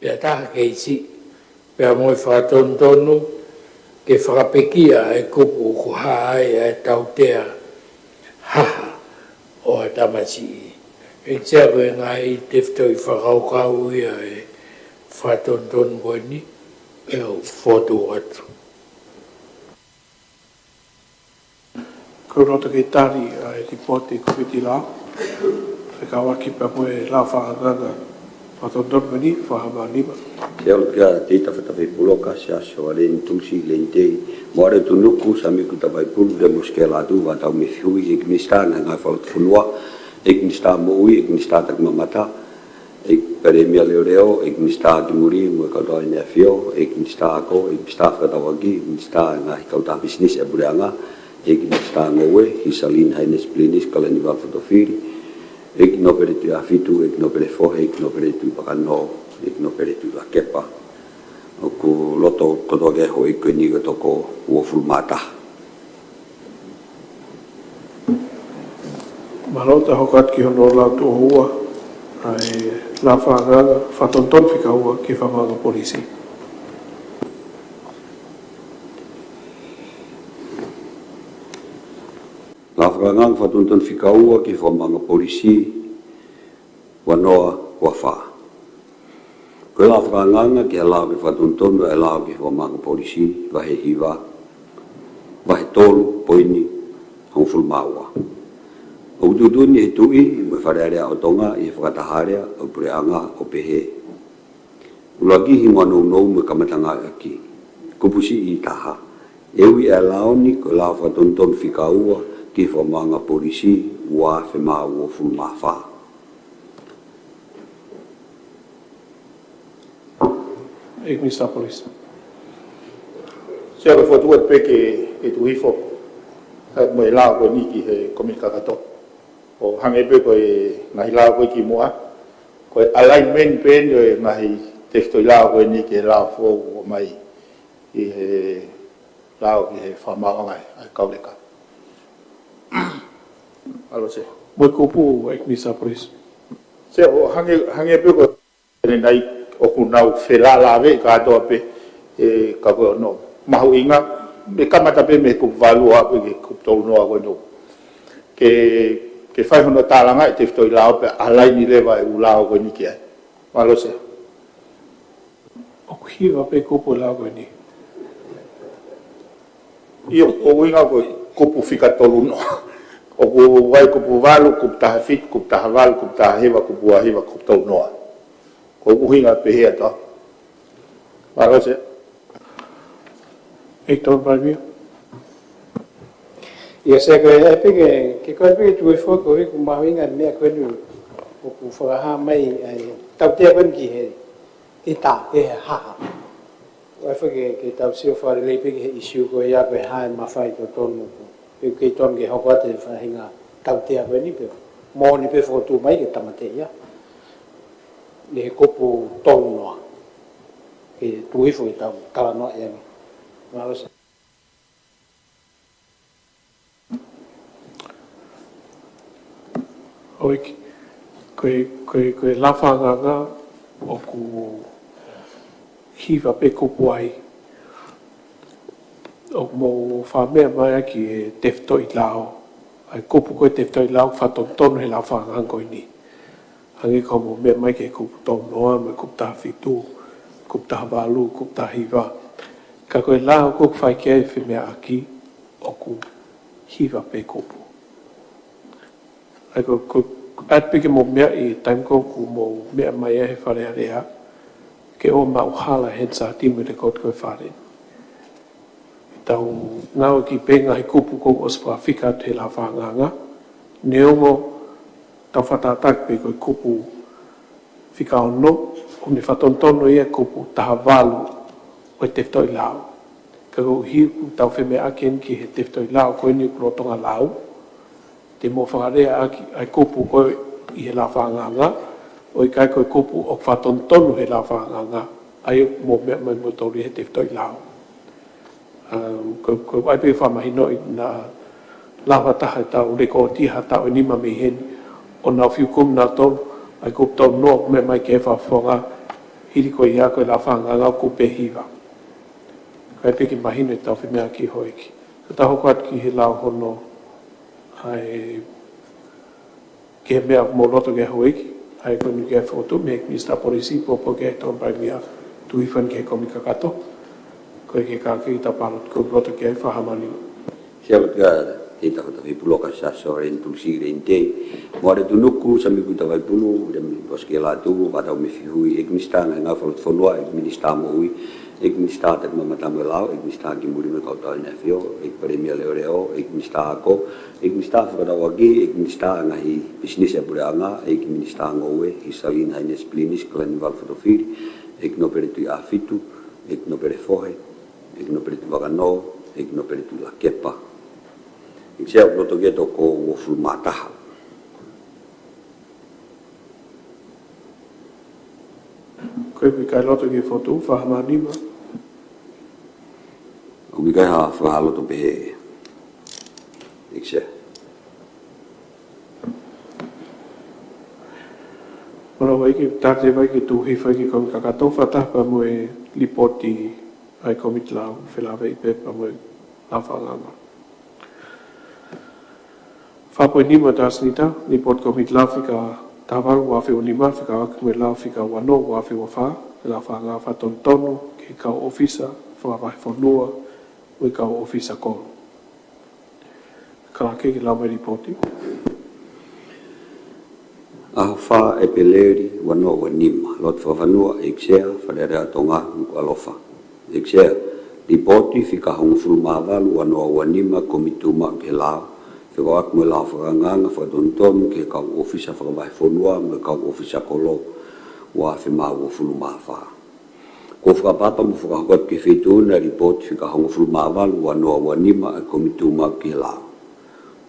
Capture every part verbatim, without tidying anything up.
Pea taha kei siʻi, pea mo e fakatonutonu ke fakapekia e kupu ʻoku hā ai e tautea haha ʻo e tamasiʻi. ʻEiki Sea, ko e ngaahi tefitoʻi fakakaukau ia e fakatonutonu ko eni, ʻe u fotu atu. Ko e loto ke tali ʻa e lipooti ʻa e Kōmiti Lao, fekauʻaki pea mo e lao fakaangaanga fakatonutonu ko eni, Fakahā Valu Nima. Sea, ʻoku ʻi ai e tefitoʻi fakatapu puloka, Siaosi Leni Tusi, Leni Tei, Moale Tunuku, Samiku Tavaipulu, Lemo Sikelatu, Vatau Mefihui, ʻEiki Minisitā Ngaahi Falefonua, ʻEiki Minisitā Moʻui, ʻEiki Minisitā Takimamata, ʻEiki Palēmia Leoleo, ʻEiki Minisitā ki Muli mo e Kautaha ʻEne ʻAfio, ʻEiki Minisitā Ako, ʻEiki Minisitā Fekauʻaki, ʻEiki Minisitā Ngaahi Kautaha Pisinisi ʻa e Puleʻanga, ʻEiki Minisitā Ngoue, Hisalini Hainesi Pilinisi Kalaniuvalu Fotofili, ʻEiki Nōpele Tuʻi Āfitu, ʻEiki Nōpele Fohe, ʻEiki Nōpele Tuʻi Pakano, ʻEiki Nōpele Tuʻi Lakepa. ʻOku loto kotoa ke houʻeiki ko eni ko e toko uofulu mā taha. Mālō, ta hoko atu ki hono lau tuʻo ua ʻa e lao fakaangaanga fakatonutonu fika ua ki he Fakamaauʻanga Polisi. Lao fakaangaanga fakatonutonu fika ua ki he Fakamaauʻanga Polisi, ua noa ua fā. Ko e lao fakaangaanga ki he lao ke fakatonutonu ʻa e lao ki he Fakamaauʻanga Polisi, vahe hiva, vahe tolu, poini hongofulu mā ua. ʻOku tuʻutuʻuni ʻe he Tuʻi mo e Fale Alea ʻo Tonga ʻi he fakataha alea ʻo e Puleʻanga ʻo pehē: ʻUluaki, hingoa nounou mo e kamataʻanga ʻaki. Kupu siʻi taha, ʻe ui ʻa e lao ni ko e lao fakatonutonu fika ua ki he Fakamaauʻanga Polisi, ua afe mā uofulu mā fā. ʻEiki Minisitā Polisi. Sea, ʻoku ou fokotuʻu atu pē ke, ke tuku hifo ʻa e, mo e lao ko eni ki he Kōmiti Kakato. ʻO hangē pē ko e ngaahi lao ko ē kimuʻa, ko e alignment pē eni ʻo e ngaahi tefitoʻi lao ko eni ki he lao foʻou ʻoku ʻomai ʻi he lao ki he Fakamaauʻanga ʻa e kau leka. Mālō Sea. Mo e kupu, ʻEiki Minisitā Polisi. Sea, ʻo hangē, hangē pē ko ʻene nai ʻoku nau felālāveʻi kātoa pē, ē, ka ko hono mahuʻinga, mei he kamata pē mei he kupu valu ʻo aʻu pē ki he kupu tolu noa ko eni. Ke, ke fai hono tālangaʻi e tefitoʻi lao pea align leva e ʻū lao ko eni ki ai. Mālō Sea. ʻOku hiva pē kupu e lao ko eni. ʻIo, ʻoku ʻuhinga ko e kupu fika tolu noa. ʻOku ʻi ai kupu valu, kupu taha fitu, kupu taha valu, kupu taha hiva, kupu ua hiva, kupu tolu noa. Ko e ʻuhinga pehē atu. Mālō Sea. ʻEiki Tokoni Palēmia. ʻIo Sea, ko e ʻai pē ke, ke ko e pē ke tuku hifo, ko e ʻuhinga mahuʻinga e meʻa ko eni ʻoku fakahā mai ai, tautea ko eni ki he, ki he tā, ki he haha. ʻOku ʻai foki ke, ke tau sio fakalelei pē ki he ʻīsiu ko ia, ko e hā e mafai totonu, pe ʻoku kei tonu ke hoko atu e faʻahinga tautea ko eni pe, moʻoni pē fokotuʻu mai ke tāmateʻi ia ʻi he kupu tolu noa. Ke tuku hifo ke tau talanoaʻi ange. Mālō Sea. ʻOku, ko e, ko e, ko e lao fakaangaanga ʻoku hiva pē kupu ai. ʻOku mou fakameʻa mai ʻaki e tefitoʻi lao, ʻa e kupu ko e tefitoʻi lao fakatonutonu he lao fakaangaanga ko eni. Hangē ko hoʻomou meʻa mai ki he kupu tolu noa, mo e kupu taha fitu, kupu taha valu, kupu taha hiva. Ka ko e lao ʻoku fai ki ai e femeʻaʻaki, ʻoku hiva pē kupu. ʻA ia ko, ko, ʻoatu pē ke mou meaʻi he taimi ko ē ʻoku mou meʻa mai ai he Fale Alea, ke ʻoua ʻe maʻu hala he Hansard mo e lekooti ko ē ʻa e Fale. ʻE tau ngāueʻaki pē ngaahi kupu kuo ʻosi fakafika atu he lao fakaangaanga. Neongo tau fakatātā pē ko e kupu fika ono, ʻoku ne fakatonutonu ia e kupu taha valu ʻo e tefitoʻi lao. Ka koeʻuhi ʻoku tau femeʻaʻaki eni ki he tefitoʻi lao ko eni ʻoku lolotonga lau, te mou fakaleaʻaki ʻa e kupu ko ē ʻi he lao fakaangaanga, ʻo ʻikai ko e kupu ʻoku fakatonutonu he lao fakaangaanga, ʻa ia ʻoku mou meʻa mai moutolu he tefitoʻi lao. Um, ko, ko e ʻai pē ke fakamahinoʻi naʻa lava taha ʻetau lekooti ha taʻu ʻe nima mei heni, ʻo nau fiu kumi nautolu, ʻa e kupu tolu noa ʻoku meʻa mai ki he Fakafofonga, Hili ko ia ko e lau fakaangaanga ʻoku pē hiva. Kae pē ke mahino ʻetau femeʻaʻaki houʻeiki. Ka tau hoko atu ki he lau hono ʻa e ki he meʻa ʻoku mou loto ki ai houʻeiki, ʻa ia ko eni ke fokotuʻu mei he Minisitā Polisi, pōpoaki ʻe he Tokoni Palēmia, tuʻu hifo eni ki he Kōmiti Kakato, ko e ke ka ke ta palo ko loto ki ai Fakahaʻamani. Sia atu ka te ta kota fi pulo ka sa so ren tu si ren te. Mo are tunuku sa mi kuta vai pulu, ren mi bos ke la tu, va tau me fi hui, ʻEiki Minisitā Ngaahi Ngāue Fakafonua, ʻEiki Minisitā Moʻui, ʻEiki Minisitā Takimamata mo e Lao, ʻEiki Minisitā Kimui mo e Kautaha ʻEne ʻAfio, ʻEiki Palēmia Leoleo, ʻEiki Minisitā Ako, ʻEiki Minisitā Fakatauʻaki, ʻEiki Minisitā Ngaahi Pisinisi ʻa e Puleʻanga, ʻEiki Minisitā Ngoue, His Highness Pilinisesi Kalaniuvalu Fotofili, ʻEiki Nōpele Tuʻiʻāfitu, ʻEiki Nōpele Fohe, ʻEiki Nōpele Tuʻivakanō, ʻEiki Nōpele Tuʻilakepa. ʻEiki Sea, loto ke toko uofulu mā taha. Ko e ʻikai loto ke fotu, Fakahaʻamani ma. ʻOku ʻikai ha fakahā loto pehē. ʻEiki Sea. Mana vai ke tate vai ke tuʻu hifo ki he Kōmiti Kakato, fakataha pea mo e lipooti ʻa e Kōmiti Lao, felāveʻi pē pea mo e lau fakaangaanga. Fā poini nima, Taha Sinita, lipooti Kōmiti Lao fika taha valu ua afe ua nima, fekauʻaki mo e lao fika ua noa ua afe ua fā, lau fakaangaanga fakatonutonu ki he kau ʻōfisa fakavahefonua mo e kau ʻōfisa kolo. Kalake ke lau mai lipooti. ʻAho fā ʻEpeleli ua noa ua nima, lotu fakafonua, ʻEiki Sea, Fale Alea ʻo Tonga, Nukuʻalofa. ʻEiki Sea, lipooti fika hongofulu mā valu ua noa ua nima, Kōmiti Tuʻumaʻu ki he Lao, fekauʻaki mo e lau fakaangaanga fakatonutonu ki he kau ʻōfisa fakavahefonua mo e kau ʻōfisa kolo, ua afe mā uofulu mā fā. Kuo fakaʻapaʻapa mo fakahoko atu ki he Feituʻu na e lipooti fika hongofulu mā valu ua noa ua nima ʻa e Kōmiti Tuʻumaʻu ki he Lao.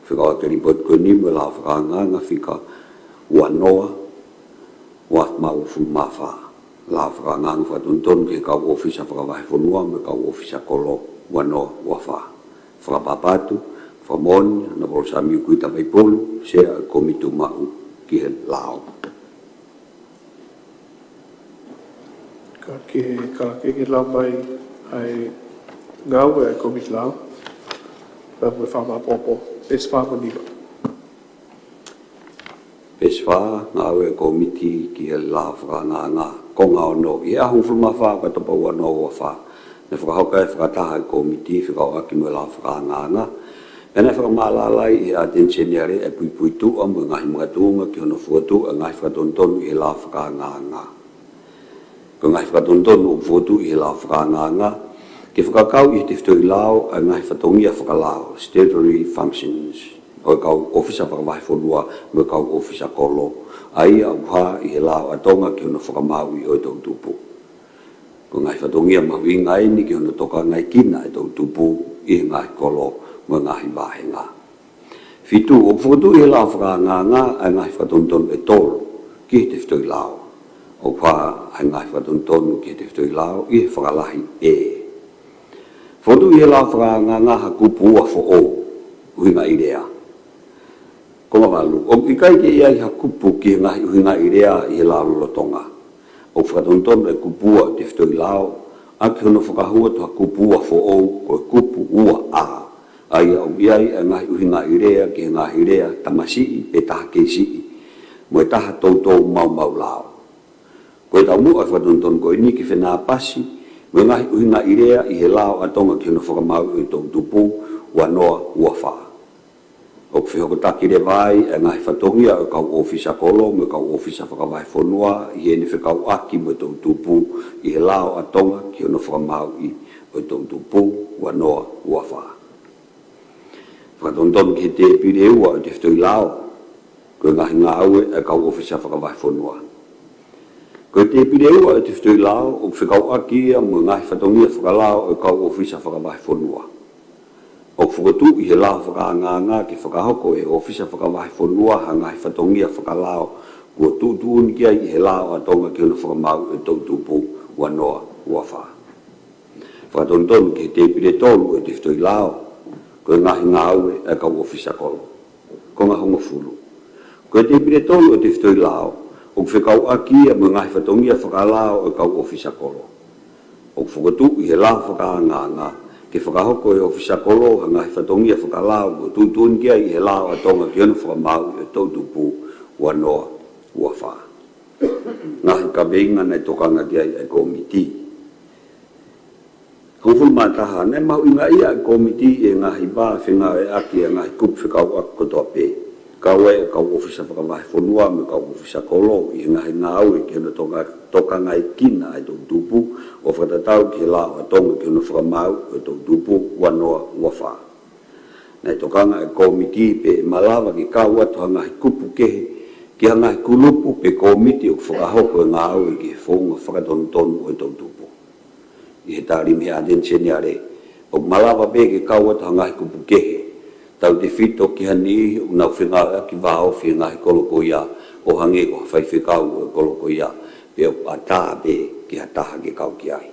Fekauʻaki e lipooti ko eni mo e lau fakaangaanga fika ua noa ua afe mā uofulu mā fā. Lau fakaangaanga fakatonutonu ki he kau ʻōfisa fakavahefonua mo e kau ʻōfisa kolo, ua noa ua fā. Fakaʻapaʻapa atu, fakamoʻoni, Honourable Samiu Kuita Vaipulu, Sea ʻo e Kōmiti Tuʻumaʻu ki he Lao. Ka ke, ka ke ke lau mai ʻa e ngāue ʻa e Kōmiti Lao, pea mo e fakamāʻopoʻopo, peesi fā mo e nima. Peesi fā, ngāue ʻa e Kōmiti ki he lau fakaangaanga, konga ono, ʻi he ʻaho hongofulu mā fā ʻo ʻOkatopa ua noa ua fā, naʻe fakahoko ai e fakataha ʻa e Kōmiti fekauʻaki mo e lau fakaangaanga, pea naʻe fakamālō ai ʻe he ʻAteni Seniale ʻa e puipuituʻa mo e ngaahi makatuʻunga ki hono fokotuʻu ʻa e ngaahi fakatonutonu ʻi he lau fakaangaanga. Ko e ngaahi fakatonutonu ʻoku fokotuʻu ʻi he lau fakaangaanga, ke fakakau ʻi he tefitoʻi lao ʻa e ngaahi fatongia fakalao, statutory functions, ʻo e kau ʻōfisa fakavahefonua mo e kau ʻōfisa kolo, ʻa ia ʻoku hā ʻi he lao ʻa Tonga ki hono fakamāuʻi ʻo e toʻutupu. Ko e ngaahi fatongia mahuʻinga eni ki hono tokangaekina ʻa e toʻutupu ʻi he ngaahi kolo mo e ngaahi vāhenga. Fitu, ʻoku fokotuʻu ʻi he lau fakaangaanga ʻa e ngaahi fakatonutonu ʻe tolu ki he tefitoʻi lao. ʻOku hā ʻa e ngaahi fakatonutonu ki he tefitoʻi lao ʻi he fakalahi ʻe. Fokotuʻu ʻi he lau fakaangaanga ha kupu ua foʻou, ʻuhingaʻi lea. Konga valu, ʻoku ʻikai ke ʻi ai ha kupu ki he ngaahi ʻuhingaʻi lea ʻi he lao lolotonga. ʻOku fakatonutonu e kupu ua ʻo e tefitoʻi lao ʻaki hono fakahū atu ha kupu ua foʻou, ko e kupu ua A, ʻa ia ʻoku ʻi ai ʻa e ngaahi ʻuhingaʻi lea ki he ngaahi lea tamasiʻi pe taha kei siʻi, mo e taha toutou maumau lao. Ko e taumuʻa ʻo e fakatonutonu ko eni ke fenāpasi mo e ngaahi ʻuhingaʻi lea ʻi he lao ʻa Tonga ki hono fakamāuʻi ʻo e toʻutupu, ua noa ua fā. ʻOku fehokotaki leva ai ʻa e ngaahi fatongia ʻo e kau ʻōfisa kolo mo e kau ʻōfisa fakavahefonua ʻi heʻene fekauʻaki mo e toʻutupu ʻi he lao ʻa Tonga ki hono fakamāuʻi ʻo e toʻutupu, ua noa ua fā. Fakatonutonu ki he tēpile ua ʻo e tefitoʻi lao, ko e ngaahi ngāue ʻa e kau ʻōfisa fakavahefonua. Ko e tēpile ua ʻo e tefitoʻi lao, ʻoku fekauʻaki ia mo e ngaahi fatongia fakalao ʻo e kau ʻōfisa fakavahefonua. ʻOku fokotuʻu ʻi he lau fakaangaanga ke fakahoko ʻe he ʻōfisa fakavahefonua ha ngaahi fatongia fakalao kuo tuʻutuʻuni ki ai ʻi he lao ʻa Tonga ki hono fakamāuʻi ʻo e toʻutupu, ua noa ua fā. Fakatonutonu ki he tēpile tolu ʻo e tefitoʻi lao, ko e ngaahi ngāue ʻa e kau ʻōfisa kolo. Konga hongofulu. Ko e tēpile tolu ʻo e tefitoʻi lao, ʻOku fekauʻaki ia mo e ngaahi fatongia fakalao ʻo e kau ʻōfisa kolo. ʻOku fokotuʻu ʻi he lao fakaangaanga ke fakahoko ʻe he ʻōfisa kolo ha ngaahi fatongia fakalao ʻoku tuʻutuʻuni ki ai ʻe he lao ʻa Tonga ki hono fakamaauʻi ʻo e toʻutupu ua noa ua fā. Ngaahi kaveinga naʻe tokanga ki ai ʻa e kōmiti. Hongofulu mā taha, naʻe mahuʻingaʻia ʻa e kōmiti ʻi he ngaahi vā fengāueʻaki ʻa e ngaahi kupu fekauʻaki kotoa pē, kau ai ʻa e kau ʻōfisa fakavahefonua mo e kau ʻōfisa kolo ʻi he ngaahi ngāue ki hono toka-, tokangaekina ʻa e toʻutupu, ʻo fakatatau ki he lao ʻa Tonga ki hono fakamaauʻi ʻo e toʻutupu ua noa ua fā. Naʻe tokanga ʻa e kōmiti pe ʻe malava ke kau atu ha ngaahi kupu kehe ki ha ngaahi kulupu pe kōmiti ʻoku fakahoko e ngāue ki he founga fakatonutonu ʻo e toʻutupu. ʻI he tali mei he ʻAteni Seniale, ʻoku malava pē ke kau atu ha ngaahi kupu kehe, tautefito ki ha niʻihi ʻoku nau fengāueʻaki vāofi he ngaahi kolo ko ia, ʻo hangē ko ha faifekau ʻo e kolo ko ia, pe ʻoku ʻatā pē ki ha taha ke kau ki ai.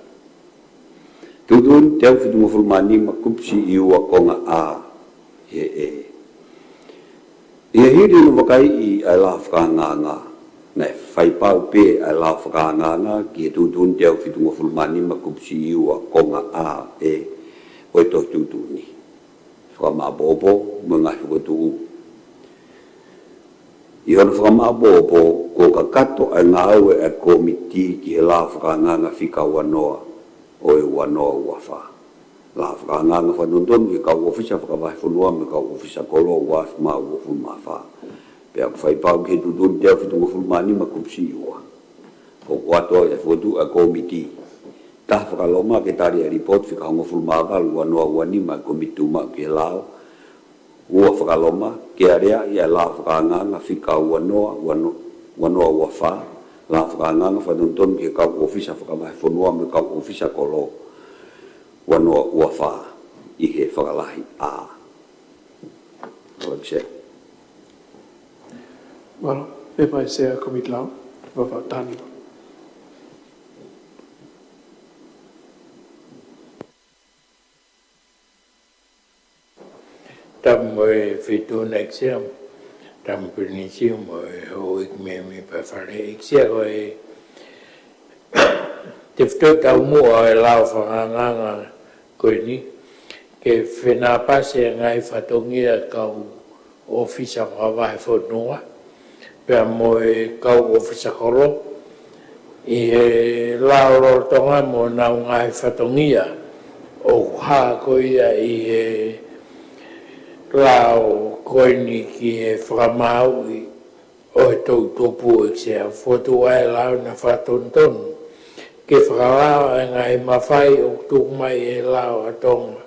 Tuʻutuʻuni teau fitungofulu mā nima, kupu siʻi ua, konga A, ʻi he ʻe. ʻI he hili hono vakaiʻi ʻa e lao fakaangaanga, naʻe faipau pē ʻa e lao fakaangaanga ki he tuʻutuʻuni teau fitungofulu mā nima, kupu siʻi ua, konga A, ʻe, ʻo e tohi tuʻutuʻuni. Fakamāʻopoʻopo mo e ngaahi fokotuʻu. ʻI hono fakamāʻopoʻopo, kuo kakato ʻa e ngāue ʻa e kōmiti ki he lao fakaangaanga fika ua noa ʻo e ua noa ua fā. Lao fakaangaanga fakatonutonu ki he kau ʻōfisa fakavahefonua mo e kau ʻōfisa kolo ua afe mā uofulu mā fā. Pea ʻoku faipau ki he tuʻutuʻuni teau fitungofulu mā nima, kupu siʻi ua. ʻOku ʻoatu ʻa e fokotuʻu ʻa e kōmiti. Taha, fakaloma ke tali ʻa e lipooti fika hongofulu mā valu, ua noa ua nima ʻa e kōmiti tuʻumaʻu ki he lao. Ua, fakaloma ke aleaʻi ʻa e lao fakaangaanga fika ua noa, ua noa, ua noa ua fā, lao fakaangaanga fakatonutonu ki he kau ʻōfisa fakavahefonua mo e kau ʻōfisa kolo ua noa ua fā ʻi he fakalahi A. Ko ia, Sea. Mālō, pepa ʻe Sea, kōmiti lao, vavatani. Tapu mo e Feituʻu na, ʻEiki Sea, tapu mo Pilinisi mo e houʻeiki mei Pae Fale, ʻEiki Sea, ko e tefitoʻi taumuʻa ʻo e lao fakaangaanga ko eni, ke fenāpasi ʻa e ngaahi fatongia kau ʻōfisa fakavahefonua, pea mo e kau ʻōfisa kolo, ʻi he lao lolotonga mo honau ngaahi fatongia, ʻoku hā ko ia ʻi he lao ko eni ki he fakamaauʻi ʻo e toʻutupu, ʻEiki Sea. Fokotuʻu ʻa e lao naʻe fakatonutonu ke fakalao ʻa e ngaahi mafai ʻoku tuku mai ʻe he lao ʻa Tonga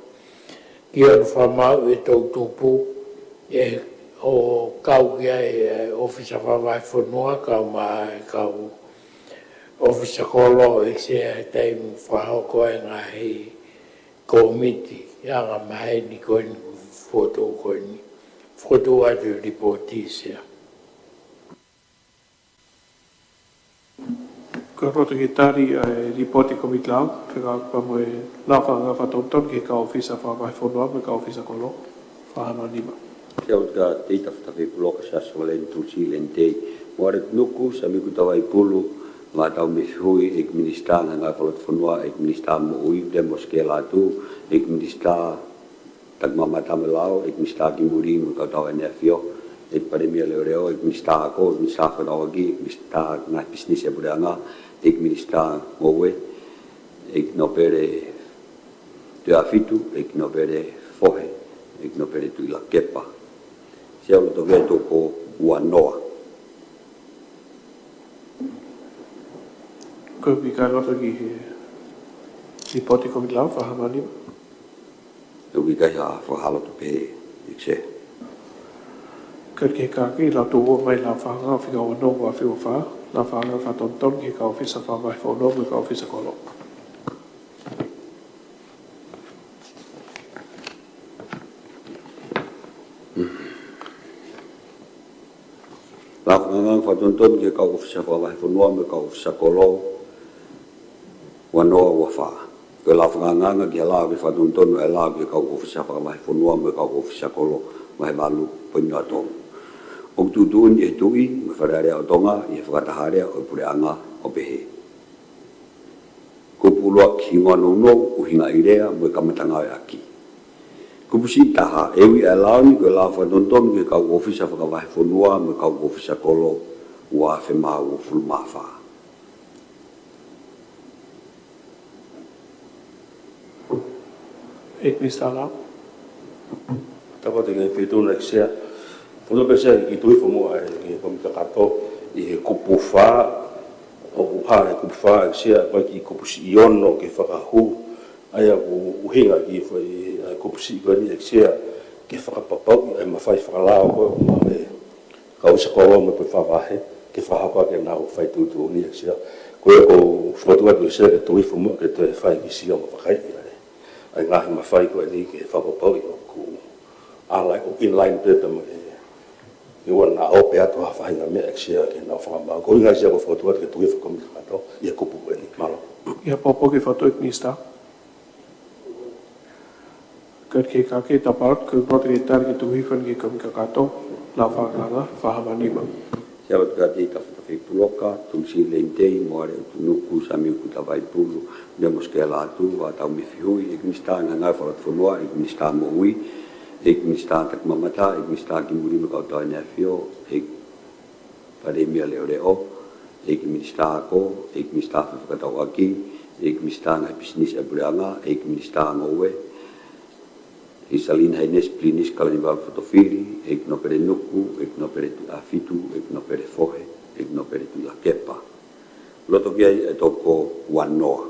ki hono fakamaauʻi e toʻutupu, ʻe, ʻo kau ki ai ʻa e ʻōfisa fakavahefonua, kau mai ʻa e kau ʻōfisa kolo, ʻEiki Sea, he taimi ʻoku fakahoko ai e ngaahi kōmiti angamaheni ko eni, fokotuʻu ko eni. Fokotuʻu atu e lipooti, Sea. Ko e loto ke tali ʻa e lipooti kōmiti lao, fekauʻaki pea mo e lao fakaangaanga fakatonutonu ki he kau ʻōfisa fakavahefonua mo e kau ʻōfisa kolo, fānau nima. Kia ora, Teita Fatafe Puloka Siaosi Valeni Tulisi Lentei, Moare Nuku, Samiku Tavaipulu, Matau Mefihui, ʻEiki Minisitā Ngaahi Folofola Fonua, ʻEiki Minisitā Moʻui, Demos Kelatu, ʻEiki Minisitā Taki Maʻamatamai Lao, ʻEiki Minisitā Kimuli mo e Kautau ʻEne ʻAfio, ʻEiki Palēmia Leoleo, ʻEiki Minisitā Ako, ʻEiki Minisitā Fekauʻaki, ʻEiki Minisitā Ngaahi Pisinisi ʻa e Puleʻanga, ʻEiki Minisitā Ngoue, ʻEiki Nōpele Tuʻiʻāfitu, ʻEiki Nōpele Fohe, ʻEiki Nōpele Tuʻilakepa. Sea, ʻoku loto ke tuku ua noa. Ko e ʻikai loto ki he lipooti kōmiti lao, fānau nima. ʻOku ʻikai ha fakahā loto pē, ʻEiki Sea. Kae kehe, ka ke lau tuʻu mai lao fakaangaanga fika ua noa ua afe ua fā, lao fakaangaanga fakatonutonu ki he kau ʻōfisa fakavahefonua mo e kau ʻōfisa kolo. Lao fakaangaanga fakatonutonu ki he kau ʻōfisa fakavahefonua mo e kau ʻōfisa kolo, ua noa ua fā. Ko e lao fakaangaanga ki he lao ke fakatonutonu ʻa e lao ki he kau ʻōfisa fakavahefonua mo e kau ʻōfisa kolo, vahe valu poini noa tolu. ʻO ʻOku tuʻutuʻuni ʻe he Tuʻi mo e Fale Alea ʻo Tonga ʻi he fakataha alea ʻo e Puleʻanga ʻo pehē: Kupu ʻuluaki, hingoa nounou, ʻuhinga ʻi lea mo e kamata ngāueʻaki. Kupu siʻi taha, ʻe ui ʻa e lao ni ko e lao fakatonutonu ki he kau ʻōfisa fakavahefonua mo e kau ʻōfisa kolo ua afe mā uofulu mā fā. ʻEiki Minisitā Lao. Tapu atu ki he Feituʻu na, ʻEiki Sea. Fakaʻamu pē, Sea, ke toe hifo muʻa ʻa e Kōmiti Kakato ʻi he kupu fā, ʻoku hā he kupu fā, ʻEiki Sea, ʻoku ʻi ai e kiʻi kupu siʻi ono ke fakahū, ʻa ia ʻoku ʻuhinga ki he foʻi, ʻa e kupu siʻi ko eni, ʻEiki Sea, ke fakapapauʻi ʻa e mafai fakalao ko ē ʻoku maʻu ʻe he kau ʻōfisa kolo mo e puleʻanga fakavahe, ke fakahoko ʻaki ʻenau fai tuʻutuʻuni, ʻEiki Sea. Ko ia ʻoku ou fokotuʻu atu, ʻEiki Sea, ke toe hifo muʻa ke toe fai e kiʻi sio mo vakaiʻi ʻa e, ʻa e ngaahi mafai ko eni ke fakapapauʻi ʻoku ʻa e ʻoku in line pē mo e, ʻi he ʻuhinga ʻoku ʻi ai pē ha faʻahinga meʻa, ʻEiki Sea, ke nau fakamaau. Ko ia, ʻEiki Sea, ʻoku ou fokotuʻu atu ke toe hifo e Kōmiti Kakato ʻi he kupu ko eni. Mālō. ʻIo, pōpoaki fatu, ʻEiki Minisitā. Kae kehe, Kalake, tapu atu, ko e loto ke tali ke toe hifo ki he Kōmiti Kakato, Lao Fakaangaanga, fā hama nima. Sea, ʻoatu atu ki he Tafatafa Fepuloka, Tumusiʻi Leinitei, Moale ʻUtunuku, Samiu Kuta Vaipulu, Nemo Sikelatu, Vaʻatau Mefihui, ʻEiki Minisitā Ngāue Fakalotofonua, ʻEiki Minisitā Moʻui, ʻEiki Minisitā Takimamata, ʻEiki Minisitā Kimui mo e Kau Tau ʻAneafi, ʻEiki Palēmia Leʻoleʻo, ʻEiki Minisitā Ako, ʻEiki Minisitā Fefakatauʻaki, ʻEiki Minisitā Ngaahi Pisinisi ʻa e Puleʻanga, ʻEiki Minisitā Ngoue, ʻEiki Salina Hainesi Pilinisi Kalaniuvalu Fotofili, ʻEiki Nōpele Nuku, ʻEiki Nōpele Tuʻiʻāfitu, ʻEiki Nōpele Fohe, ʻEiki Nōpele Tuʻiʻakepa. Loto ki ai e toko ua noa.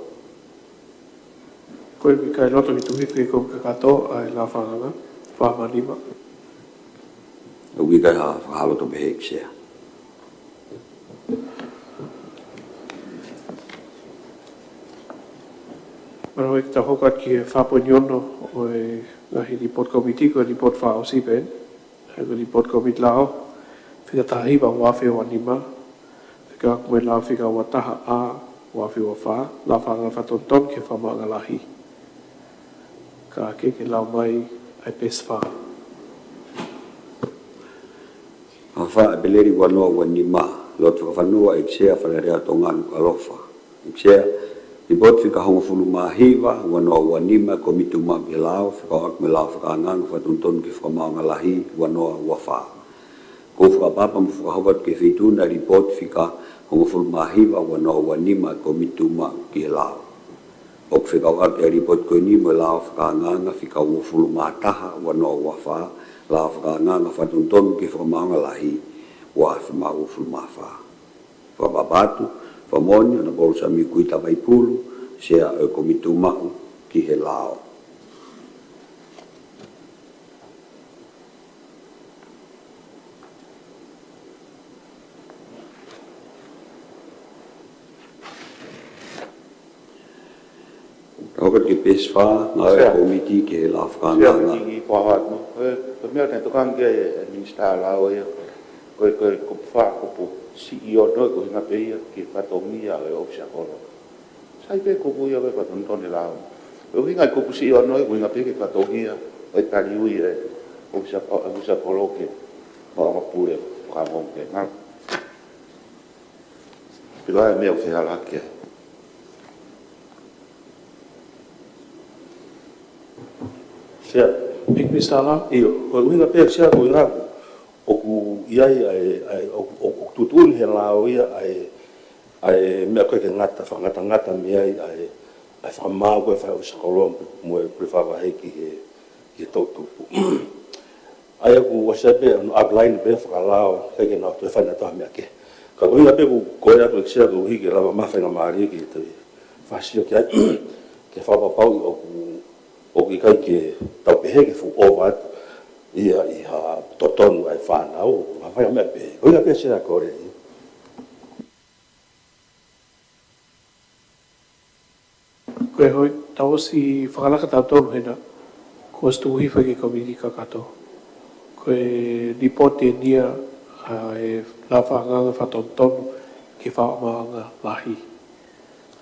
Ko ia, ʻoku ʻikai loto ke toe hifo ki he Kōmiti Kakato ʻa e Lao Fakaangaanga, fā hama nima. ʻOku ʻikai ha fakaloto pehē, ʻEiki Sea. Mālō, ʻe tau hoko atu ki he fā poini ono ʻo e ngaahi lipooti kōmiti, ko e lipooti fakaʻosi pē eni. Ko e lipooti Kōmiti Lao, fika taha hiva ua afe ua nima, fika ʻa e Kōmiti Lao fika ua taha A ua afe ua fā, Lao Fakaangaanga Fakatonutonu ki he Fakamaauʻanga Lahi. Kalake, ke lau mai ʻa e peesi fā. Fā ʻEpeleli ua noa ua nima, lotu fakafanua, ʻEiki Sea, Fale Alea ʻo Tonga, Nukuʻalofa. ʻEiki Sea, lipooti fika hongofulu mā hiva ua noa ua nima, Kōmiti Tuʻumaʻu ki he Lao, fekauʻaki mo e Lao Fakaangaanga Fakatonutonu ki he Fakamaauʻanga Lahi ua noa ua fā. ʻOku ou fakaʻapaʻapa mo fakahoko atu ki he Feituʻu na e lipooti fika hongofulu mā hiva ua noa ua nima, Kōmiti Tuʻumaʻu ki he Lao. ʻOku fekauʻaki ʻa e lipooti ko eni mo e Lao Fakaangaanga fika uofulu mā taha ua noa ua fā, Lao Fakaangaanga Fakatonutonu ki he Fakamaauʻanga Lahi ua afe mā uofulu mā fā. Fakaʻapaʻapa atu, fakamoʻoni, ʻOnapolo Samiu Kuta Vaipulu, Sea ʻo e Kōmiti Tuʻumaʻu ki he Lao. Hoko atu ki he peesi fā, ngāue ʻa e Sea. Kōmiti ki he Lao Fakaangaanga. Sea, ʻi, ʻi ko atu. Ko e, ko e meʻa naʻe tokanga ki ai e Minisitā Lao ia. Ko e, ko e kupu fā, kupu siʻi ono, ko e ʻuhinga pē ia ki he fatongia ʻo e ʻōfisa kolo. Sai pē kupu ia ko e fakatonutonu e lao. Ko e ʻuhinga e kupu siʻi ono, ko e ʻuhinga pē ki he fatongia ʻo e taliui e ʻōfisa, ʻōfisa kolo ki he maʻuʻanga pule fakaongo ke. Mālō. Pea ʻi ai e meʻa ʻoku fehālaaki ai? Sea. ʻEiki Minisitā Lao. ʻIo, ko e ʻuhinga pē, Sea, ko e ʻuhinga ʻoku ʻi ai ʻa e, ʻa e, ʻoku, ʻoku, ʻoku tuʻutuʻuni he lao ia ʻa e, ʻa e meʻa ko ē ke ngata, fakangatangata mei ai ʻa e, ʻa e fakamaau ko ē ʻa e fai ʻōfisa kolo mo e pule fakavahe ki he, ki he toʻutupu. ʻA ia ʻoku ʻosi pē ʻa e outline pē fakalao, ʻikai ke nau toe fai ha toe meʻa kehe. Ka ko e ʻuhinga pē ʻoku ou kole atu, ʻEiki Sea, koeʻuhi ke lava mai ha faingamālie ke toe fakasio ki ai, ke fakapapauʻi ʻoku, ʻoku ʻikai ke tau pehē ke fuʻu ʻova atu ia ʻi ha totonu ʻa e fānau, ha faʻahinga meʻa pehē. Ko e ʻuhinga pē, Sea, kole ia. Ko e hoi, tau ʻosi fakalaka tautolu hena, kuo ʻosi tuku hifo ki he Kōmiti Kakato. Ko e lipooti eni ia ʻa e Lao Fakaangaanga Fakatonutonu ki he Fakamaauʻanga Lahi.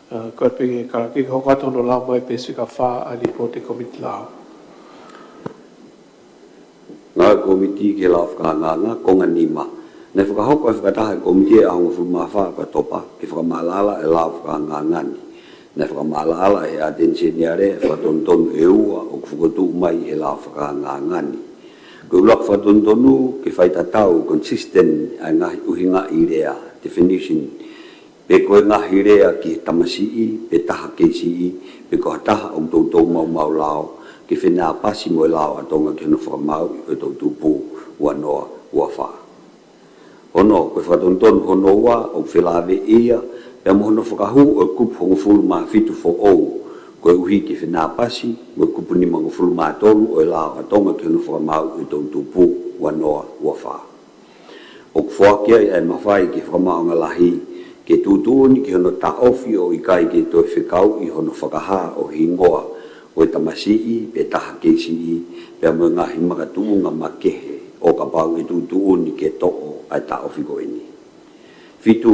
ʻA, ko e pehē, Kalake, ke hoko atu hono lau mai peesi fika fā ʻa e lipooti Kōmiti Lao. Ngāue Kōmiti ki he Lao Fakaangaanga, konga nima. Naʻe fakahoko e fakataha ʻa e Kōmiti ʻi he ʻaho hongofulu mā fā ʻo ʻOkatopa ke fakamaʻalaʻala e lao fakaangaanga ni. Naʻe fakamaʻalaʻala ʻe he ʻAteni Seniale e fakatonutonu ʻe ua ʻoku fokotuʻu mai ʻi he lao fakaangaanga ni. Ko e ʻuluaki fakatonutonu, ke faitatau, consistent, ʻa e ngaahi ʻuhingaʻi lea, definition, pe ko e ngaahi lea ki he tamasiʻi pe taha kei siʻi, pe ko ha taha ʻoku toutou maumau lao, ke fenāpasi mo e lao ʻa Tonga ki hono fakamāuʻi ʻo e toʻutupu ua noa ua fā. Hono, ko e fakatonutonu hono ua ʻoku felāveʻi ia pea mo hono fakahū ʻo e kupu hongofulu mā fitu foʻou, koeʻuhi ke fenāpasi mo e kupu nimangofulu mā tolu ʻo e lao ʻa Tonga ki hono fakamāuʻi ʻo e toʻutupu ua noa ua fā. ʻOku foaki ai ʻa e mafai ki he Fakamaauʻanga Lahi ke tuʻutuʻuni ki hono taʻofi ʻo ʻikai ke toe fekauʻi hono fakahā ʻo e hingoa ʻo e tamasiʻi pe taha kei siʻi, pea mo e ngaahi makatuʻunga makehe, ʻo kapau ʻe tuʻutuʻuni ke toʻo ʻa e taʻofi ko eni. Fitu,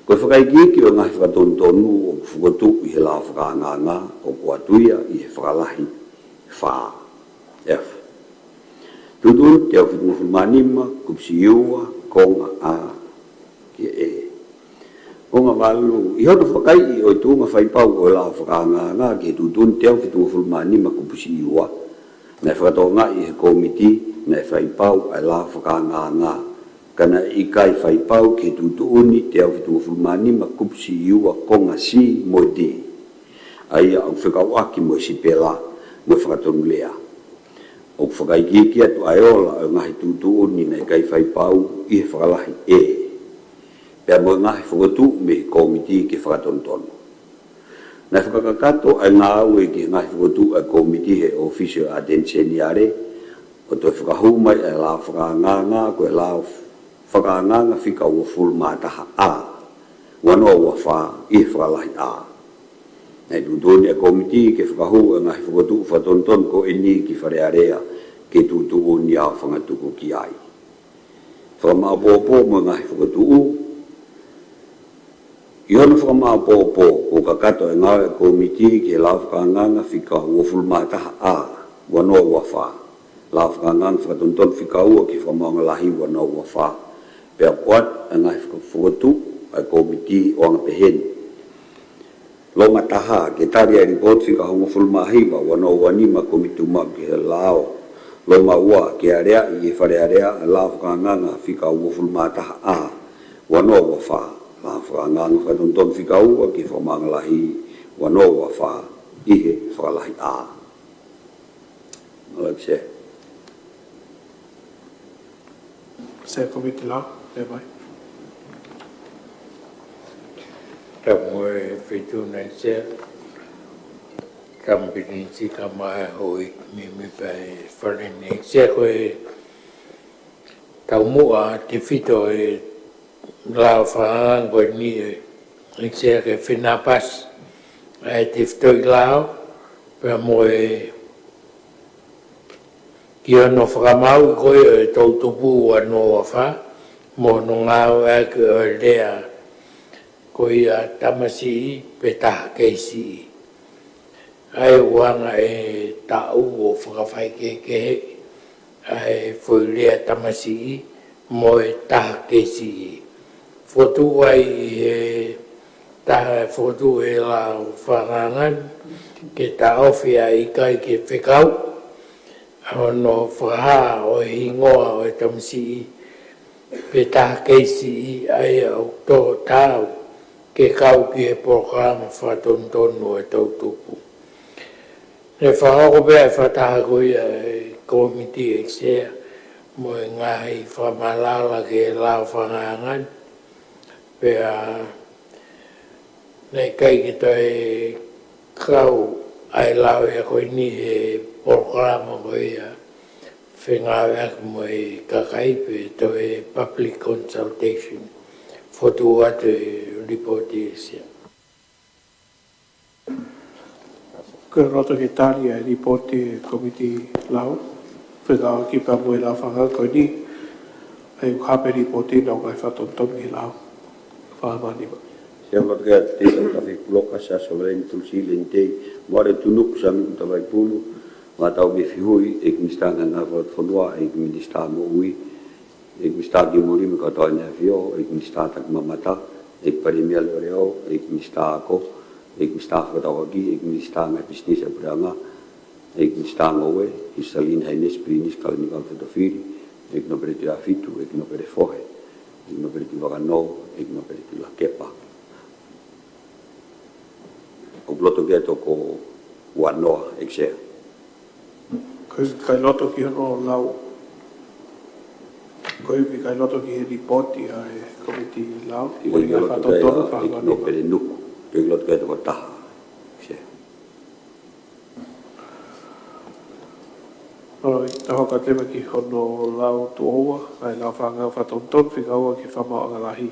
ko e fakaikiiki ʻo e ngaahi fakatonutonu ʻoku fokotuʻu ʻi he lao fakaangaanga ʻoku ʻoatu ia ʻi he fakalahi fā. F. Tuʻutuʻuni teau fitungofulu mā nima, kupu siʻi ua, konga A ki he E. Konga valu, ʻi hono fakaiʻi ʻo e tuʻunga faipau ʻo e lao fakaangaanga ki he tuʻutuʻuni teau fitungofulu mā nima, kupu siʻi ua, naʻe fakatokangaʻi ʻe he Kōmiti naʻe faipau ʻa e lao fakaangaanga, ka naʻe ʻikai faipau ki he tuʻutuʻuni teau fitungofulu mā nima, kupu siʻi ua, konga C mo e D, ʻa ia ʻoku fekauʻaki mo e sipela mo e fakatonulea. ʻOku fakaikiiki atu ʻa e ola ʻo e ngaahi tuʻutuʻuni naʻe ʻikai faipau ʻi he fakalahi E, pea mo e ngaahi fokotuʻu mei he Kōmiti ke fakatonutonu. Naʻe fakakakato ʻa e ngāue ki he ngaahi fokotuʻu ʻa e Kōmiti ʻe he ʻŌfisi ʻo e ʻAteni Seniale, ʻo toe fakahū mai ʻa e lao fakaangaanga ko e lao fakaangaanga fika uofulu mā taha A, ua noa ua fā, ʻi he fakalahi A. Naʻe tuʻutuʻuni ʻa e Kōmiti ke fakahū ʻa e ngaahi fokotuʻu fakatonutonu ko eni ki Fale Alea ke tuʻutuʻuni ʻo fangatuku ki ai. Fakamāʻopoʻopo mo e ngaahi fokotuʻu. ʻI hono fakamāʻopoʻopo, ʻoku kakato ʻa e ngāue ʻa e Kōmiti ki he lao fakaangaanga fika uofulu mā taha A, ua noa ua fā, lao fakaangaanga fakatonutonu fika ua ki he Fakamaauʻanga Lahi, ua noa ua fā, pea ʻoatu ʻa e ngaahi faka-, fokotuʻu ʻa e Kōmiti ʻo anga peheni. Longa taha, ke tali ʻa e lipooti fika hongofulu mā hiva, ua noa ua nima, Kōmiti Tuʻumaʻu ki he Lao. Longa ua, ke aleaʻi ʻe Fale Alea ʻa e lao fakaangaanga fika uofulu mā taha A, ua noa ua fā, lao fakaangaanga fakatonutonu fika ua ki he Fakamaauʻanga Lahi, ua noa ua fā, ʻi he fakalahi A. Mālō Sea. Sea Kōmiti Lao, pea mai. Tapu mo e Feituʻu na Sea, tapu mo e Pilinisi kae ʻumaʻā e houʻeiki mēmipa ʻo e Fale ni. Sea, ko e taumuʻa tefito ʻo e lao fakaangaanga ko eni ʻEiki Sea, ke fenāpasi ʻa e tefitoʻi lao pea mo e ki hono fakamāuʻi ko ia ʻo e toʻutupu ua noa ua fā, mo hono ngāueʻaki ʻo e lea ko ia tamasiʻi pe taha kei siʻi. ʻA ia ʻoku hanga ʻe he taʻu ʻo fakafaikehekeheʻi ʻa e foʻi lea tamasiʻi mo e taha kei siʻi. Fokotuʻu ai ʻe he taha, fokotuʻu ʻe he lao fakaangaanga ni ke taʻofi ʻa e ʻikai ke fekauʻi hono fakahā ʻo e hingoa ʻo e tamasiʻi pe taha kei siʻi, ʻa ia ʻoku tō taau ke kau ki he polokalama fakatonutonu ʻo e toʻutupu. Naʻe fakahoko pē ʻa e fakataha ko ia ʻa e Kōmiti ʻEiki Sea mo e ngaahi fakamaʻalaʻala ki he lao fakaangaanga ni, pea naʻe ʻikai ke toe kau ʻa e lao ia ko eni he polokalama ko ia fengāueʻaki mo e kakai pe toe public consultation. Fokotuʻu atu e lipooti, ʻEiki Sea. Ko e loto ke tali ʻa e lipooti ʻa e Kōmiti Lao, fekauʻaki pea mo e lao fakaangaanga ko eni, ʻa ia ʻoku hā pē lipooti naʻe ʻikai fakatonutonu ʻi he lao. Fā mā nima. Sea, loto ke ʻatā ʻa e Tafi Puloka, Siaosi Sovaleni Tulusili Leni Tei, Moale Tunuku, Samiku Tavaipulu, Maʻatau Mefihui, ʻEiki Minisitā Ngaahi Ngāue Fakalotofonua, ʻEiki Minisitā Moʻui, ʻEiki Minisitā Kimuri mo e Kau Tauʻatāina ʻEne ʻAfio, ʻEiki Minisitā Takimamata, ʻEiki Palēmia Leʻoleʻo, ʻEiki Minisitā Ako, ʻEiki Minisitā Fefakatauʻaki, ʻEiki Minisitā Ngaahi Pisinisi ʻa e Puleʻanga, ʻEiki Minisitā Ngoue, His Hellenic Highness Pilinisi Kalaniuvalu Fotofili, ʻEiki Nōpele Tuʻiʻāfitu, ʻEiki Nōpele Fohe, ʻEiki Nōpele Tuʻivakanō, ʻEiki Nōpele Tuʻilakepa. ʻOku loto ke toko uanoa, ʻEiki Sea. Ko e ʻikai loto ki hono lau. Ko e ʻikai loto ki he lipooti ʻa e komiti lao. ʻIkai loto ki ai, ʻEiki Nōpele Nuku. ʻIkai loto ki ai toko taha, ʻEiki Sea. Alright, tau hoko atu leva ki hono lau tuʻo ua, ʻa e lao fakaangaanga fakatonutonu fika ua ki he Fakamaauʻanga Lahi.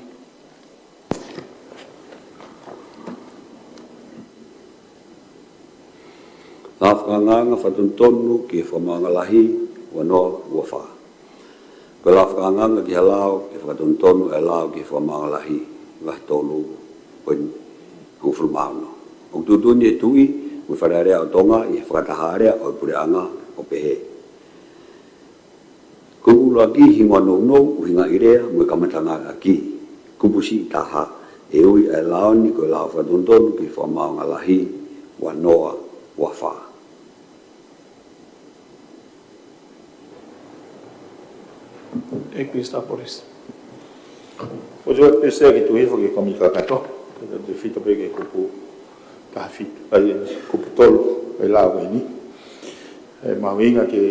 Lao fakaangaanga fakatonutonu ki he Fakamaauʻanga Lahi, ua noa ua fā. Ko e lao fakaangaanga ki he lao ke fakatonutonu e lao ki he Fakamaauʻanga Lahi, vahe tolu poini hongofulu mā ono. ʻOku tuʻutuʻuni ʻe he Tuʻi mo e Fale Alea ʻo Tonga ʻi he fakataha alea ʻo e Puleʻanga ʻo pehē: Kupu ʻuluaki, hingoa nounou, ʻuhinga ʻi lea mo e kamataʻanga ʻaki. Kupu siʻi taha, ʻe ui ʻa e lao ni ko e lao fakatonutonu ki he Fakamaauʻanga Lahi, ua noa ua fā. ʻEiki Minisitā Polisi. Fotu atu pē Sea ki he tuʻu hifo ki he komiti kakato, tefito pē ki he kupu taha fitu, ʻa ia kupu tolu ʻo e lao ko eni. ʻE mahuʻinga ke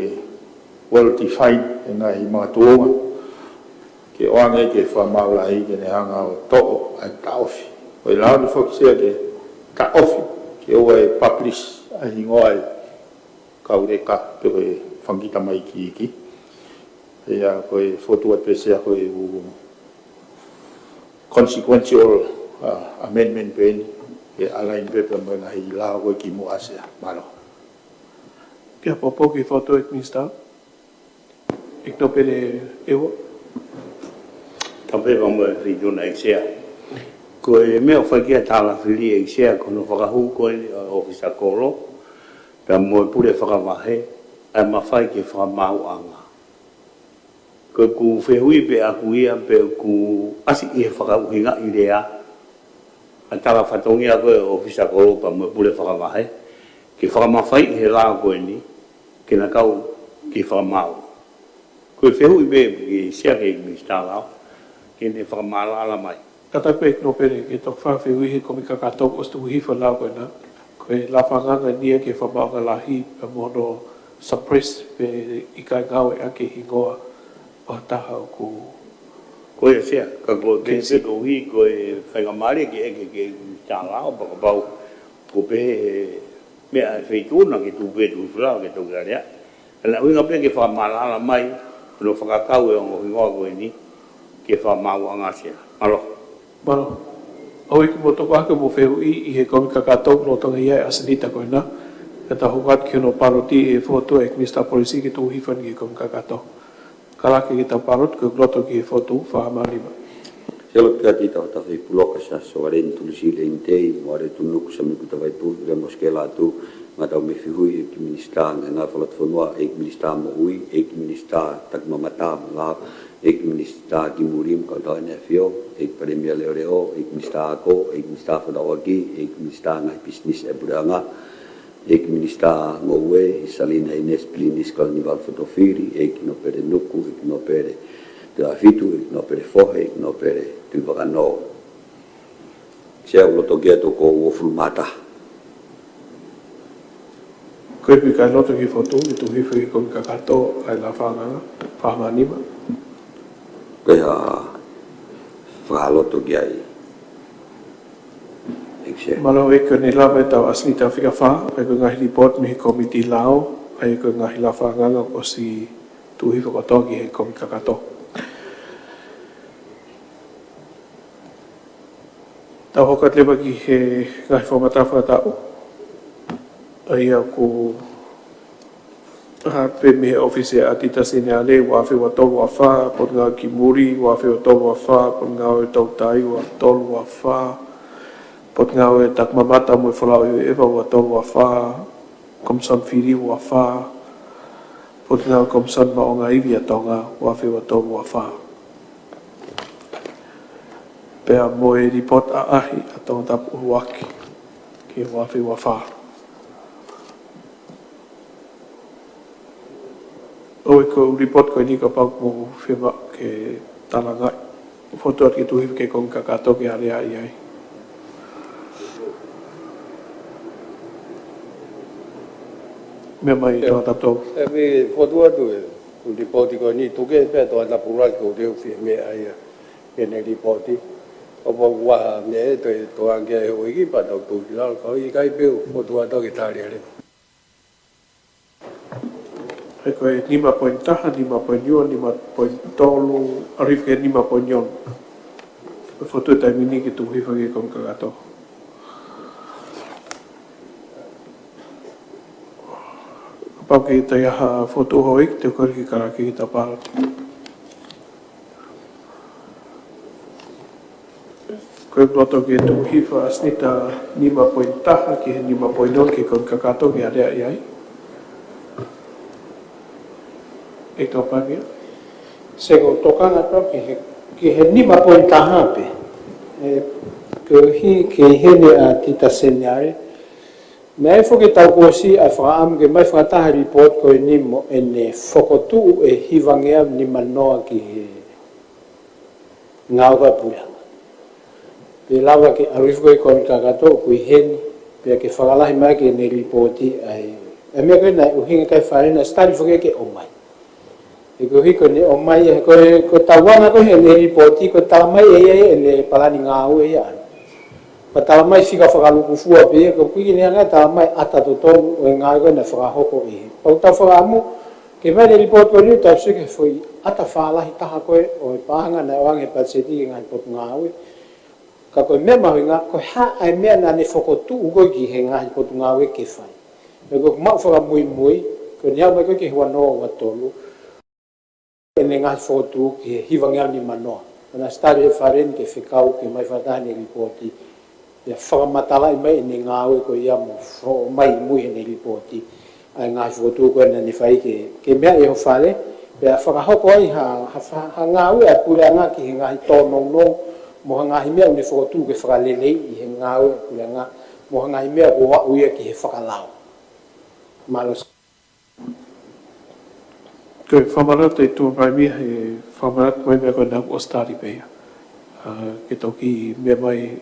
well define e ngaahi makatuʻunga ke ʻoange ki he Fakamaauʻanga Lahi ke ne hanga ʻo toʻo ʻa e taʻofi ʻo e lao ni foki Sea, ke taʻofi ke ʻoua ʻe publish ʻa e hingoa ʻa e kau leka pe ko e fanga kiʻi tamaiki iiki. Pea ko e fotu atu pē Sea ko e ʻū consequential, uh, amendment pē eni, ke align pē pea mo e ngaahi lao ko ē kimuʻa Sea. Mālō. Pea poupou ki he fotu, ʻEiki Minisitā. ʻEiki Nōpele ʻEua. Tapu pea mo e feituʻu na, ʻEiki Sea. Ko e meʻa ʻoku fai ki ai e tālafili, ʻEiki Sea, ko hono fakahū ko eni ʻa e ʻōfisa kolo pea mo e pule fakavahe ʻa e mafai ki he Fakamaauʻanga. Ko ʻeku fehuʻi pē ʻaʻaku ia, pe ʻoku ʻasi ʻi he fakaʻuhingaʻi lea ʻa e tala fatongia ko ē ʻa e ʻōfisa kolo pea mo e pule fakavahe ke fakamafaiʻi he lao ko eni ke na kau ki he fakamaau. Ko e fehuʻi pē ki he Sea ki he Minisitā Lao ke ne fakamaʻalaʻala mai. Kātaki pē ʻEiki Nōpele ke toki fakafehuʻi he komiti kakato kuo ʻosi tuku hifo e lao ko ena. Ko e lao fakaangaanga eni ia ki he Fakamaauʻanga Lahi pea mo hono suppress pe ʻikai ngāueʻaki e hingoa ʻo ha taha ʻoku. Ko ia Sea, ka ko e ke se koeʻuhi ko e faingamālie ke ʻeke ki he Minisitā Lao, pea kapau ʻoku pehē ʻe he meʻa ʻa e feituʻu na ke tuku pē tuʻu hifo lao ke toki alea. Ka naʻe ʻuhinga pē ke fakamaʻalaʻala mai hono fakakau e ongo hingoa ko eni ki he Fakamaauʻanga Sea. Mālō. Mālō. ʻOku ʻikai mo toko ake mo fehuʻi ʻi he komiti kakato, lolotonga ia e ʻasenita ko ena. Ka tau hoko atu ki hono pāloti e fotu ʻa e ʻEiki Minisitā Polisi ke tuku hifo eni ki he komiti kakato. Kalake ke tau pāloti, ko e loto ki he fotu, fā mā nima. Sea, loto atu ki he tauhi puloka Siaosi Sovaleni Tulisili Eni Tei, Moale Tunuku Sami Kuta Vaipulu, pea mo Sikela Atu, ngata ʻo mei fehuʻi ʻEiki Minisitā Ngaahi Ngāue Fakalotofonua, ʻEiki Minisitā Moʻui, ʻEiki Minisitā Takimamata mo e Lao, ʻEiki Minisitā Kimuri mo e Kau Tauʻatāina ʻEne ʻAfio, ʻEiki Palēmia Leʻoleʻo, ʻEiki Minisitā Ako, ʻEiki Minisitā Fefakatauʻaki, ʻEiki Minisitā Ngaahi Pisinisi ʻa e Puleʻanga, ʻEiki Minisitā Ngoue, His Hellenic Highness Pilinisi Kalaniuvalu Fotofili, ʻEiki Nōpele Nuku, ʻEiki Nōpele Tuʻiʻāfitu, ʻEiki Nōpele Fohe, ʻEiki Nōpele Tuʻivakanō. Sea, ʻoku loto ki ai e toko uofulu mā taha. Ko e ʻikai loto ki he fotu, ke tuku hifo ki he komiti kakato ʻa e lao fakaangaanga, fā mā nima. Ko e hā e fakaloto ki ai, ʻEiki Sea? Mālō, ʻEiki, ko eni lava ʻetau ʻasenita fika fā, ʻa ia ko e ngaahi lipooti mei he komiti lao, ʻa ia ko e ngaahi lao fakaangaanga kuo ʻosi tuku hifo kotoa ki he komiti kakato. Tau hoko atu leva ki he ngaahi fakamatala fakataʻu. ʻA ia ʻoku hā pē mei he ʻŌfisi ʻa e ʻAtita Seniale, ua afe ua tolu ua fā, Potungāue Kimuri, ua afe ua tolu ua fā, Potungāue Toutai, ua tolu ua fā, Potungāue Takimamata mo e Folau ʻEveʻeva, ua tolu ua fā, Komisoni Fili, ua fā, Potungāue Komisoni Maʻuʻanga Ivi ʻa Tonga, ua afe ua tolu ua fā. Pea mo e lipooti ʻaʻahi ʻa Tongatapu ʻUluaki ki he ua afe ua fā. ʻOku ʻi ai e lipooti ko eni kapau ʻoku mou fie maʻu ke talangaʻi. Fotu atu ki he Tuʻu Hifo ki he Koni Kakato ke aleaʻi ai. Meʻa mai Tongatapu. ʻE, mei fotu atu e lipooti ko eni tuku pē Tongatapu ʻUluaki ko e fie meʻa ia. Ke ne lipooti. ʻOku ou ʻai ha meʻa ʻe toe toʻo ange ʻe he houʻeiki pea tau toki lau, ka ʻoku ʻikai pē ʻo fotu atu ke tali ale. He ko e nima poini taha, nima poini ua, nima poini tolu, ʻalu hifo ki he nima poini ono. Ko e fotu he taimi ni ki he Tuʻu Hifo ki he Koni Kakato. Kapau ʻoku ʻikai toe ʻi ai ha fotu houʻeiki, te u kole ke kalake ki he tapala. Ko e loto ki he Tuʻu Hifo ʻa Sinita nima poini taha ki he nima poini ono ki he Koni Kakato ke aleaʻi ai. ʻE tau pania. Seko tokanga tau ki he, ki he nima poini taha pē. ʻE, ko e hiki heni ʻa Tita Seniale. Naʻe foki tau kuo ʻosi ʻa e fakaʻamu ke ʻomai fakataha lipooti ko eni mo ʻene fokotuʻu e hivangeau nima noa ki he ngāue ʻa e puleʻanga. Pea lava ke ʻalu hifo ki he Koni Kakato ʻoku ʻi heni, pea ke fakalahi mai ki heʻene lipooti ʻa e, ʻa e meʻa ko ē naʻe ʻuhinga ki ai e fale naʻe ʻosi tali foki ke ʻomai. He ko e hiki ko eni ʻomai, he ko e, ko e tauanga ko ē heʻene lipooti, ko e talamai ʻe ia ʻene palani ngāue ia ʻana. Pea talamai fika fakalūkufua pē ia, ko e ʻuhinga ia naʻe talamai ʻata totonu ʻo e ngāue ko ē naʻe fakahoko ʻi he. Pea ʻoku tau fakaʻamu, ke ʻomai e lipooti ko eni ʻo tau sio ki he foʻi ʻata fālahi taha ko ē ʻo e paʻanga naʻe ʻoange he patiseti ki he ngaahi potungāue. Ka ko e meʻa mahuʻinga, ko e hā ʻa e meʻa naʻa ne fokotuʻu ko ē ki he ngaahi potungāue ke fai. Pea ko e maʻu fakamuimui, ko eni aʻu mai ko ē ki he ua noa ua tolu, ʻene ngaahi fokotuʻu ki he hivangeau nima noa. Naʻe ʻosi tali ʻe he fale ni ke fekau ke ʻomai fakataha ʻene lipooti. Pea fakamatalaʻi mai ʻene ngāue ko ia mo fo-, ʻomai mui heʻene lipooti. ʻA e ngaahi fokotuʻu ko ē naʻa ne fai ke, ke meʻa ʻi ho fale. Pea fakahoko ai ha, ha, ha, ha ngāue ʻa e puleʻanga ki he ngaahi tōnounou, mo ha ngaahi meʻa ʻoku ne fokotuʻu ke fakaleleiʻi he ngāue ʻa e puleʻanga, mo ha ngaahi meʻa ʻoku aʻu ia ki he fakalao. Mālō. Ko e fakamanatu ʻe he Tuʻa Palēmia, he fakamanatu mai meʻa ko ē naʻa ku ʻosi tali pē ia. ʻA, ke toki meʻa mai,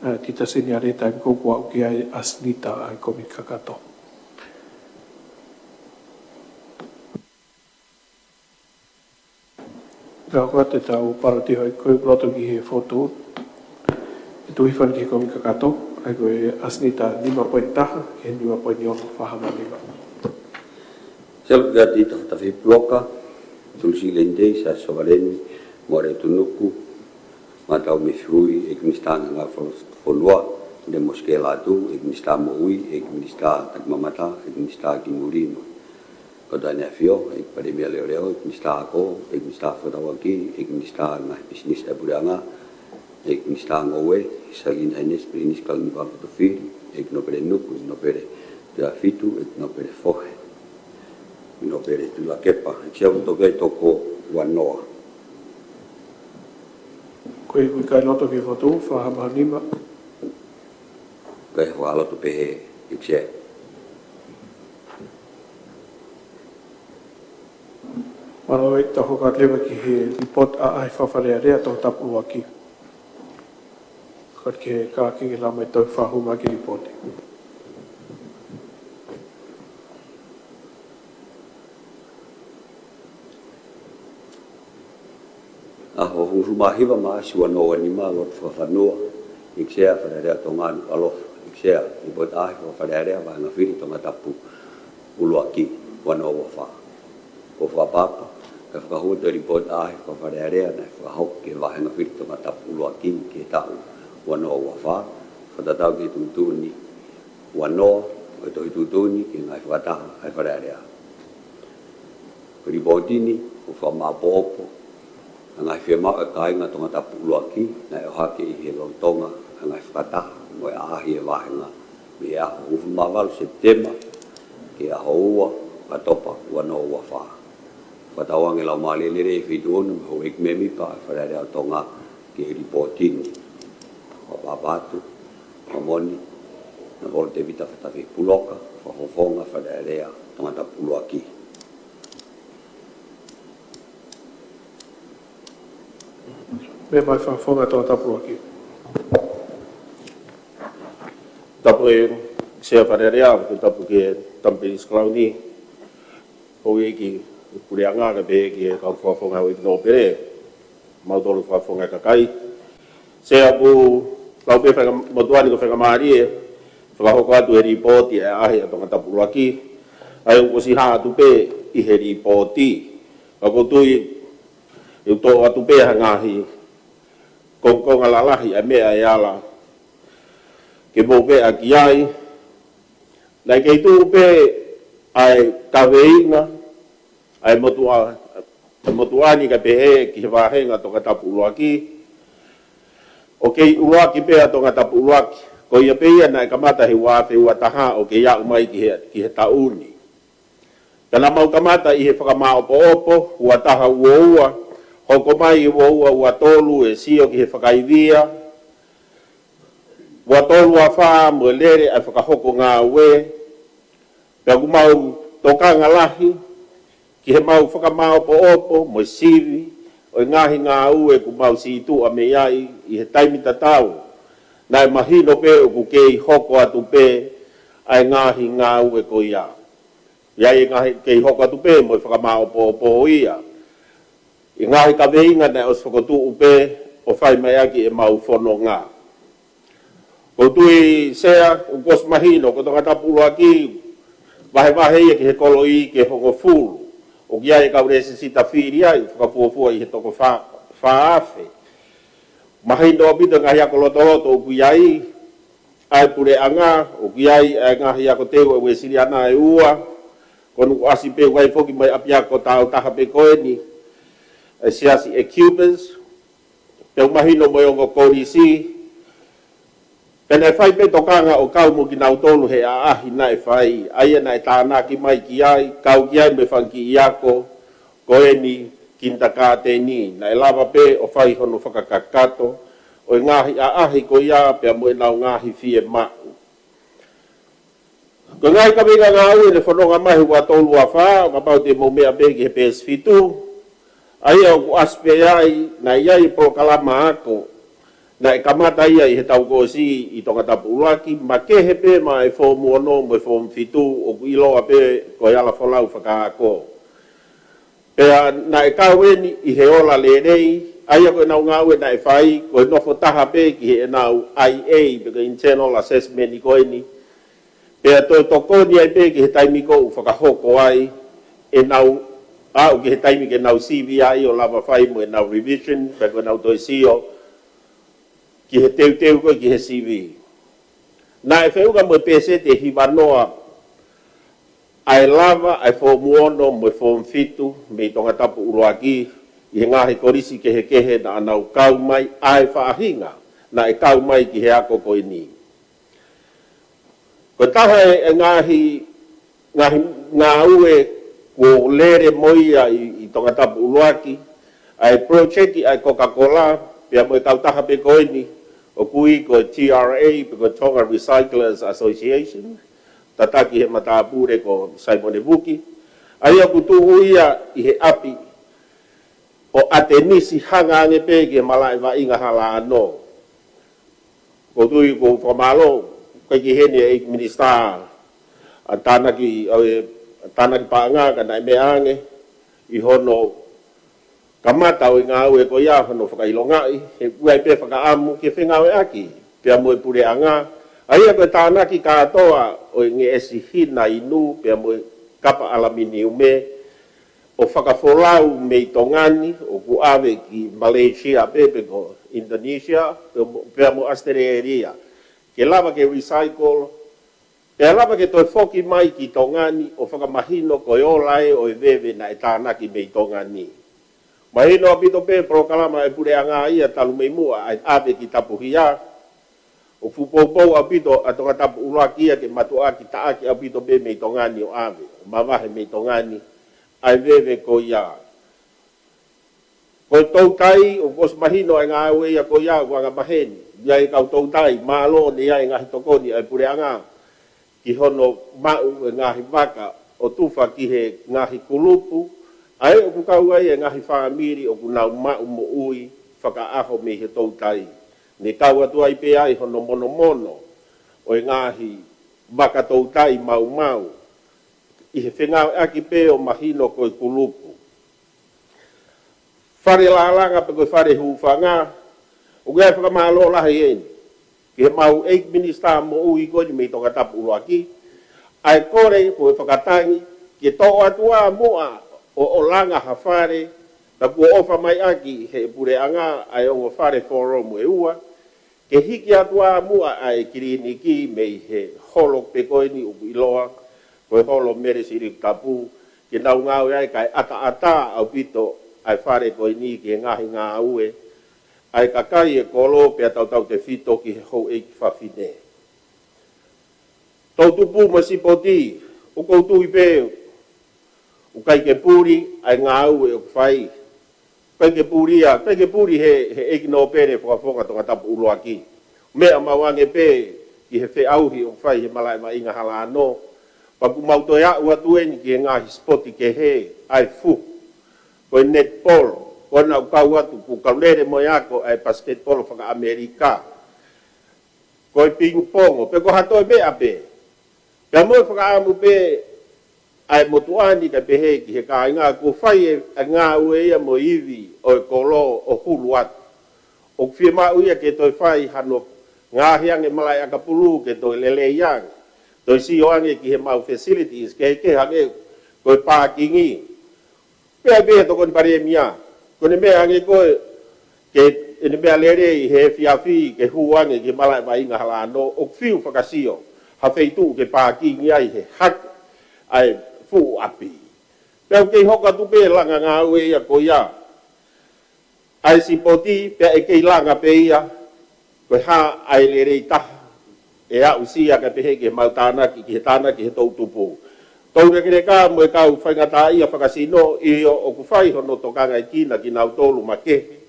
ʻa, Tita Seniale taimi ko ē kuo aʻu ki ai ʻa Sinita ʻa e Koni Kakato. Ka ko ʻetau paloti hoi ko e loto ki he fotu. ʻE Tuʻu Hifo ki he Koni Kakato, ʻa ia ko e ʻa Sinita nima poini taha ki he nima poini ono, fakahā mai Sinita. Selu kia Tita Fatafihi Puloka, Tulusi Lendei, Sa Sovaleni, Moare Tunuku, Matau Mefihui, ʻEiki Minisitā Ngāue Fakafonua, Lemo Sikelatu, ʻEiki Minisitā Moʻui, ʻEiki Minisitā Takimamata, ʻEiki Minisitā Kimulino. Ko Tane ʻAfio, ʻEiki Palēmia Leoleo, ʻEiki Minisitā Ako, ʻEiki Minisitā Fekauʻaki, ʻEiki Minisitā Ngaahi Pisinisi ʻa e Puleʻanga, ʻEiki Minisitā Ngoue, His Highness Prince Kalaniuvalu Fotofili, ʻEiki Nōpele Nuku, ʻEiki Nōpele Tuʻiʻāfitu, ʻEiki Nōpele Fohe, ʻEiki Nōpele Tuʻilakepa, ʻEiki Sea Tokua ʻe toko ua noa. Ko e ʻikai loto ki he fotu, fakahā mai Sinita. Ko e fakaloto pē he ʻEiki Sea. Mālō, ʻe tau hoko atu leva ki he lipooti ʻaʻahi Fakafalealea Tongatapu ʻUluaki. Ko e ke ka ki ke lau mai tau fakahū mai ki he lipooti. ʻAho hongofulu mā hiva Maʻasi ua noa ua nima, lotu fakafanua, ʻEiki Sea Falealea Tonga Nukuʻalofa, ʻEiki Sea, lipooti ʻaʻahi Fakafalealea, vāhenga fili Tongatapu ʻUluaki, ua noa ua fā. Ko e fakaʻapaʻapa, kae fakahū atu e lipooti ʻaʻahi Fakafalealea naʻe fakahoko ki he vāhenga fili Tongatapu ʻUluaki ki he taʻu ua noa ua fā, fakatatau ki he tuʻutuʻuni ua noa ʻo e Tohi Tuʻutuʻuni ki he Ngaahi Fakataha ʻa e Falealea. Ko e lipooti ni, ʻoku fakamāʻopoʻopo ʻa e ngaahi fiemaʻu ʻa e kāinga Tongatapu ʻUluaki naʻe ʻohake ʻi he lolotonga ʻa e ngaahi fakataha mo e ʻaʻahi ʻa e vāhenga mei he ʻaho hongofulu mā valu Sepitema ki he ʻaho ua ʻOkatopa ua noa ua fā. Fakatauange lau mālie lelei e Feituʻu Ono mo e houʻeiki mēmipa ʻa e Falealea ʻo Tonga, Ki he lipooti ni, ʻoku ou pāpā atu, ka moni, na Volo Tevita Fatafi Puloka, Fakafofonga Fale Alea, Tongatapu ʻUluaki. Meʻa mai Fakafofonga Tongatapu ʻUluaki. Tapu e Sea Fale Alea, tapu ki he Tama Pilinisi Kalauni, houʻeiki puleʻanga kae pehē ki he kau fakafofonga houʻeiki nōpele, mautolu fakafofonga kakai. Sea, ʻoku lau pē fakamotuʻa ni ko e faingamālie, fakahoko atu e lipooti ʻa e ʻaʻahi ʻa Tongatapu ʻUluaki, ʻa ia ʻoku ʻosi hā atu pē ʻi he lipooti. Ka ʻoku ou tui, ʻe u toʻo atu pē ha ngaahi kongokonga lalahi ʻa e meʻa ʻe ala ke mou meʻa ki ai. Naʻe kei tuʻu pē ʻa e kaveinga ʻa e motuʻa, ʻa e motuʻa ni kae pehē ki he vāhenga Tongatapu ʻUluaki, ʻoku kei ʻuluaki pē ʻa Tongatapu ʻUluaki. Ko ia pē ia naʻe kamata he ua afe ua taha ʻo kei aʻu mai ki he, ki he taʻu ni. Ka naʻa mau kamata ʻi he fakamāʻopoʻopo, ua taha ua ua, hoko mai ʻi ua ua ua tolu e sio ki he fakaivia, ua tolu ua fā mo e lele ʻa e fakahoko ngāue, pea ʻoku mau tokanga lahi ki he mau fakamāʻopoʻopo mo e sivi ʻo e ngaahi ngāue ʻoku mau situʻa mei ai ʻi he taimi tatau, naʻe mahino pē ʻoku kei hoko atu pē ʻa e ngaahi ngāue ko ia. ʻI ai e ngaahi kei hoko atu pē mo e fakamāʻopoʻopo ia ʻi he ngaahi kaveinga naʻe ʻosi fokotuʻu pē ʻo fai mai ʻaki ʻemau fononga. ʻOku ou tui Sea, ʻoku ʻosi mahino, ko Tongatapu ʻUluaki, vahevahe ia ki he kolo iiki ʻe hongofulu. ʻOku ʻi ai e kau lēsisita fili ai, fakafuofua ʻi he toko fā, fā afe. Mahino ʻaupito e ngaahi ako lotoloto ʻoku ʻi ai ʻa e puleʻanga, ʻoku ʻi ai ʻa e ngaahi ako teu ʻa e Uēsiliana ʻe ua, ko ʻeku ʻasi pē ʻoku ʻi ai foki mo e ʻapiako tāutaha pē ko eni, ʻa e siasi ʻa e Cubans, pea ʻoku mahino mo e ongo kolisi, pea naʻe fai pē tokanga ʻo kau mo kinautolu he ʻaʻahi naʻe fai, ʻa ia naʻe tānaki mai ki ai, kau ki ai mo e fanga kiʻi ako, ko eni kinitakāteni, naʻe lava pē ʻo fai hono fakakakato ʻo e ngaahi ʻaʻahi ko ia pea mo ʻenau ngaahi fiemaʻu. Ko e ngaahi kaveinga ngāue naʻe fononga mai he ua tolu ua fā, ʻo kapau te mou meʻa pē ki he peesi fitu, ʻa ia ʻoku ʻasi pē ai, naʻe ʻi ai e polokalama ako naʻe kamata ia ʻi he taʻu kuo ʻosi ʻi Tongatapu ʻUluaki, makehe pē maʻa e foomu ono mo e foomu fitu, ʻoku ʻiloa pē ko e ala folau fakaako. Pea naʻe kau eni ʻi he ola lelei, ʻa ia ko ʻenau ngāue naʻe fai, ko e nofo taha pē ki heʻenau I A, pe ko e internal assessment ko eni. Pea toe tokoni ai pē ki he taimi ko ē ʻoku fakahoko ai, ʻenau aʻu ki he taimi ke nau sivi ai ʻo lava fai mo ʻenau revision, pe ko ʻenau toe sio ki he teuteu ko ē ki he sivi. Naʻe feʻunga mo e pēseti ʻe hiva noa ʻa e lava ʻa e foomu ono mo e foomu fitu mei Tongatapu ʻUluaki ʻi he ngaahi kolisi kehekehe naʻa nau kau mai, ʻa e faʻahinga naʻe kau mai ki he ako ko eni. Ko e taha e, e ngaahi, ngaahi ngāue kuo lele mo ia ʻi, ʻi Tongatapu ʻUluaki, ʻa e project ʻa e Coca-Cola, pea mo e kautaha pē ko eni, ʻoku ui ko e T R A, pe ko e Tonga Recyclers Association, tataki he matāpule ko Saimone Vuki. ʻA ia ʻoku tuʻu ia ʻi he ʻapi ʻo ʻAtenisi, hanga ange pē ki he malaʻe vaʻinga Hala Ano. ʻOku ou tui ʻoku ou fakamālō, ʻikai ke ʻi heni e ʻEiki Minisitā ʻa e Tānaki, ʻa e Tānaki Paʻanga, ka naʻe meʻa ange ʻi hono kamata ʻo e ngāue ko ia hono fakaʻilongaʻi, he ʻoku ʻi ai pē fakaʻamu ke fengāueʻaki pea mo e puleʻanga, ʻa ia ko e tānaki kātoa ʻo e ngeʻesi hina inu pea mo e kapa ʻalaminiume ʻo fakafolau mei Tonga ni, ʻoku ʻave ki Malaysia pē pe ko Indonesia, pea mo, pea mo ʻAositelēlia. Ke lava ke recycle, pea lava ke toe foki mai ki Tonga ni ʻo fakamahino ko e ola ē ʻo e veve naʻe tānaki mei Tonga ni. Mahino ʻaupito pē polokalama ʻa e puleʻanga ia talu mei muʻa, ʻa e ʻave ki Tapuhia. ʻOku fuʻu poupou ʻaupito ʻa Tongatapu ʻUluaki ia ke mātuʻaki taʻaki ʻaupito pē mei Tonga ni ʻo ʻave, ʻo mavahe mei Tonga ni ʻa e veve ko ia. Ko e toutai, ʻoku ʻosi mahino e ngāue ia ko ia ʻoku angamaheni. ʻI ai e kau toutai, mālō ne ʻi ai e ngaahi tokoni ʻa e puleʻanga ki hono maʻu e ngaahi vaka ʻo tufa ki he ngaahi kulupu, ʻa ē ʻoku kau ai e ngaahi fāmili ʻoku nau maʻu moʻui fakaʻaho mei he toutai. Ne kau atu ai pē ai hono monomono ʻo e ngaahi vaka toutai maumau ʻi he fengāueʻaki pē ʻo mahino ko e kulupu. Fale lālanga pe ko e fale hūfanga, ʻoku ʻi ai e fakamālō lahi eni ki he mau ʻEiki Minisitā Moʻui ko eni mei Tongatapu ʻUluaki, ʻa e kole ko e fakatangi ke toʻo atu ā muʻa ʻo, ʻo langa ha fale, ka kuo ʻofa mai ʻaki he puleʻanga ʻa e ongo fale Forum ʻe ua, ke hiki atu ā muʻa ʻa e kiliniki mei he holo pē ko eni ʻoku ʻiloa ko e holo Mele Siliku Tapu, ke nau ngāue ai kae ʻataʻatā ʻaupito ʻa e fale ko eni ki he ngaahi ngāue ʻa e kakai e kolo pea tautautefito ki he houʻeiki fafine. Toutupu mo e sipoti, ʻoku ou tui pē ʻoku ʻikai ke puli ʻa e ngāue ʻoku fai. ʻIkai ke puli ia, ʻikai ke puli he, he ʻEiki Nōpele Fakafofonga Tongatapu ʻUluaki. Meʻa mau ange pē ki he feʻauhi ʻoku fai he malaʻe vaʻinga Halano. Pea ʻoku mau toe aʻu atu eni ki he ngaahi sipoti kehe, ʻa e fuhu, ko e netipolo, ko ena ʻoku kau atu, ʻoku kau lele mo e ako ʻa e pasiketipolo fakaʻAmelika. Ko e pingipongo, pe ko ha toe meʻa pē. Pea mo e fakaʻamu pē ʻa e motuʻa ni kae pehē ki he kāinga, kuo fai e, e ngāue ia mo e ivi ʻo e kolo ʻo hulu atu. ʻOku fiemaʻu ia ke toe fai hano ngaohi ange malaʻe ʻakapulu ke toe lelei ange. Toe sio ange ki he mau facilities, ke, ke hangē ko e pākingi. Pea pehē Tokoni Palēmia, ko ʻene meʻa ange ko ē, ke ʻene meʻa lelei he efiafi ke hū ange ki he malaʻe vaʻinga Halano, ʻoku fiu fakasio ha feituʻu ke pākingi ai he hake ʻa e fuʻu ʻapi. Pea ʻoku kei hoko atu pē langa ngāue ia ko ia ʻa e sipoti, pea ʻe kei langa pē ia, ko e hā ʻa e lelei taha ʻe aʻusia kae pehē ki he mau tānaki, ki he tānaki he toutupu. Toulekeleka mo e kau faingataʻaʻia fakasino, ʻio, ʻoku fai hono tokangaʻi kinautolu makehe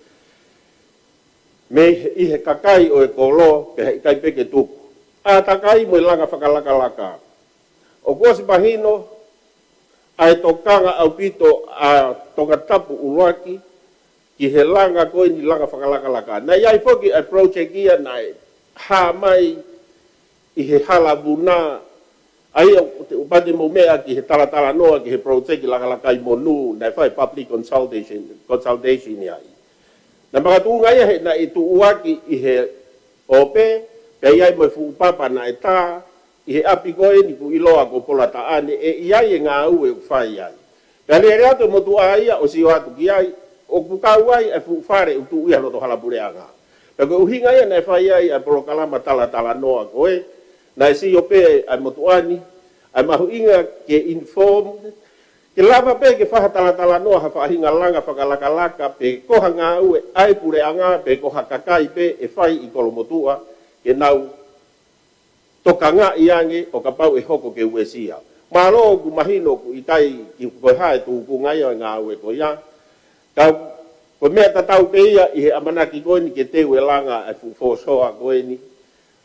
mei he, ʻi he kakai ʻo e kolo, pea heʻikai pē ke tuku. ʻĀtakai mo e langa fakalakalaka. ʻOku ʻosi mahino ʻa e tokanga ʻaupito ʻa Tongatapu ʻUluaki ki he langa ko eni, langa fakalakalaka. Naʻe ʻi ai foki ʻa e project ia naʻe hā mai ʻi he Hala Vuna, ʻa ia ʻoku te, ʻoku pau te mou meʻa ki he talatalanoa ki he project Lakalakai Monū, naʻe fai public consultation, consultation ia ai. Naʻe makatuʻunga ia he naʻe tuʻuaki ʻi he ʻope, pea ʻi ai mo e fuʻu papa naʻe tā, ʻi he ʻapi ko eni ʻoku ʻiloa ko Polataʻane, ʻe ʻi ai e ngāue ʻoku fai ai. Pea lele atu e motuʻa ia ʻo sio atu ki ai, ʻoku kau ai e fuʻu fale ʻoku tuʻu ia loto hala puleʻanga. Pea ko e ʻuhinga ia naʻe fai ai ʻa e polokalama talatalanoa ko ē, naʻe sio pē ʻa e motuʻa ni, ʻa e mahuʻinga ke inform, ke lava pē ke fai ha talatalanoa ha faʻahinga langa fakalakalaka pe ko ha ngāue ʻa e puleʻanga pe ko ha kakai pē ʻe fai ʻi Kolomotuʻa, ke nau tokangaʻi ange ʻo kapau ʻe hoko ke uesia. Mālō ʻoku mahino ʻoku ʻikai ke ko e hā e tūkunga ia ʻo e ngāue ko ia. Ka ko e meʻa tatau pē ia ʻi he ʻamanaki ko eni ke teu e langa ʻa e fuʻu fōsoa ko eni,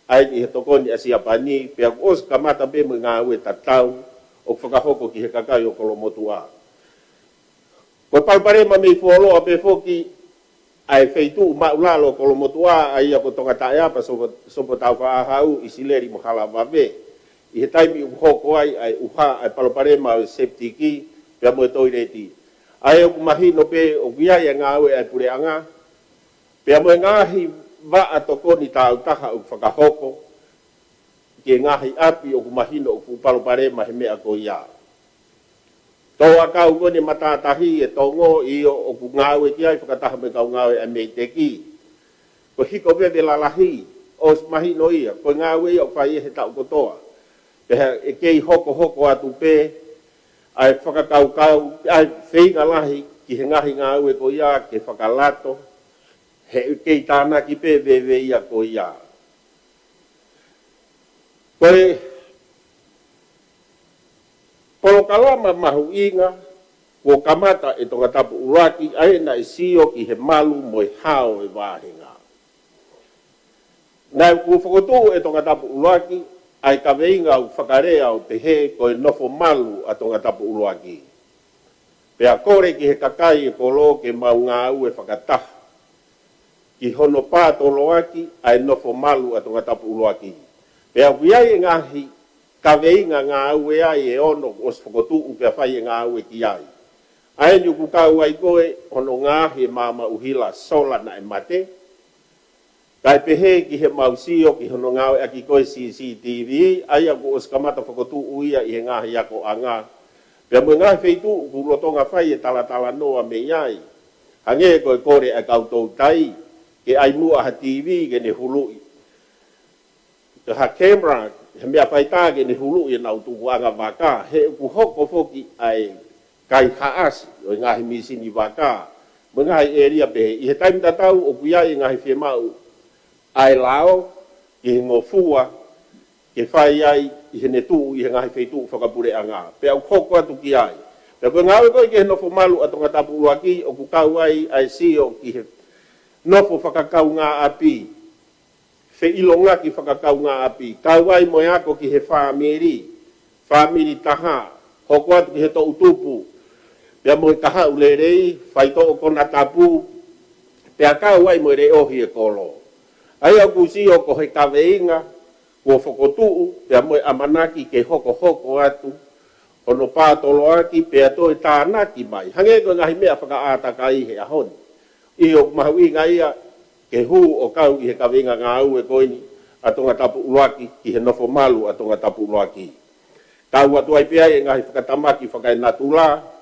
ʻa eni ʻi he tokoni ʻa Siapani, pea kuo ʻosi kamata pē mo e ngāue tatau ʻoku fakahoko ki he kakai ʻo Kolomotuʻa. Ko e palopalema mei fuoloa pē foki ʻa e feituʻu maʻulalo ʻo Kolomotuʻa, ʻa ia ko Tongataʻeapa, Sopo, Sopotau Faʻahau, ʻIsileli mo Halavave. ʻI he taimi ʻoku hoko ai ʻa e ʻuha ʻa e palopalema ʻo e septic pea mo e toileti. ʻA ia ʻoku mahino pē ʻoku ʻi ai e ngāue ʻa e puleʻanga, pea mo e ngaahi vaʻa tokoni tāutaha ʻoku fakahoko ki he ngaahi ʻapi ʻoku mahino ʻoku palopalema he meʻa ko ia. Tō ʻakau ko eni matātahi e Tongo, ʻio, ʻoku ngāue ki ai fakataha mo e kau ngāue ʻa e MEIDECC. Ko e hiko veve lalahi, ʻosi mahino ia, ko e ngāue ia ʻoku fai he taʻu kotoa. Pea ʻe kei hokohoko atu pē ʻa e fakakaukau, ʻa e feinga lahi ki he ngaahi ngāue ko ia ke fakalato, he ʻe kei tānaki pē veve ia ko ia. Ko e polokalama mahuʻinga kuo kamata ʻe Tongatapu ʻUluaki, ʻa ia naʻe sio ki he malu mo e hao e vāhenga. Naʻe kuo fokotuʻu ʻe Tongatapu ʻUluaki ʻa e kaveinga ʻoku fakalea ʻo pehē ko e nofo malu ʻa Tongatapu ʻUluaki. Pea kole ki he kakai e kolo ke mau ngāue fakataha ki hono pātoloaki ʻa e nofo malu ʻa Tongatapu ʻUluaki. Pea ʻoku ʻi ai e ngaahi kaveinga ngāue ai ʻe ono kuo ʻosi fokotuʻu pea fai e ngāue ki ai. ʻA eni ʻoku kau ai ko e hono ngaohi e maama ʻuhila sola naʻe mate, kae pehē ki he mau sio ki hono ngāueʻaki ko e C C T V, ʻa ia kuo ʻosi kamata fokotuʻu ia ʻi he ngaahi akoʻanga. Pea mo e ngaahi feituʻu ʻoku lolotonga fai e talatalanoa mei ai. Hangē ko e kole ʻa e kau toutai ke ʻai muʻa ha T V ke ne huluʻi, ha camera, he meʻa faitā ke ne huluʻi ʻenau tukuʻanga vaka, he ʻoku hoko foki ʻa e kaihaʻasi ʻo e ngaahi mīsini vaka mo e ngaahi ʻēlia pehē. ʻI he taimi tatau ʻoku ʻi ai e ngaahi fiemaʻu ʻa e lao ki he ngofua ke fai ai ʻi heʻene tuʻu ʻi he ngaahi feituʻu fakapuleʻanga. Pea ʻoku hoko atu ki ai. Pea ko e ngāue ko ē ki he nofo malu ʻa Tongatapu ʻUluaki ʻoku kau ai ʻa e sio ki he nofo fakakaungāʻapi, feʻilongaki fakakaungāʻapi, kau ai mo e ako ki he fāmili, fāmili taha, hoko atu ki he toʻutupu, pea mo e kahaʻu lelei, faitoʻo konatapu, pea kau ai mo e leʻohi e kolo. ʻA ia ʻoku sio ko e kaveinga kuo fokotuʻu, pea mo e ʻamanaki ke hokohoko atu hono pātoloaki pea toe tānaki mai. Hangē ko e ngaahi meʻa fakaʻātakai he ʻaho ni. ʻIo, ʻoku mahuʻinga ia ke hū ʻo kau ʻi he kaveinga ngāue ko eni ʻa Tongatapu ʻUluaki ki he nofo malu ʻa Tongatapu ʻUluaki. Kau atu ai pē ai e ngaahi fakatamaki fakaenatula.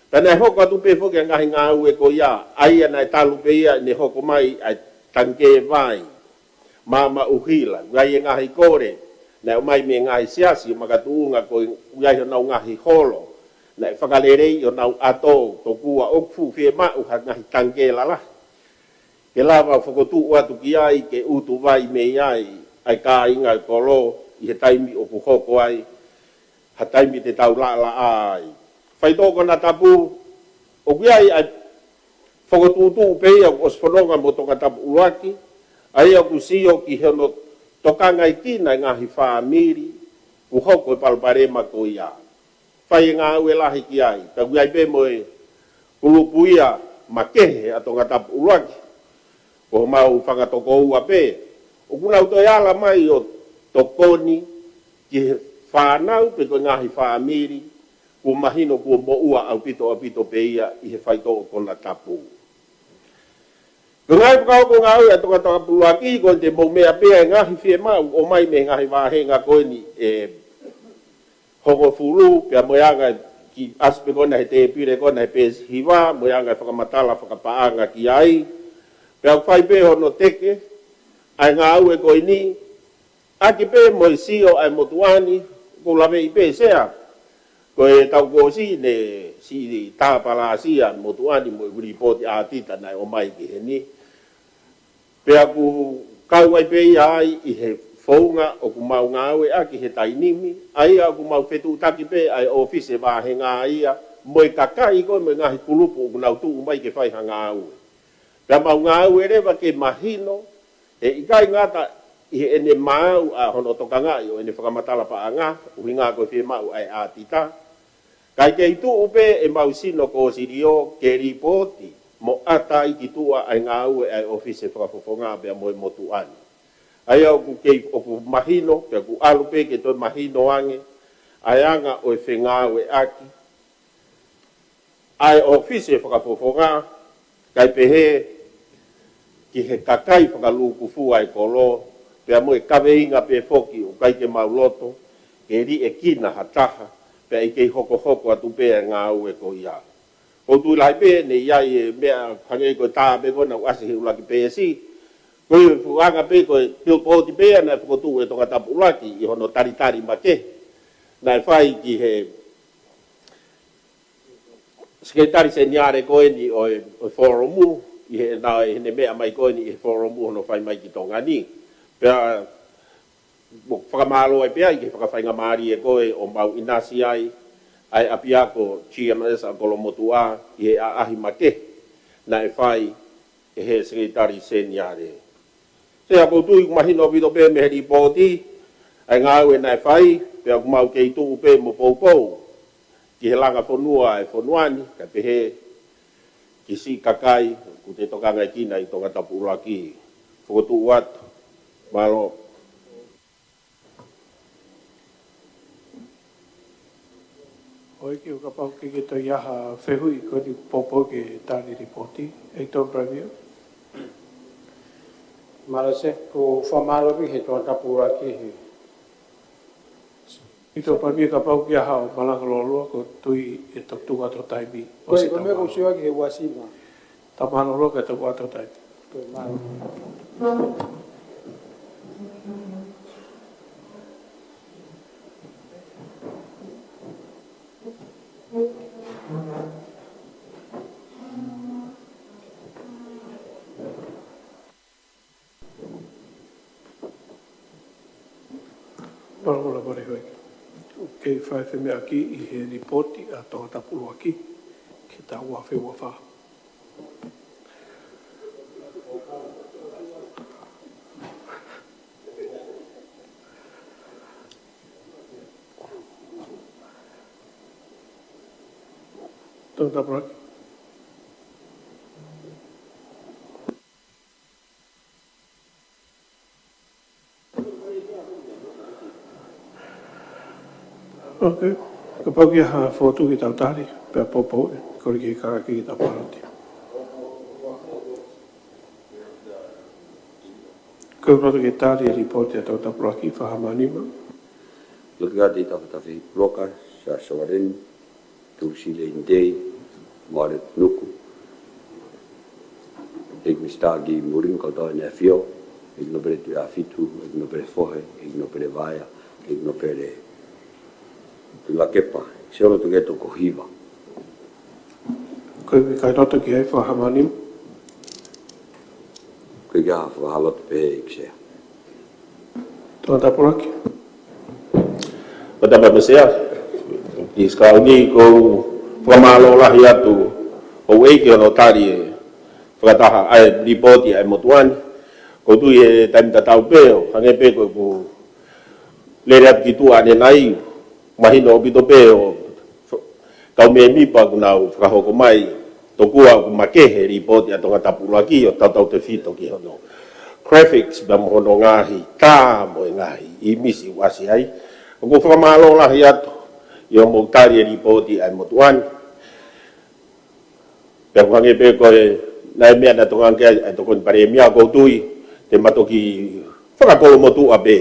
Pea naʻe hoko atu pē foki e ngaahi ngāue ko ia, ʻa ia naʻe talu pē ia ʻene hoko mai ʻa e tangikē vai, maama ʻuhila, ʻoku ʻi ai e ngaahi kole naʻe ʻomai mei he ngaahi siasi ʻo makatuʻunga ko e ʻoku ʻi ai honau ngaahi holo naʻe fakaleleiʻi honau ʻato, tokua ʻoku fuʻu fiemaʻu ha ngaahi tangikē lalahi ke lava fokotuʻu atu ki ai ke utu vai mei ai ʻa e kāinga e kolo ʻi he taimi ʻoku hoko ai ha taimi te tau laʻalaʻā ai. Faitoʻo konatapu, ʻoku ʻi ai ʻa e fokotuʻutuʻu pē ia kuo ʻosi fononga mo Tongatapu ʻUluaki, ʻa ia ʻoku sio ki hono tokangaʻi kina e ngaahi fāmili kuo hoko e palopalema ko ia. Fai e ngāue lahi ki ai, ka ʻoku ʻi ai pē mo e kulupu ia makehe ʻa Tongatapu ʻUluaki, ko homau fanga tokoua pē, ʻoku nau toe ala mai ʻo tokoni ki he fānau pe ko e ngaahi fāmili kuo mahino kuo moʻua ʻaupito ʻaupito pē ia ʻi he faitoʻo konatapu. Ko e ngaahi fakahoko ngāue ʻa Tongatapu ʻUluaki, ko ʻete mou meʻa pē ʻa e ngaahi fiemaʻu ʻomai mei he ngaahi vāhenga ko eni ʻe hongofulu, pea mo e anga e kiʻi ʻasi pē ko ena he tēpile ko ena he peesi hiva, mo e anga e fakamatala fakapaʻanga ki ai. Pea ʻoku fai pē hono teke ʻa e ngāue ko eni, ʻaki pē mo e sio ʻa e motuʻa ni, ʻoku ou laveʻi pē Sea, ko e taʻu kuo ʻosi ne siʻi tāpalasia motuʻa ni mo e lipooti ʻaotita naʻe ʻomai ki heni. Pea ʻoku kau ai pē ia ai ʻi he founga ʻoku mau ngāueʻaki he taimi ni, ʻa ia ʻoku mau fetuʻutaki pē ʻa e ʻōfisi vāhenga ia mo e kakai ko ē mo e ngaahi kulupu ʻoku nau tuʻu mai ke fai ha ngāue. Pea mau ngāue leva ke mahino, he ʻikai ngata ʻi heʻene maau ʻa hono tokangaʻi ʻo ʻene fakamatala paʻanga, ʻuhinga ko e fiemaʻu ʻa e ʻaotita, kae kei tuʻu pē ʻemau sino kōsilio ke lipooti mo ʻata ai ki tuʻa ʻa e ngāue ʻa e ʻōfisi fakafofonga pea mo e motuʻa ni. ʻA ia ʻoku kei, ʻoku mahino, pea ʻoku ʻalu pē ke toe mahino ange ʻa e anga ʻo e fengāueʻaki ʻa e ʻōfisi fakafofonga, kae pehē ki he kakai fakalūkufua e kolo, pea mo e kaveinga pē foki ʻoku ʻikai ke mau loto ke liʻekina ha taha, pea ʻe kei hokohoko atu pē ʻa e ngāue ko ia. ʻOku ou tui lahi pē, ne ʻi ai e meʻa hangē ko e tā pē ko ena ʻoku ʻasi he ʻuluaki peesi, ko e fuʻu anga pē ko e pilipoti pē ia naʻe fokotuʻu ʻe Tongatapu ʻUluaki ʻi hono talitali makehe naʻe fai ki he Sekelitali Seniale ko eni ʻo e, ʻo e Folomu, ʻi heʻena, ʻi heʻene meʻa mai ko eni ʻi he Folomu hono fai mai ki Tonga ni. Pea ʻoku fakamālō ai pē ia ʻi he fakafaingamālie ko ē ʻo mau ʻinasi ai, ʻa e ʻapiako G M S ʻa Kolomotuʻa ʻi he ʻaʻahi makehe naʻe fai ʻe he Sekelitali Seniale. Sea, ʻoku ou tui ʻoku mahino ʻaupito pē mei he lipooti ʻa e ngāue naʻe fai, pea ʻoku mau kei tuʻu pē mo poupou ki he langa fonua ʻa e fonua ni, kae pehē ki siʻi kakai ʻoku te tokangaʻi kinaua ʻi Tongatapu ʻUluaki. Fokotuʻu atu. Mālō. ʻOku ʻikai ke u kapau ke ke toe ʻi ai ha fehuʻi ko eni, poupou ke tali lipooti. ʻEiki Tokoni Palēmia. Mālō Sea, ʻoku ou fakamālō ʻi he Tongatapu ʻUluaki he ʻEiki Tokoni Palēmia, kapau ʻoku ʻi ai haʻo malanga lōloa, ʻoku ou tui ʻe toki tuku atu ho taimi. Ko e, ʻosi ko e meʻa ʻoku ou sio ki he uasi ma. Tau mālōlō kae tuku atu ho taimi. Ko e mālō. Mālō, mālō, mālō, hoi. ʻOku kei fai femeʻaʻaki ʻi he lipooti ʻa Tongatapu ʻUluaki ki he taʻu ua afe ua fā. Tongatapu ʻUluaki. Ok. Kapau ʻoku ʻi ai ha fokotuʻu ke tau tali, pea poupou, kole ke kaka ki he tau paloti. Ko e fokotuʻu ke tali e lipooti ʻa Tongatapu ʻUluaki, fakahamanima. Lōkikati Tafitafi Puloka, Sa Sovaleni, Tuʻusi Leinitei, Moale Tunuku, ʻEiki Misitā ki Mulimu, kau tau ʻEne ʻAfio, ʻEiki Nōpele Tuʻiʻāfitu, ʻEiki Nōpele Fohe, ʻEiki Nōpele Vaea, ʻEiki Nōpele Tuʻilakepa, Siolo Tuʻiloto ko Hiva. Ko e kakai loto ki ai, fakahamanima. Ko e ʻikai ha fakahā loto pē ʻEiki Sea. Tongatapu ʻUluaki. Ko e tapa pē Sea, ki he kakai ni ʻoku ou fakamālō lahi atu, ʻoku ʻi ai ke ono tali e fakataha ʻa e lipooti ʻa e motuʻa ni. ʻOku ou tui he taimi tatau pē ʻo hangē pē ko ʻeku lele atu ki tuʻa ʻanenai, mahino ʻaupito pē ʻo kau mēmipa ʻoku nau fakahoko mai, tokua ʻoku makehe e lipooti ʻa Tongatapu ʻUluaki ʻo tautautefito ki hono graphics pea mo hono ngaahi tā mo e ngaahi ʻīmisi ʻoku ʻasi ai. ʻOku ou fakamālō lahi atu ʻi hoʻomou tali e lipooti ʻa e motuʻa ni. Pea ʻoku hangē pē ko e, naʻe meʻa naʻe tokanga ki ai ʻa e Tokoni Palēmia, ʻoku ou tui te ma toki fakakolomotuʻa pē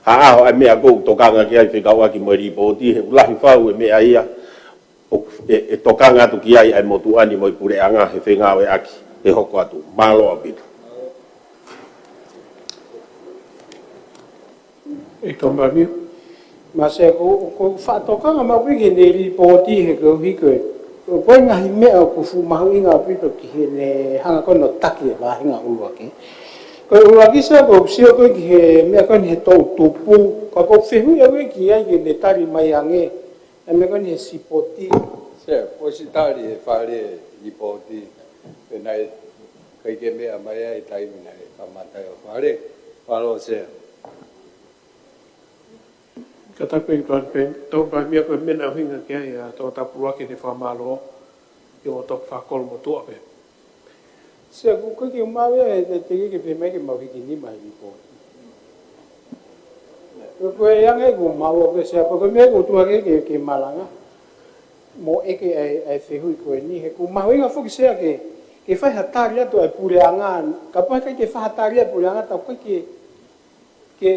ha ʻaho ʻa e meʻa ʻoku ou tokanga ki ai fekauʻaki mo e lipooti, he ʻoku lahi fau e meʻa ia ʻoku, ʻe, ʻe tokanga atu ki ai ʻa e motuʻa ni mo e puleʻanga he fengāueʻaki ʻe hoko atu. Mālō ʻaupito. ʻEiki Tokoni Palēmia. Mā Sea, ʻoku, ʻoku ou faʻa tokanga maʻu pē ki heʻene lipooti he koeʻuhi ko e, ko e ngaahi meʻa ʻoku fuʻu mahuʻinga ʻaupito ki heʻene hanga ko ē ʻo taki e vahenga ʻuluaki. Ko e ʻuluaki Sea, ʻoku ou sio ko ē ki he meʻa ko eni he toʻutupu, ka ʻoku ou fehuʻi au ki ai ke ne tali mai ange ʻa e meʻa ko eni he sipoti. Sea, ʻosi tali ʻe Fale e lipooti, pea naʻe ʻikai ke meʻa mai ai taimi naʻe kamata ai ʻo Fale. Mālō Sea. Ka tapu ʻEiki Tokoni Palēmia, ko e meʻa naʻe ʻuhinga ki ai ʻa Tongatapu ʻUluaki ʻene fakamālō, ʻi hoʻo toki fakakolomotuʻa pē. Sea, ʻoku ʻikai ke u maʻu ia he te, teʻeki ke pehē mai ke mau hiki nima he lipooti. Ko e, ko e anga ʻeku maʻu ʻaupito Sea, ko e meʻa ʻoku ou tuʻu hake ke, ke malanga mo ʻeke ʻa e, ʻa e fehuʻi ko eni, he ʻoku mahuʻinga foki Sea ke, ke fai ha tali atu ʻa e puleʻanga, kapau ʻe ʻikai ke fai ha tali ʻa e puleʻanga, tau ʻikai ke, ke,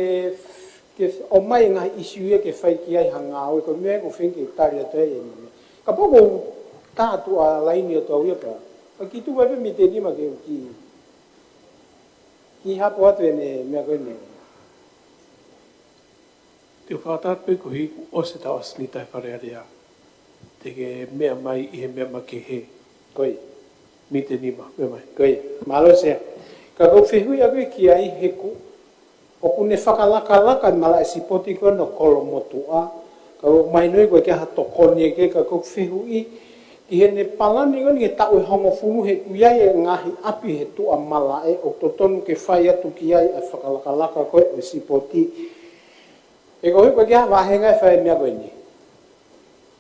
ke ʻomai e ngaahi ʻisiū ia ke fai ki ai ha ngāue, ko e meʻa ʻoku ou feinga ke tali atu ai ʻeni. Kapau ʻoku tā atu ʻa e laini ʻo tau ia pea, ka kiʻi tuku ai pē miniti ʻe nima ke u kiʻi, kiʻi hapo atu ʻene meʻa ko eni. Te u fakataha pē koeʻuhi kuo ʻosi e tau ʻasi ni ʻa e Fale Alea. Te ke meʻa mai ʻi he meʻa makehe. Ko ia. Miniti ʻe nima, meʻa mai. Ko ia. Mālō Sea. Ka ʻoku ou fehuʻi ʻaupito ki ai he ʻoku, ʻoku ne fakalakalaka e malaʻe sipoti ko ena ʻo Kolomotuʻa. Ka ʻoku mahino ia ko e ʻikai ha tokoni ia ke ka ʻoku ou fehuʻi ki heʻene palani ko eni ki he taʻu ʻe hongofulu he ʻoku ʻi ai e ngaahi ʻapi he tuʻa malaʻe ʻoku totonu ke fai atu ki ai ʻa e fakalakalaka ko ē ʻo e sipoti. He ko e ʻikai ha vāhenga ʻe fai e meʻa ko eni.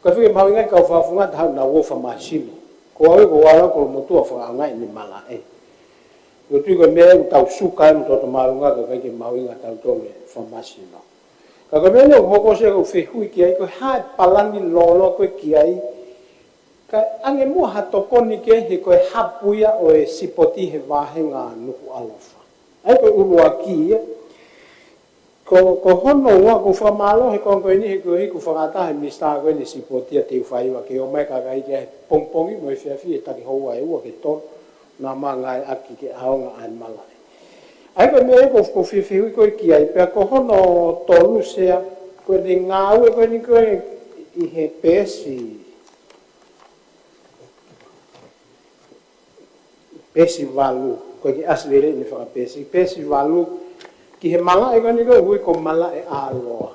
Ka fika mahuʻinga e kau fakafofonga taha naʻa nau ō fakamasino. Ko au ia ko Uala Kolomotuʻa fakaʻaongaʻi ʻene malaʻe. ʻOku ou tui ko e meʻa ʻoku tau suka ai mo toto māʻolunga ka ʻoku ʻikai ke mahuʻinga tautolu e fakamasino. Ka ko e meʻa ʻoku hoko ʻosi ʻoku ou fehuʻi ki ai ko e hā e palani lōloa ko ē ki ai. Ka ʻange muʻa ha tokoni ke he ko e hapu ia ʻo e sipoti he vāhenga Nukuʻalofa. ʻA ia ko e ʻuluaki ia. Ko, ko hono ua ʻoku ou fakamālō he konga ko eni he ko e ʻuhi ʻoku fakataha e minisitā ko eni sipoti ʻa Teufa Iva ke ō mai e kakai ki ai he pongipongi mo e efiafi he taki houa ʻe ua ki he tolu naʻa ma ngāueʻaki ke ʻaonga ʻa e malaʻe. ʻA ia ko e meʻa ia ʻoku ou, ʻoku ou fie fehuʻi ko ē ki ai pea ko hono tolu Sea ko ʻene ngāue ko eni ko ē ʻi he peesi peesi valu, ko e kiʻi ʻasi lelei ʻene fakapeesi, peesi valu, ki he malaʻe ko eni ko e ui ko Malaʻeʻāloa.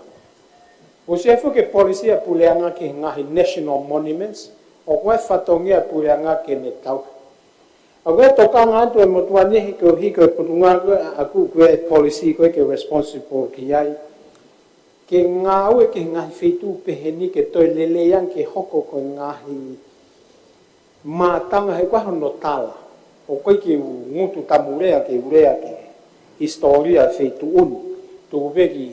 ʻOsi ʻi ai foki e polisi ʻa e puleʻanga ki he ngaahi national monuments, ʻoku ʻi ai e fatongia ʻa e puleʻanga ke ne tauhi. ʻOku ʻi ai e tokanga atu ʻa e motuʻa ni he ko e ʻuhi ko e potungāue ko ē ʻaʻaku ko e polisi ko ē ke responsible ki ai. Ke ngāue ki he ngaahi feituʻu pehē ni ke toe lelei ange ke hoko ko e ngaahi mātanga he ʻoku ʻi ai hono tala. ʻOku ʻikai ke u ngutu tamu lea ke u lea ki he hisitōlia e feituʻu ni. Tuku pē ki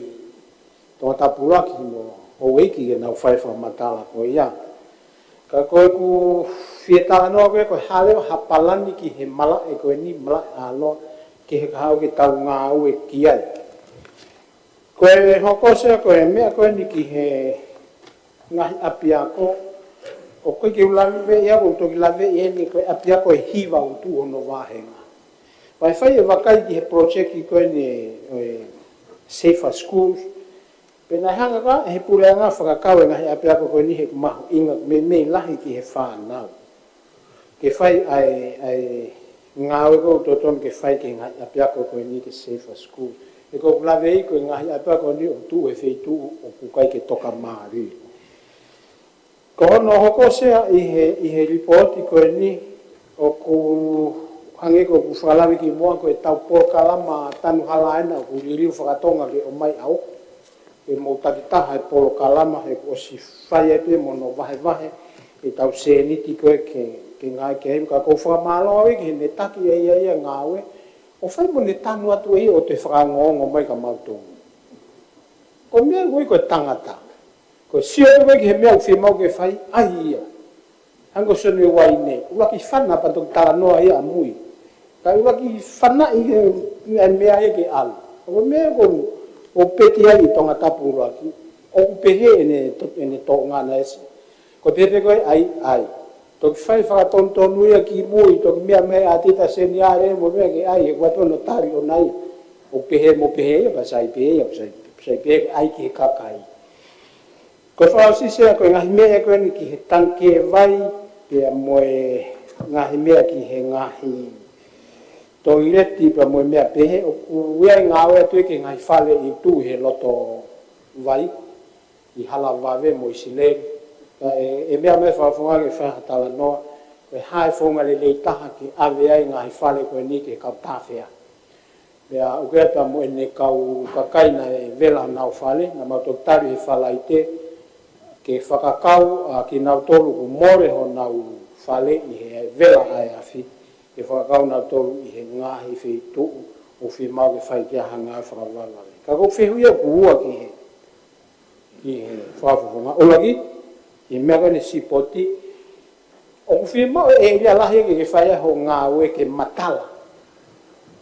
Tongatapu ʻUluaki mo houʻeiki ke nau fai fakamatala ko ia. Ka ko ʻeku fie talanoa ko ē ko e hā leva ha palani ki he malaʻe ko eni Malaʻeʻāloa ke he kahaʻu ke tau ngāue ki ai. Ko e hoko Sea ko e meʻa ko eni ki he ngaahi ʻapiako, ʻoku ʻikai ke u laveʻi ia, ʻoku ou toki laveʻi eni ko e ʻapiako ʻe hiva ʻoku tuʻu hono vāhenga. Pea ʻe fai e vakai ki he project ko eni ʻo e Safer Schools, pea naʻe hanga ko ē he puleʻanga fakakau e ngaahi ʻapiako ko eni he ʻoku mahuʻinga meimei lahi ki he fānau. Ke fai ʻa e, ʻa e ngāue ko ē ʻoku totonu ke fai ki he ngaahi ʻapiako ko eni ke Safer School. He ʻoku ou laveʻi ko e ngaahi ʻapiako ko eni ʻoku tuʻu he feituʻu ʻoku ʻikai ke tokamālie. Ko hono hoko Sea ʻi he, ʻi he lipooti ko eni ʻoku hangē ko ʻeku fakalave kimuʻa ko ʻetau polokalama tanu hala ena ʻoku liliu fakatonga ke ʻomai ʻaʻaku. Ke mou takitaha e polokalama he kuo ʻosi fai ai pē mo hono vahevahe ʻetau sēniti ko ē ke, ke ngāueʻaki ai ka ʻoku ou fakamālō au ki heʻene taki ʻe ia ia ngāue ʻo fai mo ʻene tanu atu ʻe ia ʻo toe fakaongoongo mai kia mautolu. Ko e meʻa ʻoku ui ko e tangata. Ko e sio ʻoku ui ki he meʻa ʻoku fiemaʻu ke fai, ʻai ia. Hangē ko Sione Uaine, ʻuluaki fana pea toki talanoa ia ʻamui. Ka ʻuluaki fanaʻi ke, ʻa e meʻa ia ke ʻalu. Ko e meʻa ʻoku, ʻoku peti ai ʻi Tongatapu ʻUluaki. ʻOku pehē ʻene to-, ʻene toʻonga na esi. Ko e pehē pē ko e ʻai, ʻai. Toki fai fakatonutonu ia kimui, toki meʻa mai ʻa Tita Seniale, mo meʻa ke ʻai, he kuo ʻosi hono tali ʻona ia. ʻOku pehē mo pehē ia, pea sai pē ia, pea sai, sai pē ia ke ʻai ki he kakai. Ko e fakaʻosi Sea ko e ngaahi meʻa ko eni ki he tangikē vai, pea mo e ngaahi meʻa ki he ngaahi toileti pea mo e meʻa pehē, ʻoku ʻi ai e ngāue atu ia ki he ngaahi fale ʻi tuʻu he loto vai, ʻi Halavave mo ʻIsileli. Ka ʻe, ʻe meʻa mai e fakafofonga ke fai ha talanoa, ko e hā e founga lelei taha ke ʻave ai e ngaahi fale ko eni ki he kau tāfea. Pea ʻoku ʻi ai pea mo ʻene kau kakai naʻe vela honau fale, naʻa mau toki tali he Falaite, ke fakakau ʻa kinautolu ʻoku mole honau fale ʻi he vela ʻa e afi, ke fakakau nautolu ʻi he ngaahi feituʻu ʻoku fiemaʻu ke fai ki ai ha ngāue fakavavevave. Ka ʻoku ou fehuʻi ʻoku ua ki he, ki he fakafofonga. ʻUluaki, ki he meʻa ko eni sipoti, ʻoku fiemaʻu e ʻēlia lahi ke, ke fai ai hoʻo ngāue ke matala.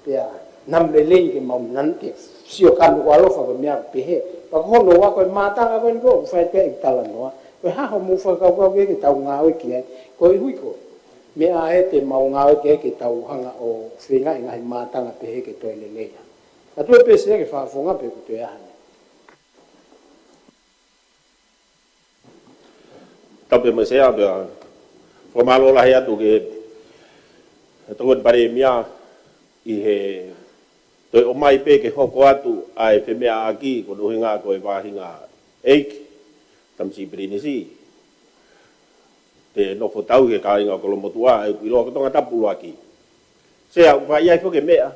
Pea namu lelei ke mau nan ke sio ki Nukuʻalofa ko e meʻa pehē. Pea ko hono ua ko e mātanga ko eni ko ē ʻoku fai pē ʻi talanoa. Ko e hā hoʻomou fakakaukau ke, ke tau ngāue ki ai. Ko e ʻuhi ko e meʻa ē te mau ngāue ki ai ke tau hanga ʻo feinga e ngaahi mātanga pehē ke toe lelei. Ka toe pē Sea ke fakafofonga pe ʻoku toe ʻi ai ha meʻa. Tapu mo e Sea, pea fakamālō lahi atu ki he Tokoni Palēmia ʻi he toe ʻomai pē ke hoko atu ʻa e femeʻaʻaki ko hono ʻuhinga ko e vahenga ʻeiki. Tamasiʻi Pilinisi, te nofo tau he kāinga ʻo Kolomotuʻa, ʻa ia ʻoku ʻiloa ko Tongatapu ʻUluaki. Sea, ʻoku faʻa ʻi ai foki e meʻa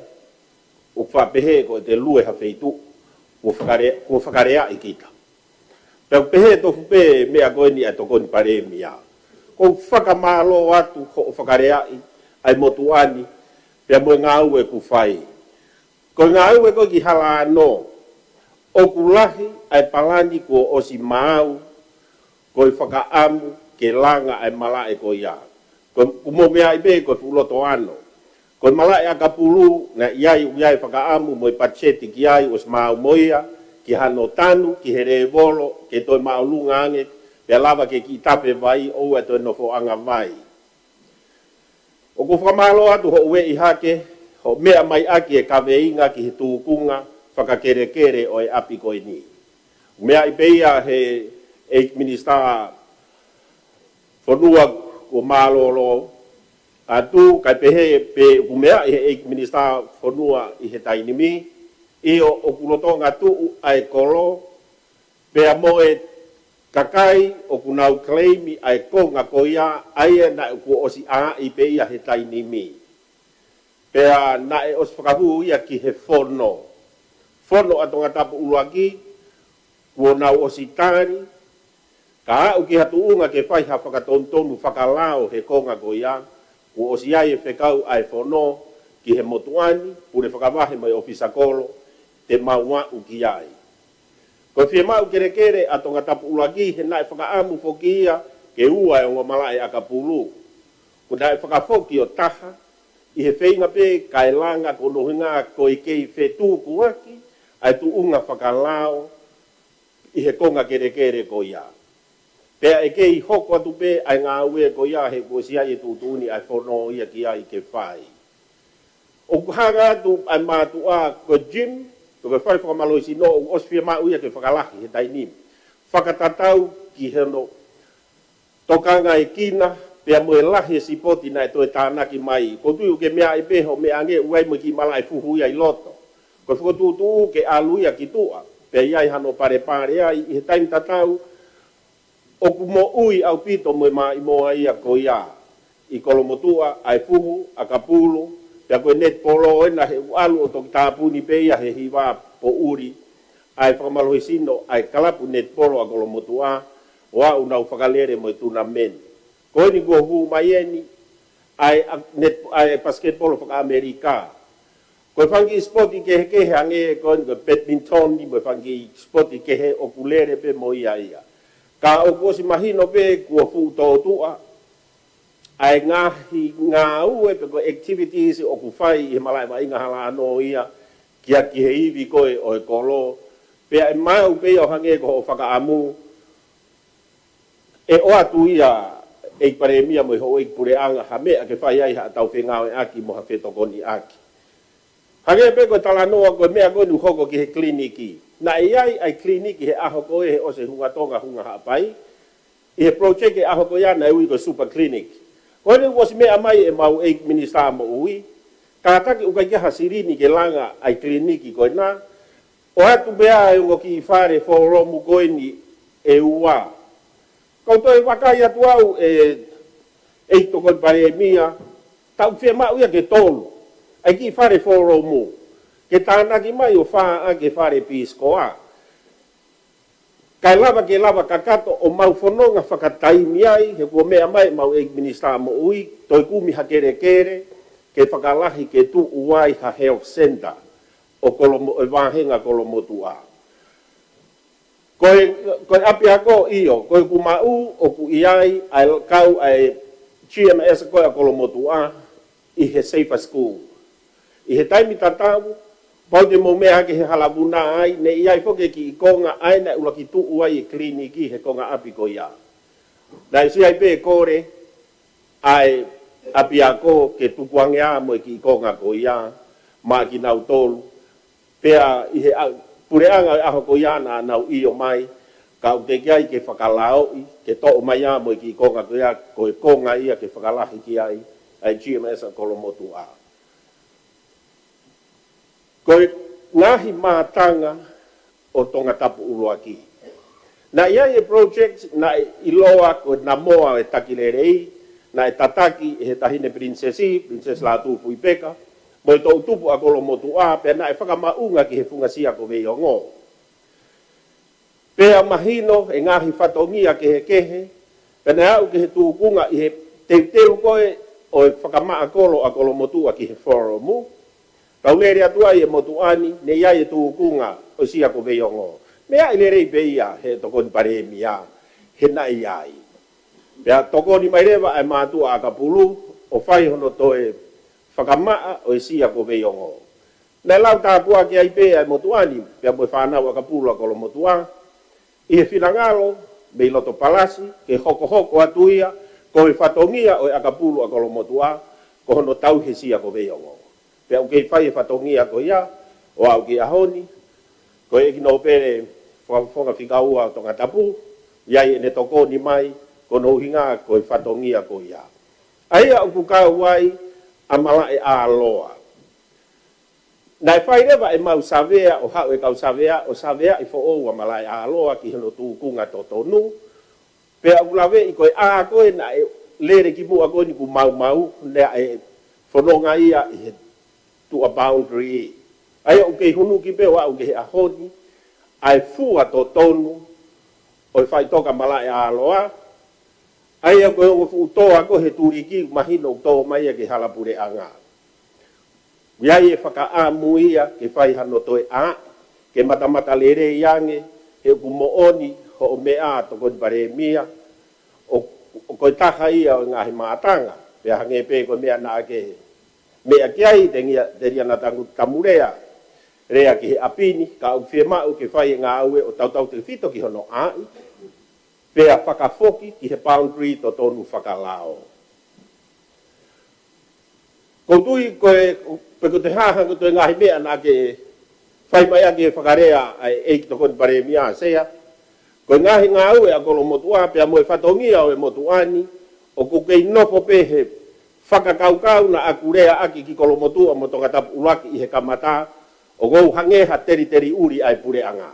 ʻoku faʻa pehē ko ʻete lue ha feituʻu, kuo fakale-, kuo fakaleaʻi kita. Pea ʻoku pehē tofu pē meʻa ko eni ʻa e Tokoni Palēmia. ʻOku ou fakamālō atu hoʻo fakaleaʻi ʻa e motuʻa ni, pea mo e ngāue ʻoku fai. Ko e ngāue ko ē ki Halaʻano, ʻoku lahi ʻa e palani kuo ʻosi maau, ko e fakaʻamu ke langa ʻa e malaʻe ko ia. Ko, ʻoku mou meaʻi pē ko e fuʻu loto ano. Ko e malaʻe ʻakapulu, naʻe ʻi ai, ʻoku ʻi ai e fakaʻamu mo e patiseti ki ai, ʻosi maau mo ia, ki hano tanu, ki he lēvolo, ke toe māʻolunga ange, pea lava ke kiʻi tafe vai, ʻoua ʻe toe nofo ʻanga vai. ʻOku ou fakamālō atu hoʻo ueʻi hake, hoʻo meʻa mai ʻaki e kaveinga ki he tūkunga fakakelekele ʻo e ʻapi ko eni. Meaʻi pē ia he ʻEiki Minisitā Fonua kuo mālōlō atu, kae pehē pē ʻoku meaʻi he ʻEiki Minisitā Fonua ʻi he taimi ni, ʻio ʻoku lolotonga tuʻu ʻa e kolo, pea mo e kakai ʻoku nau claim ʻa e konga ko ia, ʻa ia naʻe kuo ʻosi ʻaʻahi pē ia he taimi ni. Pea naʻe ʻosi fakahū ia ki he fono. Fono ʻa Tongatapu ʻUluaki, kuo nau ʻosi tali, ka aʻu ki ha tuʻunga ke fai ha fakatonutonu fakalao he konga ko ia, kuo ʻosi ʻi ai e fekau ʻa e fono ki he motuʻa ni, pule fakavahe mo e ʻōfisa kolo, te mau aʻu ki ai. Ko e fiemaʻu kelekele ʻa Tongatapu ʻUluaki he naʻe fakaʻamu foki ia ke ua e ongo malaʻe ʻakapulu. Ko naʻe fakafoki ʻo taha, ʻi he feinga pē kae langa ko hono ʻuhinga ko e kei fetukuaki ʻa e tuʻunga fakalao ʻi he konga kelekele ko ia. Pea ʻe kei hoko atu pē ʻa e ngāue ko ia he kuo ʻosi ʻi ai e tuʻutuʻuni ʻa e fono ia ki ai ke fai. ʻOku hanga atu ʻa e mātuʻa ko e gym, ko e fale fakamālohisino ʻoku ʻosi fiemaʻu ia ke fakalahi he taimi ni. Fakatatau ki hono tokangaekina, pea mo e lahi e sipoti naʻe toe tānaki mai. ʻOku ou tui ʻoku ke meaʻi pē hoʻo meʻa ange ʻoku ʻi ai mo e kiʻi malaʻe fuhu ia ʻi loto. Ko e fokotuʻutuʻu ke ʻalu ia ki tuʻa, pea ʻi ai hano palepale ai ʻi he taimi tatau, ʻoku moʻui ʻaupito mo e maʻimoa ia ko ia ʻi Kolomotuʻa, ʻa e fuhu, ʻakapulu, pea ko e netipolo ena he ʻoku ʻalu ʻo toki tāpuni pē ia he hiva poʻuli ʻa e fakamālohisino ʻa e kalapu netipolo ʻa Kolomotuʻa, ʻo aʻu nau fakalele mo e tunameni. Ko eni kuo hū mai eni ʻa e, ʻa, net-, ʻa e pasiketipolo fakaʻAmelika. Ko e fanga kiʻi sipoti kehekehe ange ko eni ko e badminton ni mo e fanga kiʻi sipoti kehe ʻoku lele pē mo ia ia. Ka ʻoku ʻosi mahino pē kuo fuʻu tōtuʻa ʻa e ngaahi ngāue pe ko e activities ʻoku fai ʻi he malaʻe vaʻinga Halaʻano ia, kia ki he ivi ko ē ʻo e kolo. Pea ʻe maʻu pē ia ʻo hangē ko hoʻo fakaʻamu, ʻe ʻoatu ia ʻe he Palēmia mo e houʻeiki puleʻanga ha meʻa ke fai ai haʻatau fengāueʻaki mo ha fetokoniʻaki. Hangē pē ko e talanoa ko e meʻa ko eni ʻoku hoko ki he kiliniki. Naʻe ʻi ai ʻa e kiliniki he ʻaho ko ē he ʻosi e Hunga Tonga Hunga Haʻapai. ʻI he project he ʻaho ko ia naʻe ui ko e super clinic. Ko eni kuo ʻosi meʻa mai ʻemau ʻEiki Minisitā Moʻui, kātaki ʻoku ʻikai ke ʻi ai ha silini ke langa ʻa e kiliniki ko ena. ʻOatu pē ʻa e ongo kiʻi fale folomu ko eni ʻe ua. Kau toe vakai atu au ʻe, ʻEiki Tokoni Palēmia, tau fiemaʻu ia ke tolu ʻa e kiʻi fale folomu, ke tānaki mai ʻo fā ʻaki e fale Peace Corps. Kae lava ke lava kakato ʻo mau fononga fakataimi ai, he kuo meʻa mai ʻemau ʻEiki Minisitā Moʻui, toe kumi ha kelekele, ke fakalahi ke tuʻu ai ha health centre ʻo Kolomo-, ʻo e vāhenga Kolomotuʻa. Ko e, ko e ʻapiako ʻio, ko e kuo maʻu ʻoku ʻi ai ʻa e kau ʻa e G M S ko ē ʻa Kolomotuʻa ʻi he Safer School. ʻI he taimi tatau, pau te mou meʻa hake he hala vuna ai, naʻe ʻi ai foki e kiʻi konga ʻa ē naʻe ʻuluaki tuʻu ai e kiliniki he konga ʻapi ko ia. Naʻe ʻosi ʻi ai pē kole ʻa e ʻapiako ke tukuange ā mo e kiʻi konga ko ia maʻa kinautolu. Pea ʻi he ʻa-, puleʻanga ʻo e ʻaho ko ia naʻa nau ʻio mai, ka ʻoku teʻeki ai ke fakalaoʻi, ke toʻo mai ā mo e kiʻi konga ko ia, ko e konga ia ke fakalahi ki ai ʻa e G M S ʻa Kolomotuʻa. Ko e ngaahi mātanga ʻo Tongatapu ʻUluaki. Naʻe ʻi ai e project naʻe ʻiloa ko e Namoa ʻo e Taki Lelei, naʻe tataki ʻe he Taʻahine Pilinisesi, Pilinisesi Lātūfuipeka, mo e toʻutupu ʻa Kolomotuʻa, pea naʻe fakamaʻunga ki he Funga Sia ko Veiongo. Pea mahino e ngaahi fatongia kehekehe, pea naʻe aʻu ki he tūkunga ʻi he teuteu ko ē ʻo e fakamaʻa kolo ʻa Kolomotuʻa ki he Forum, kau lele atu ai e motuʻa ni, naʻe ʻi ai e tūkunga ʻo Sia ko Veiongo. Meʻa ʻi lelei pē ia he Tokoni Palēmia, he naʻe ʻi ai. Pea tokoni mai leva ʻa e mātuʻa ʻakapulu, ʻo fai hono toe fakamaʻa ʻo e Sia ko Veiongo. Naʻe lau tāpuaki ai pē ʻa e motuʻa ni, pea mo e fānau ʻakapulu ʻa Kolomotuʻa, ʻi he finangalo, mei loto palasi, ke hokohoko atu ia, ko e fatongia ʻo e ʻakapulu ʻa Kolomotuʻa, ko hono tauhi e Sia ko Veiongo. Pea ʻoku kei fai e fatongia ko ia, ʻo aʻu ki he ʻaho ni, ko e ʻEiki Nōpele Fakafofonga fika ua ʻo Tongatapu, ʻi ai ʻene tokoni mai, ko hono ʻuhinga ko e fatongia ko ia. ʻA ia ʻoku kau ai ʻa Malaʻeʻāloa. Naʻe fai leva ʻemau savea ʻo haʻu e kau savea ʻo saveaʻi foʻou ʻa Malaʻeʻāloa ki hono tūkunga totonu. Pea ʻoku laveʻi ko e ʻā ko ē naʻe lele kimuʻa ko eni kuo maumau, naʻe fononga ia ʻi he tuʻa boundary. ʻA ia ʻoku kei hunuki pē ʻo aʻu ki he ʻaho ni, ʻa e fua totonu ʻo e faʻitoka Malaʻeʻāloa, ʻa ia ko e ongo fuʻu toa ko ē he tuliki mahino ʻoku tō mai ia ki he hala puleʻanga. ʻI ai e fakaʻamu ia ke fai hano toe ʻā, ke matamata lelei ange, he ʻoku moʻoni hoʻo meʻa Tokoni Palēmia, ʻo, ʻo ko e taha ia ʻo e ngaahi mātanga, pea hangē pē ko e meʻa naʻa ke meʻa ki ai, Teliana Tangu Tamulea, lea ki he ʻapi ni, ka ʻoku fiemaʻu ke fai e ngāue ʻo tautautefito ki hono ʻai, pea fakafoki ki he boundary totonu fakalao. ʻOku ou tui ko e, pe ko e hā ha ko e ngaahi meʻa naʻa ke fai mai ʻaki e fakalea ʻa e ʻEiki Tokoni Palēmia Sea, ko e ngaahi ngāue ʻa Kolomotuʻa, pea mo e fatongia ʻo e motuʻa ni, ʻoku kei nofo pē he fakakaukau naʻa ku lea ʻaki ki Kolomotuʻa mo Tongatapu ʻUluaki ʻi he kamata, ʻoku ou hangē ha teliteli ʻuli ʻa e puleʻanga.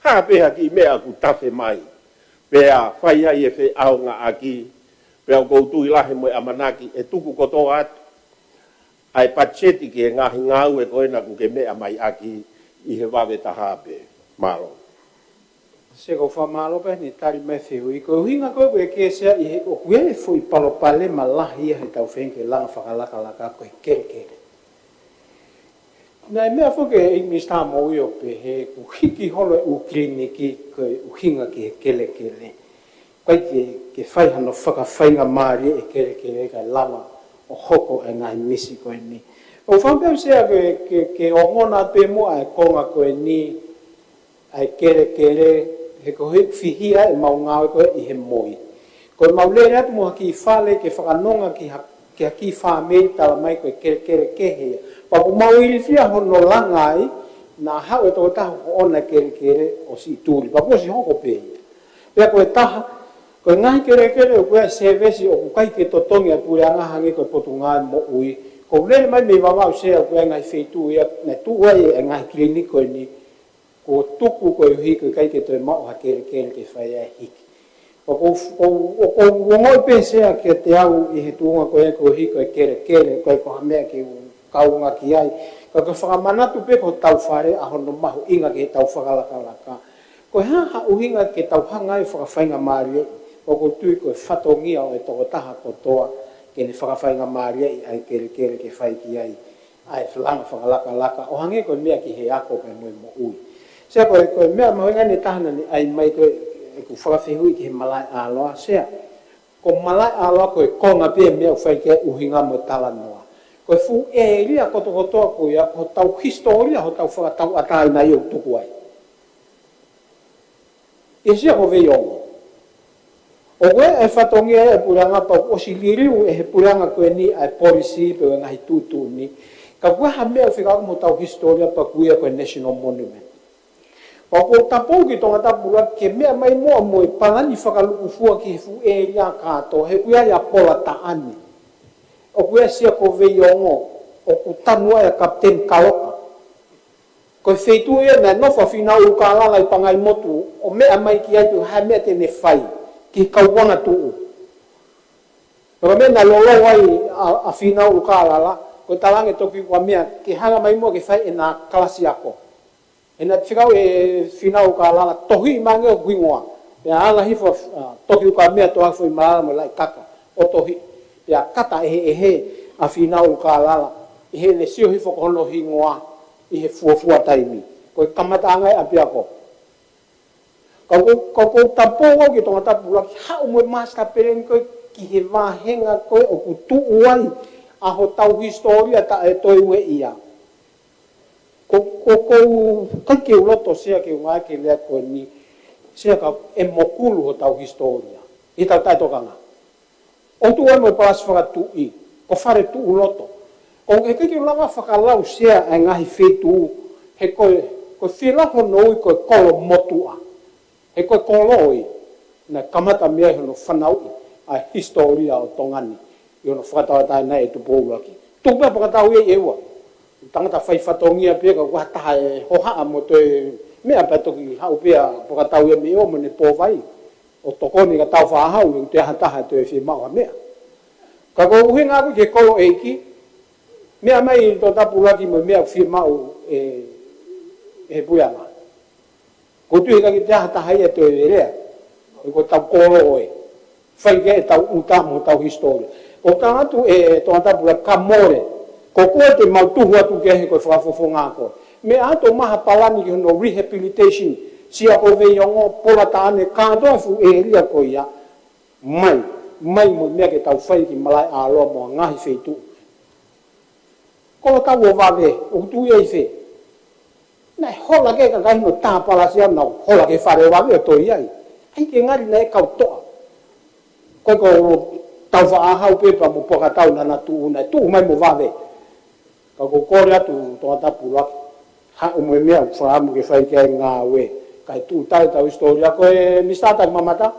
Hā pē ha kiʻi meʻa ʻoku tafe mai, pea fai ai e feʻaongaʻaki, pea ʻoku ou tui lahi mo e ʻamanaki ʻe tuku kotoa atu ʻa e patiseti ki he ngaahi ngāue ko ena ʻoku ke meʻa mai ʻaki ʻi he vave taha pē. Mālō. Sea, ʻoku ou fakamālō pē he tali mai e fehuʻi. Ko e ʻuhinga ko ē ʻoku ʻeke Sea ʻi he ʻoku ʻi ai e foʻi palopalema lahi ia he tau feinga ke langa fakalakalaka ko e kelekele. Naʻe meʻa foki e Minisitā Moʻui ʻo pehē kuo hiki holo e ʻū kiliniki ko e ʻuhinga ki he kelekele. ʻIkai ke, ke fai hano fakafaingamālie e kelekele kae lava ʻo hoko e ngaahi misi ko eni. ʻOku ou fakaʻamu pē Sea ke, ke, ke ongona pē muʻa e konga ko eni, ʻa e kelekele, he ko e fihia ʻemau ngāue ko ē ʻi he moi. Ko ʻemau lele atu mo ha kiʻi fale ke fakanonga ki ha, ki ha kiʻi fāmili, tala mai ko e kelekele kehe ia. Pea ʻoku mau ilifia hono langa ai, naʻa haʻu e tokotaha ʻo ʻoʻona e kelekele ʻo siʻi tuli. Pea kuo ʻosi hoko pē ia. Pea ko e taha, ko e ngaahi kelekele ʻoku ʻi ai e sēvesi ʻoku ʻikai ke totongi ʻa e puleʻanga hangē ko e Potungāue Moʻui. ʻOku ou lele mai mei Vavaʻu Sea, ʻoku ʻi ai e ngaahi feituʻu ia, naʻe tuʻu ai e ngaahi kiliniki ko eni, kuo tuku koeʻuhi ko e ʻikai ke toe maʻu ha kelekele ke fai ai e hiki. ʻOku ou, ʻoku ou, ʻoku ou ongoʻi pē Sea kiate au ʻi he tuʻunga ko ē koeʻuhi ko e kelekele, ʻikai ko ha meʻa ke u kaunga ki ai. Ka ko e fakamanatu pē ko hotau fale ʻa hono mahuʻinga ki he tau fakalakalaka. Ko e hā ha ʻuhinga ke tau hanga ai ʻo fakafaingamālieʻi, ʻoku ou tui ko e fatongia ʻo e tokotaha kotoa ke ne fakafaingamālieʻi ʻa e kelekele ke fai ki ai ʻa e langa fakalakalaka, ʻo hangē ko e meʻa ki he ako pea mo e moʻui. Sea, ko e, ko e meʻa mahuʻinga ʻeni ʻe taha naʻa ne ʻai mai ko e, ʻeku fakafehuʻi ki he Malaʻeʻāloa, Sea. Ko Malaʻeʻāloa ko e konga pē e meʻa ʻoku fai ki ai e ʻuhinga mo e talanoa. Ko e fuʻu ʻēlia kotokotoa ko ia, ko hotau hisitōlia, hotau fakatauʻatāina ia ʻoku tuku ai. ʻI Sia ko Veiongo. ʻOku ʻi ai e fatongia ʻa e puleʻanga pea kuo ʻosi liliu ʻe he puleʻanga ko eni ʻa e polisī pe ko e ngaahi tuʻutuʻuni. Ka ko e hā ha meʻa ʻoku fekauʻaki mo hotau hisitōlia pea ʻoku ʻi ai ko e National Monument. Pea ʻoku ou tapou ki Tongatapu ʻUluaki ke meʻa mai muʻa mo e palani fakalukufua ki he fuʻu ʻēlia kātoa, he ʻoku ʻi ai ʻa Pola Taʻane. ʻOku ʻi ai Sia ko Veiongo, ʻoku tanu ai ʻa Kapiteni Kaloka. Ko e feituʻu ia naʻe nofo ʻa Fīnau ʻUlukālala ʻi Pangaimotu ʻo meʻa mai ki ai pe ko e hā e meʻa te ne fai ki he kau angatuʻu. Pea ko e meʻa naʻe lolou ai ʻa, ʻa Fīnau ʻUlukālala, ko e talaange toki ʻoku ʻi ai ha meʻa ke hanga mai muʻa ke fai ʻena kalasi ako. He naʻe fekau ʻe Fīnau ʻUlukālala tohi mai ange hoku hingoa. Pea ala hifo ʻa, toki ʻuka meʻa toa foʻi malala mo e laʻi kaka ʻo tohi. Pea kata ʻeheʻehe ʻa Fīnau ʻUlukālala ʻi heʻene sio hifo ko hono hingoa ʻi he fuofua taimi. Ko e kamataʻanga ia ʻa e ʻapiako. Ka ʻoku, ka ʻoku ou tapou au ki Tongatapu ʻUluaki, haʻu mo e master plan ko ē ki he vāhenga ko ē ʻoku tuʻu ai ʻa hotau hisitōlia taʻe toe ueʻia. Ko, ko, ʻoku ou ʻikai ke u loto Sea ke u ngāueʻaki e lea ko eni, Sea, ka ʻe mokulu hotau hisitōlia ʻi heʻetau taʻetokanga. ʻOku tuʻu ai mo e palasi fakatuʻi, ko fale tuʻu loto. Ko e ʻikai ke u lava fakalau Sea ʻa e ngaahi feituʻu, he ko e, ko e fila hono ui ko e kolo motuʻa. He ko e kolo ē naʻe kamata mei ai hono fanauʻi ʻa e hisitōlia ʻo Tonga ni ʻi hono fakatauʻatāina ʻe Tupou ʻUluaki. Tuku pē ʻa Pokatau ia ʻi ʻEua. Tangata fai fatongia pē ka ʻoku ʻi ai ha taha ʻe hohaʻa mo toe meʻa pea toki haʻu pē ʻa Pokatau ia mei ʻEua mo ʻene pōvai ʻo tokoni ka tau faʻa haʻu, ʻoku toe ʻi ai ha taha ʻe toe fiemaʻu ha meʻa. Ka ko e ʻuhinga ʻaku ki he kolo ʻeiki, meʻa mai Tongatapu ʻUluaki mo e meʻa ʻoku fiemaʻu ʻe, ʻe he puleʻanga. ʻOku ou tui he ʻikai ke toe ʻi ai ha taha ia ʻe toe lea. Ko ʻetau kolo ē. Fai ki ai ʻetau ʻuta mo ʻetau hisitōlia. ʻOku ou talaatu ʻe Tongatapu ʻUluaki ka mole, ko koe te mau tuhu atu ki ai he ko e fakafofonga ko ē. Meʻa atu ʻo maʻu ha palani ki hono rehabilitation. Sea ko Veiongo, Polataʻane, kātoa e fuʻu ʻēlia ko ia. Mai, mai mo e meʻa ke tau fai ki Malaʻeʻāloa mo e ngaahi feituʻu. Ko hotau ʻo vave, ʻoku tuʻu ia ʻi fē? Naʻe hola ki ai e kakai hono tā palasi ʻo nau hola ki he fale ʻo vave ʻo toe ʻi ai. ʻAi ke ngali naʻe kau toʻa. Ko e ko tau faʻa haʻu pē pea mo Pokatau naʻa na tuʻu, naʻe tuʻu mai mo vave. Ka ʻoku ou kole atu Tongatapu ʻUluaki, haʻu mo e meʻa ʻoku fakaʻamu ke fai ki ai e ngāue, kae tuʻu taʻe tau hisitōlia. Ko e Misitā Taki Mamata,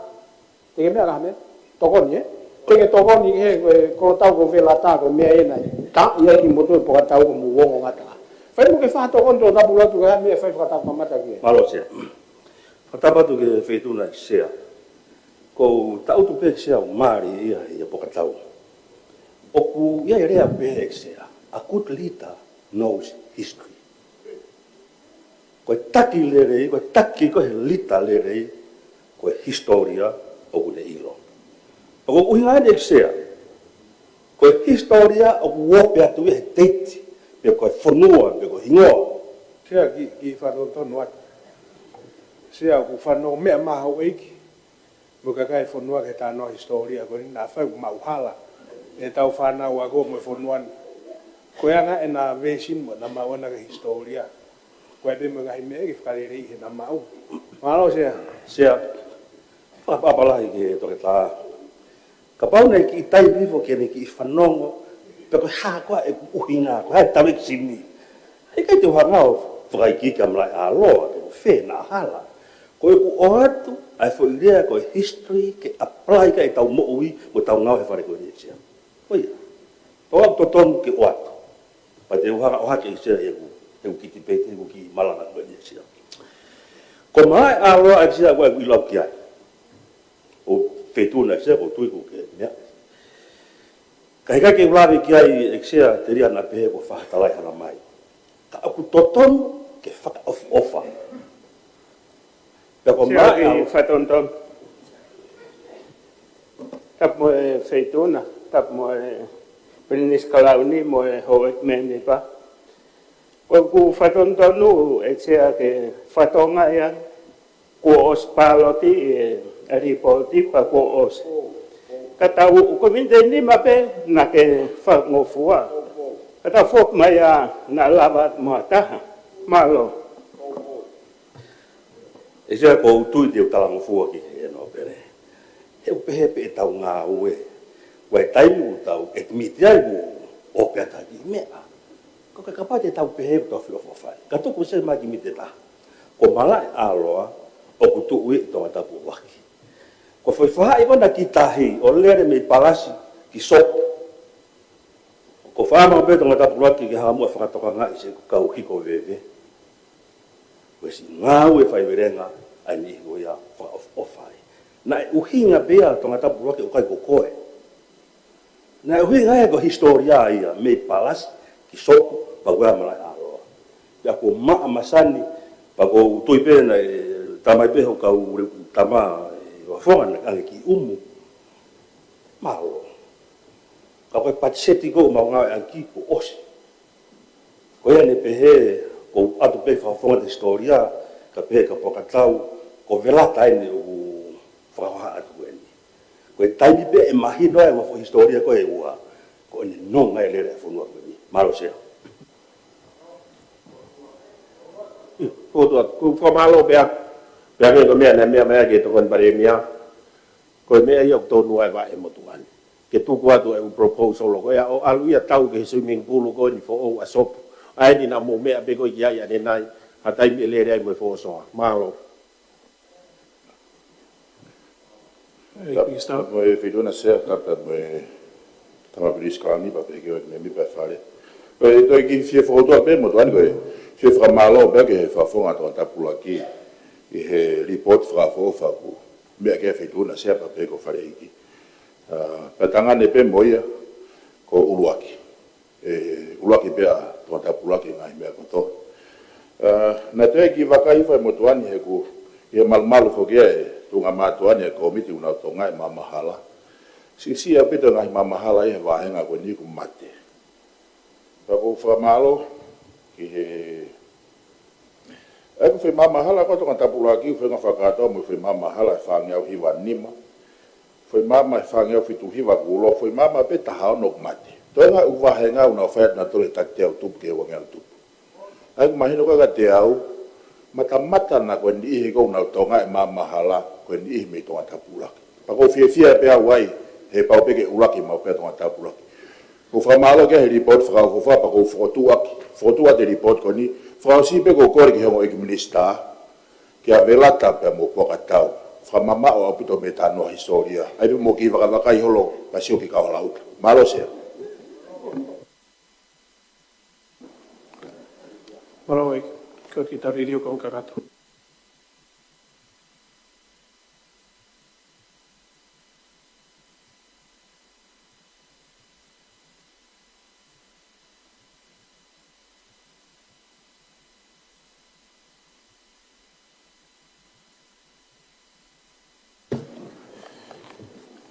te ke meʻa ka ha meʻa? Tokoni, ē? Te ke tokoni he, ko e, ko hotau ko Velata, ko e meʻa ena. Tā ia ki motu e Pokatau ko mou ongo ngata. Fai mo ke fakatokoni Tongatapu ʻUluaki, ko e hā e meʻa ʻe fai Fakatāki Mamata ki ai? Mālō Sea. Fakatapu atu ki he Feituʻu na ʻEiki Sea. ʻOku ou tangutu pē Sea ʻo mālieʻia ʻi he Pokatau. ʻOku ʻi ai e lea pē ʻEiki Sea, a good leader knows history. Ko e taki lelei, ko e taki ko ē he lita lelei, ko e hisitōlia ʻoku ne ʻilo. ʻOku ʻuhinga eni ʻEiki Sea, ko e hisitōlia ʻoku ope atu ia he teiti, pe ko e fonua, pe ko e hingoa. Sea, kiʻi, kiʻi fakatonutonu atu. Sea, ʻoku fanongo meʻa mai houʻeiki mo e kakai e fonua ki he talanoa hisitōlia ko eni, naʻa fai ʻoku maʻu hala ʻetau fānau ako mo e fonua ni. Ko e anga ʻena version mo ʻena maʻu ʻena ki he hisitōlia. Ko e pē mo e ngaahi meʻa ke fakaleleiʻi heʻena maʻu. Mālō Sea. Sea, fakaʻapaʻapa lahi ki he toketā. Kapau naʻe kiʻi taimi hifo ke ne kiʻi fanongo, pe ko e hā koā ʻeku ʻuhinga, ko e hā e direction ni. ʻIkai te u hanga ʻo fakaikiiki ʻa Malaʻeʻāloa, pe ko fē naʻa hala. Ko ʻeku ʻoatu ʻa e foʻi lea ko e history ke apply ki heʻetau moʻui mo ʻetau ngāue he fale ko eni ʻEiki Sea. Ko ia. Ko ʻeku totonu ke ʻoatu. Pea te u hanga ʻo ʻohake ʻEiki Sea ʻeku, ʻeku kiʻi debate, ʻeku kiʻi malanga ko eni ʻEiki Sea. Ko Malaʻeʻāloa ʻEiki Sea ko ʻeku ʻilo ki ai. ʻO feituʻu na ʻEiki Sea ʻoku ou tui ʻoku ke meʻa. Ka ʻikai ke u lave ki ai ʻEiki Sea, telia naʻa pehē kuo fakatalai hana mai. Ka ʻoku totonu ke fakaʻofoʻofa. Pea ko Sea, Malaʻeʻāloa, kiʻi fakatonutonu. Tapu mo e Feituʻu na, tapu mo e Pilinisi Kalauni mo e houʻeiki mēmipa. Ko ʻeku fakatonutonu ʻEiki Sea ke fakatonga ia, kuo ʻosi pāloti e, e lipooti pea kuo ʻosi. Ka tau ʻū komiti ʻe nima pē naʻa ke fakangofua. Ka tau foki mai ā naʻa lava mo ha taha. Mālō. ʻEiki Sea, ʻoku ou tui te u talangofua ki he nōpele. He ʻoku pehē pē ʻetau ngāue. ʻOku ʻi ai e taimi ʻoku tau admit ai ʻoku ope atu ha kiʻi meʻa. Ka ko e kapau te tau pehē ʻoku tau fie ʻofa fai, ka tuku Sea mai ha kiʻi miti ʻe taha. Ko Malaʻeʻāloa ʻoku tuʻu ia ʻi Tongatapu ʻUluaki. Ko e foʻi faʻahi ko ē naʻe kiʻi tahi ʻo lele mei Palasi ki Sopu. Ko e fakaʻamu pē Tongatapu ʻUluaki ke hanga muʻa ʻo fakatokangaʻi siʻeku kau hiko veve. Ko e siʻi ngāue faivelenga ʻa e niʻihi ko ia fakaʻofoʻofa ai. Naʻe ʻuhinga pē ia Tongatapu ʻUluaki ʻoku ʻikai ko koe. Naʻe ʻuhinga ia ko e hisitōlia ia mei Palasi ki Sopu pea ko ia Malaʻeʻaloa. Pea ko Maʻa Masani, pea ʻoku ou tui pē naʻe tamai pē hoʻo kau le-, tama ʻi Vafonga naʻe ʻange ki ʻumu. Mālō. Ka ko e patiseti ko ē ʻoku mau ngāueʻaki kuo ʻosi. Ko ia naʻe pehē, ʻoku ou ʻatu pē fakafofonga ʻa e hisitōlia, ka pehē ka pokatau, ko Velata eni ʻoku fakahoha atu ko eni. Ko e taimi pē ʻe mahino ai ʻa e foʻi hisitōlia ko ē ʻe ua, ko ʻene nonga e lele ʻa e fonua ko eni. Mālō Sea. Ko tu, ko fakamālō pē, pea ko e meʻa naʻe meʻa mai ki he Tokoni Palēmia. Ko e meʻa ia ʻoku tonu ai e vaʻe motuʻa ni. Ke tuku atu e ʻū proposal ko ia ʻo ʻalu ia ʻo tau ki he swimming pool ko eni foʻou ʻa Sopu. ʻA eni naʻa mou meʻa pē ko ē ki ai ʻanenai, ha taimi ʻe lele ai mo e fōsoa. Mālō. Hey, Mister. Mo e Feituʻuna Sea, tapu mo e Tama Pilinisi Kalauni, pea pehē ki he mēmipa e Fale. Ko e toe kiʻi fie fokotuʻu pē motuʻa ni ko e fie fakamālō pē ki he Fakafofonga Tongatapu ʻUluaki ʻi he lipooti fakaʻofoʻofa ʻoku meʻa ki ai e Feituʻuna Sea pea pehē ki he Fale ʻEiki. ʻA, pea tangane pē mo ia ko ʻUluaki. ʻE, ʻUluaki pē ʻa Tongatapu ʻUluaki he ngaahi meʻa kotoa. ʻA, naʻe toe kiʻi vakai fai motuʻa ni he ʻoku, ʻi he malumalu foki ʻa e tuʻunga mātuʻa ni ʻa e kōmiti ʻoku nau tokangaʻi e maama hala. Siʻisiʻi ʻaupito e ngaahi maama hala ʻi he vāhenga ko eni ʻoku mate. Pea ʻoku ou fakamālō ki he, ʻa ia ko e foʻi maama hala ko ē ʻa Tongatapu ʻUluaki, foʻi ngaahi fakakātoa mo e foʻi maama hala ʻe fāngeau hiva nima. Foʻi maama ʻe fāngeau fitu hiva kuo ulo, foʻi maama pē taha ono ʻoku mate. Toe ngaahi ʻū vāhenga ʻoku nau fai atu nautolu he taha teau tupu ki he uangeau tupu. ʻA ia ʻoku mahino ko ē kiate au, matamata na ko e niʻihi ko ē ʻoku nau tokangaʻi e maama hala, ko e niʻihi mei Tongatapu ʻUluaki. Pea ʻoku ou fiefia pē au ai, he pau pē ke ʻuluaki maʻu pē ʻa Tongatapu ʻUluaki. ʻOku ou fakamālō ki he lipooti fakaʻofoʻofa, pea ʻoku ou fokotuʻu atu, fokotuʻu atu e lipooti ko eni, fakaʻosi pē ʻoku ou kole ki he ongo ʻEiki Minisitā, kia Velata pea mo Pokatau. Fakamamaʻo ʻaupito mei he talanoa hisitōlia. ʻA ia pē mou kiʻi vakavakai holo, pea sio ki he kau hala uta. Mālō Sea. Mālō ʻEiki, ko e kiʻi tauliliu ko ē kakato.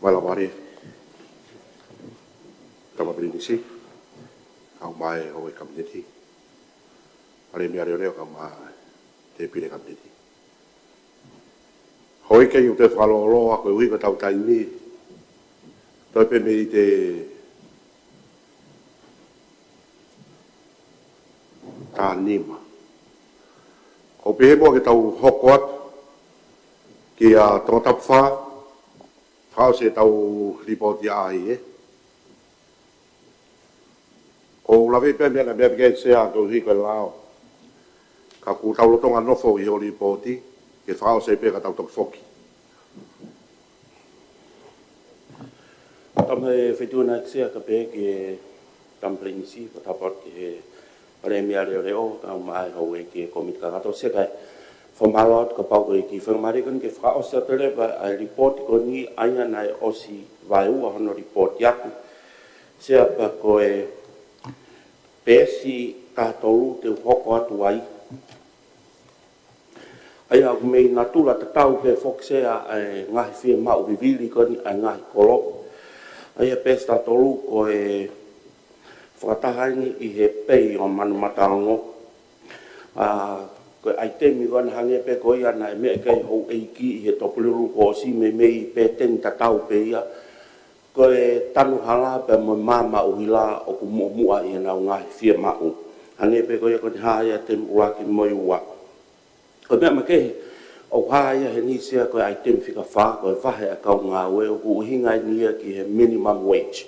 Mālō Palēmia, Tama Pilinisi, kau mai houʻeiki Kapineti, Palēmia Leʻoleʻo, kau mai Tēpile Kapineti. Houʻeiki, ʻoku ou fakalōloa koeʻuhi ko ʻetau taimi, toe pē mei he taha nima. ʻOku ou pehē muʻa ke tau hoko atu kia Tongatapu Fā, fakaʻosi ʻetau lipooti ʻa ia. ʻOku ou lave pē meʻa, meʻa pē ke Sea koeʻuhi ko e lao. Ka ʻoku tau lolotonga nofo ʻi hoʻo lipooti, ke fakaʻosi pē ka tau toki foki. Tama Feituʻuna Sea, kae pehē ki he Tama Pilinisi, pea tapu atu ki he Palēmia Leʻoleʻo, kau mai houʻeiki kōmiti kakato. Sea, kae fakamālō atu kapau ko e kiʻi faingamālie ko eni ke fakaʻosi atu leva ʻa e lipooti ko eni, ʻa ia naʻe ʻosi vaeua hono lipooti atu. Sea, pea ko e peesi taha tolu te u hoko atu ai. ʻA ia ʻoku mei natula tatau pē foki Sea ʻa e ngaahi fiemaʻu vivili ko eni ʻa e ngaahi kolo. ʻA ia peesi taha tolu ko e fakataha eni ʻi he pei ʻo Manumataongo. ʻA, ko e ʻaitemi ko ena hangē pē ko ia naʻe meʻa ki ai houʻeiki ʻi he Tupulelulu kuo ʻosi, meimei pēteni tatau pē ia. Ko e tanu hala pea mo e maama ʻuhila ʻoku muʻomuʻa ʻi heʻenau ngaahi fiemaʻu. Hangē pē ko ia ko eni hā ia ʻa e temi ʻuluaki mo e ua. Ko e meʻa makehe, ʻoku hā ia heni Sea ko e ʻaitemi fika fā, ko e vahe ʻa e kau ngāue, ʻoku ʻuhinga eni ia ki he minimum wage.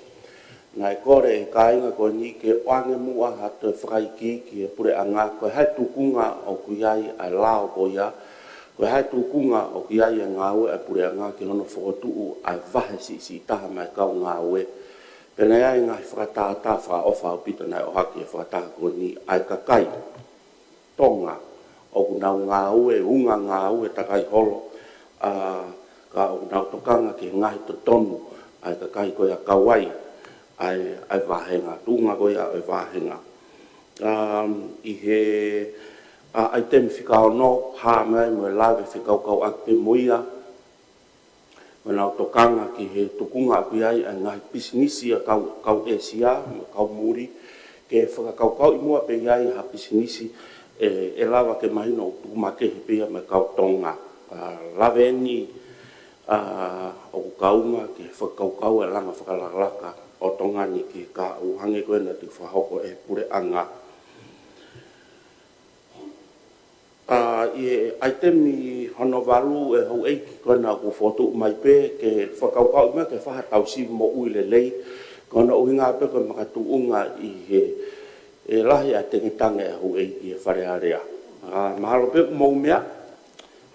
Naʻe kole ʻe he kāinga ko eni ke ʻoange muʻa ha toe fakaikiiki ki he puleʻanga, ko e hā e tūkunga ʻoku ʻi ai ʻa e lao ko ia, ko e hā e tūkunga ʻoku ʻi ai e ngāue ʻa e puleʻanga ki hono fokotuʻu ʻa e vahe siʻisiʻi taha maʻa e kau ngāue. Pea naʻe ʻi ai e ngaahi fakatātā fakaʻofa ʻaupito naʻe ʻohake ʻe he fakataha ko eni ʻa e kakai Tonga ʻoku nau ngāue, unga ngāue takai holo, ʻa, ka ʻoku nau tokanga ki he ngaahi totonu ʻa e kakai ko ia kau ai ʻa e, ʻa e vāhenga, tuʻunga ko ia ʻo e vāhenga. Um, ʻi he, ʻa, ʻaitemi fika ono, hā mai mo e lave fekauʻaki pē mo ia, mo ʻenau tokanga ki he tukunga ʻapi ai ʻa e ngaahi pisinisi ʻa kau, kau ʻĒsia, mo kau muli, ke fakakaukauʻi muʻa pē ʻi ai ha pisinisi ʻe, ʻe lava ke mahino ʻoku tuʻu makehe pē ia mo e kau Tonga. ʻA, lave eni, ʻa, ʻoku kaunga ki he fakakaukau ʻa e langa fakalakalaka ʻo Tonga ni ki he kahaʻu hangē ko ena naʻe fakahoko ʻe he puleʻanga. ʻA, ʻi he ʻaitemi hono valu ʻe houʻeiki ko ena ʻoku fokotuʻu mai pē ke fakakaukauʻi mai ke fai ha tau sivi moʻui lelei, ko hono ʻuhinga pē ko e makatuʻunga ʻi he, ʻe lahi ʻa e tengetange ʻa e houʻeiki ʻi he Fale Alea. ʻA, mahalo pē ʻoku mou meʻa,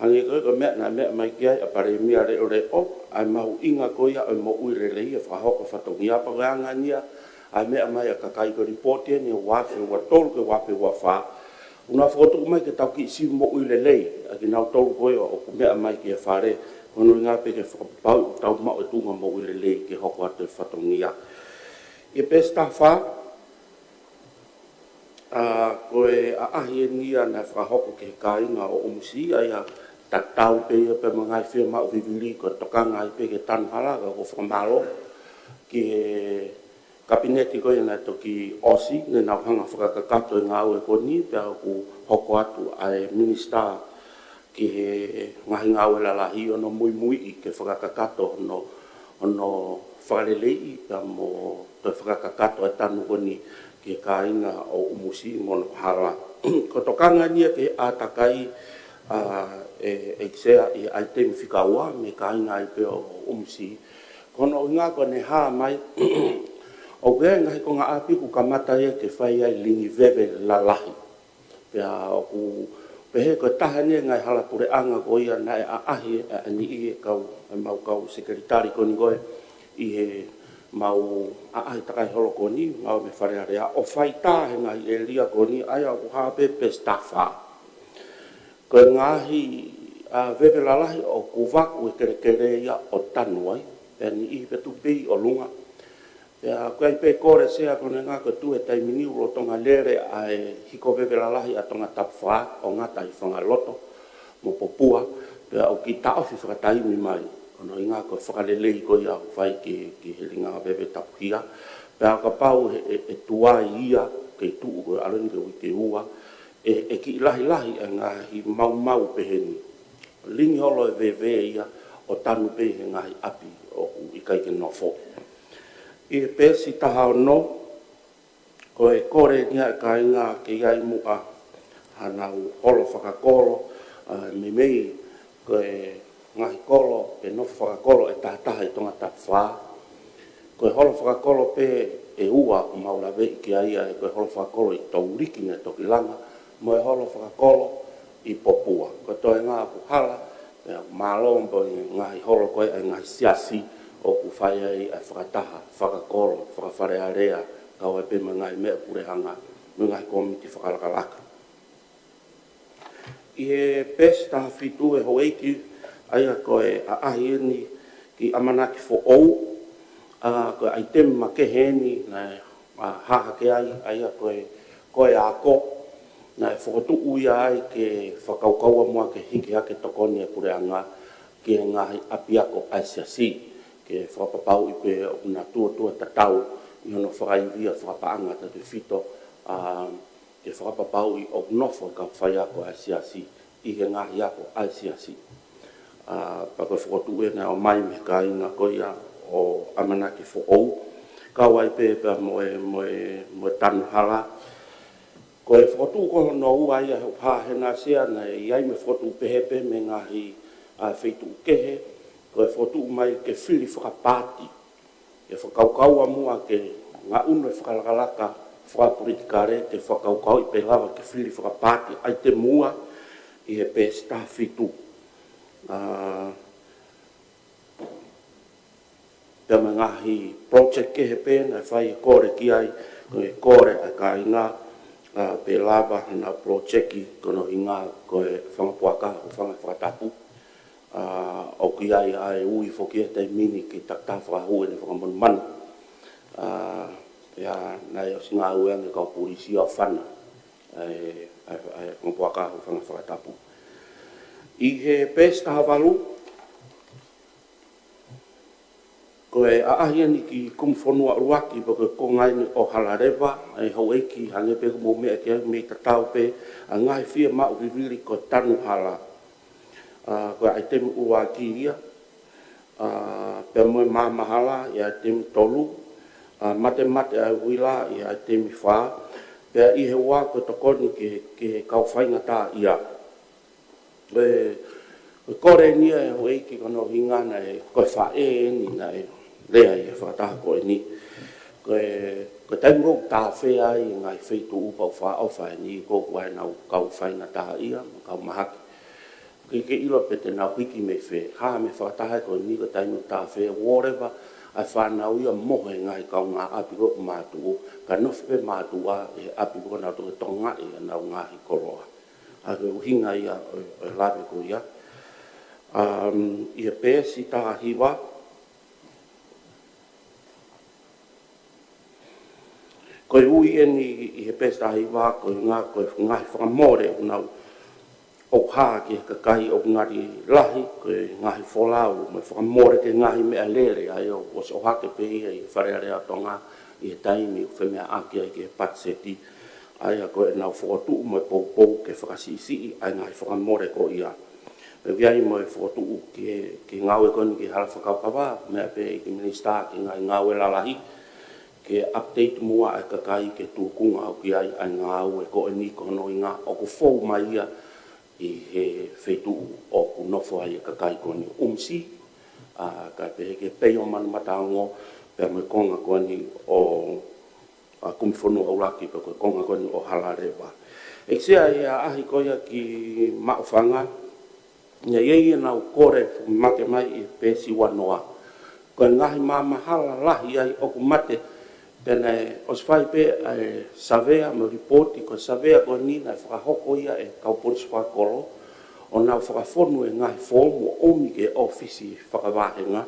hangē ko e, ko e meʻa naʻe meʻa mai ki ai ʻa Palēmia Leʻoleʻo, ʻa e mahuʻinga ko ia ʻo e moʻui lelei ʻe fakahoko fatongia pea ko e anga eni ia ʻa e meʻa mai ʻa e kakai ko e lipooti eni ʻo e ua afe ua tolu ki he ua afe ua fā. ʻOku nau fokotuʻu mai ke tau kiʻi sivi moʻui lelei ʻa kinautolu ko ia ʻoku meʻa mai ki he Fale, ko hono ʻuhinga pē ke fakapapauʻi ʻoku tau maʻu e tuʻunga moʻui lelei ke hoko atu e fatongia. ʻI he peesi taha fā, ʻa, ko e ʻaʻahi eni ia naʻe fakahoko ki he kāinga ʻo ʻUmusi, ʻa ia tatau pē ia pea mo e ngaahi fiemaʻu vivili ko e tokanga ai pē ki he tanu hala, ka ʻoku ou fakamālō ki he Kapineti ko ia naʻe toki ʻosi, ne nau hanga fakakakato e ngāue ko eni, pea ʻoku hoko atu ʻa e Minisitā ki he ngaahi ngāue lalahi ʻo hono muimuiʻi ke fakakakato hono, hono fakaleleiʻi pea mo toe fakakakato e tanu ko eni ki he kāinga ʻo ʻUmusi mo hono hala. Ko e tokanga eni ia ki he ʻātakai, ʻa, ʻe, ʻEiki Sea, ʻi he ʻaitemi fika ua mei he kāinga ai pē ʻo ʻUmusi. Ko hono ʻuhinga ko ʻene hā mai, ʻoku ʻi ai e ngaahi konga ʻapi ʻoku kamata ia ke fai ai e lingi veve lalahi. Pea ʻoku pehē ko e taha eni e ngaahi hala puleʻanga ko ia naʻe ʻaʻahi ʻe niʻihi e kau, e mau kau sekelitali ko eni ko ē ʻi he mau ʻaʻahi takai holo ko eni, ngāue mei Fale Alea, ʻo fai tā he ngaahi ʻēlia ko eni, ʻa ia ʻoku hā pē peesi taha fā. Ko e ngaahi, ʻa, veve lalahi ʻoku vaku e kelekele ia ʻo tanu ai, pea niʻihi pē tuku pē ʻi ʻolunga. Pea ʻoku ʻi ai pē kole, Sea, ko hono ʻuhinga ko e tuʻu he taimi ni ʻoku lolotonga lele ʻa e hiko veve lalahi ʻa Tongatapu fā ʻo ngata ʻi Fangaloto mo Popua, pea ʻoku kiʻi taʻofi fakataimi mai. Ko hono ʻuhinga ko e fakalelei ko ia ʻoku fai ki, ki he linga veve tapuhia. Pea kapau ʻe, ʻe, ʻe tuai ia ke tuʻu, ko e ʻalu eni ki he uike ua, ʻe, ʻe kiʻi lahilahi e ngaahi maumau pehē ni. Lingi holo e veve ia ʻo tanu pē he ngaahi ʻapi ʻoku ʻikai ke nofo. ʻI he peesi taha ono, ko e kole eni ia e kāinga ke ʻi ai muʻa haʻanau holo fakakolo, ʻa, meimei ko e ngaahi kolo, pe nofo fakakolo ʻe tahataha ʻi Tongatapu fā. Ko e holo fakakolo pē ʻe ua ʻoku mau laveʻi ki ai, ʻa ia ko e holo fakakolo ʻi Touliki naʻe toki langa, mo e holo fakakolo ʻi Popua. Ko e toenga ʻoku hala, pea mālō mo e ngaahi holo ko ē ʻa e ngaahi siasi ʻoku fai ai ʻa e fakataha fakakolo faka-Fale Alea, kau ai pē mo e ngaahi meʻa puleʻanga, mo e ngaahi kōmiti fakalakalaka. ʻI he peesi taha fitu, ʻe houʻeiki, ʻa ia ko e ʻaʻahi eni ki he ʻamanaki foʻou, ʻa, ko e ʻaitemi makehe eni naʻe, ʻa, hā hake ai, ʻa ia ko e, ko e ako, naʻe fokotuʻu ia ai ke fakakaukaua muʻa ke hiki hake tokoni e puleʻanga ki he ngaahi ʻapiako ʻa e siasi, ke fakapapauʻi pē ʻoku na tuʻotuʻa tatau ʻi hono fakaivia fakapaʻanga tautefito, ʻa, ke fakapapauʻi ʻoku nofo e kau faiako ʻa e siasi ʻi he ngaahi ako ʻa e siasi. ʻA, pea ko e fokotuʻu ena ʻoku ʻomai mei he kāinga ko ia ʻo ʻamanaki foʻou, kau ai pē pea mo e, mo e, mo e tanu hala. Ko e fokotuʻu ko hono ua ia ʻoku hā hena, Sea, naʻe ʻi ai mo e fokotuʻu pehē pē mei he ngaahi, ʻa, feituʻu kehe, ko e fokotuʻu mai ke fili fakapaati, ke fakakaukaua muʻa ke ngaʻunu e fakalakalaka fakapolitikale, ke fakakaukauʻi pe lava ke fili fakapaati, ʻaitemi ua ʻi he peesi taha fitu. ʻA, pea mo e ngaahi project kehe pē naʻe fai e kole ki ai, ko e kole ʻa e kāinga, ʻa, pea lava ʻenau polojeki ko hono ʻuhinga ko e fanga puaka, ʻo fanga fakatapu. ʻA, ʻoku ʻi ai ʻa e ui foki he taimi ni ki he takitaha fakahū ʻene fakamanumanu. ʻA, pea naʻe ʻosi ngāueʻaki ʻe he kau polisi ʻo fana ʻa e, ʻa e, ʻa e fanga puaka, ʻo fanga fakatapu. ʻI he peesi taha valu, ko e ʻaʻahi eni ki he kumi fonua ʻuluaki, pea ko e konga eni ʻo Halaleva, ʻa e houʻeiki, hangē pē ko hoʻomou meʻa ki ai, mei tatau pē ʻa e ngaahi fiemaʻu vivili ko e tanu hala. ʻA, ko e ʻaitemi ʻuluaki ia, ʻa, pea mo e maama hala, ʻi he ʻaitemi tolu, ʻa, matemate ʻa e uila, ʻi he ʻaitemi fā, pea ʻi he ua ko e tokoni ki he, ki he kau faingataʻaʻia. Ko e, ko e kole eni ʻa e houʻeiki ko hono ʻuhinga naʻe, ko e faʻē eni naʻe lea ʻi he fakataha ko eni. Ko e, ko e taimi ʻoku tāfea ai e ngaahi feituʻu pau faʻofa eni, ko ē ʻoku ʻi ai ʻenau kau faingataʻaʻia, kau mahaki. ʻOku ʻikai ke ʻilo pe te nau hiki mei fē, hā mei he fakataha ko eni, ko e taimi ʻoku tāfea, ʻoku ʻoleva ʻa e fānau ia mo e ngaahi kaungāʻapi ko ē ʻoku mātuʻa, ka nofo pē mātuʻa ʻi he ʻapi ko ē ʻo nau toki tokangaʻi ʻenau ngaahi koloa. ʻA, ko e ʻuhinga ia ʻo, ʻo e lave ko ia. Um, ʻi he peesi taha hiva, ko e ui eni ʻi he peesi taha hiva, ko e ngaahi, ko e ngaahi fakamole ʻoku nau ʻohake ki he kakai ʻoku ngali lahi, ko e ngaahi folau, mo e fakamole ki he ngaahi meʻalele, ʻa ia ʻoku ʻosi ʻohake pē ia ʻi he Fale Alea ʻo Tonga, ʻi he taimi ʻoku femeʻaʻaki ai ki he patiseti, ʻa ia ko ʻenau fokotuʻu mo e poupou ke fakasiʻisiʻi ʻa e ngaahi fakamole ko ia. Pea ʻoku ʻi ai mo e fokotuʻu ki he, ki he ngāue ko eni ki he hala fakakaukau, meʻa pē ʻEiki Minisitā ki he ngaahi ngāue lalahi, ke update muʻa ʻa e kakai ki he tūkunga ʻoku ʻi ai ʻa e ngāue ko eni ko hono ʻuhinga ʻoku fou mai ia ʻi he feituʻu ʻoku nofo ai e kakai ko eni ʻo ʻUmisi, ʻa, kae pehē ki he Pei ʻo Manumataongo, pea mo e konga ko eni ʻo, ʻa, kumi fonua ʻuluaki, pea ko e konga ko eni ʻo Halaleva. ʻEiki Sea, ʻi he ʻaʻahi ko ia ki Maʻufanga, naʻe ʻi ai ʻenau kole mate mai ʻi he peesi ua noa. Ko e ngaahi maama hala lahi ai ʻoku mate, pea naʻe ʻosi fai pē ʻa e savea mo e lipooti, ko e savea ko eni naʻe fakahoko ia ʻe he kau polisi fakakolo, ʻo nau fakafonu e ngaahi foomu ʻo ʻomi ki he ʻōfisi fakavahenga,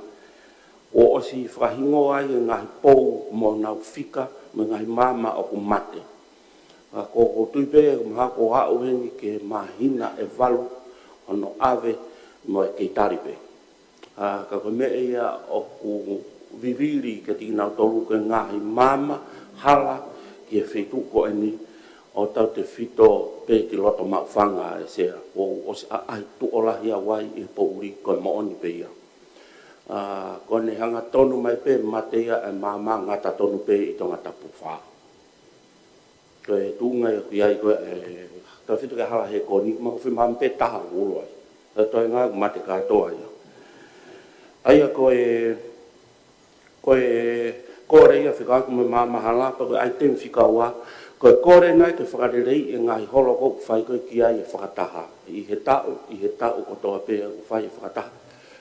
ʻo ʻosi fakahingoa ai e ngaahi pou mo honau fika mo e ngaahi maama ʻoku mate. ʻA, ko, ʻoku ou tui pē ʻoku mahalo ʻoku aʻu eni ki he māhina ʻe valu hono ʻave mo e kei tali pē. ʻA, ka ko e meʻa ia ʻoku vivili kiate kinautolu ko e ngaahi maama hala ki he feituʻu ko eni ʻo tautefito pē ki loto Maʻufanga, ʻEiki Sea, ʻoku ʻosi ʻaʻahi tuʻo lahi au ai ʻi he poʻuli, ko e moʻoni pē ia. ʻA, ko ʻene hangatonu mai pē mate ia ʻa e maama ngata tonu pē ʻi Tongatapu fā. Ko e tuʻunga ia ʻoku ʻi ai ko ē, ʻe, tautefito ki he hala hē ko eni, ma ko fē maama pē taha ʻoku ulo ai. Ka ko e toenga ʻoku mate kātoa ia. ʻA ia ko e, ko e kole ia fekauʻaki mo e maama hala, pea ko e ʻaitemi fika ua, ko e kole nai ke fakaleleiʻi e ngaahi holo ʻoku fai ko ē ki ai e fakataha. ʻI he taʻu, ʻi he taʻu kotoa pē ʻoku fai e fakataha.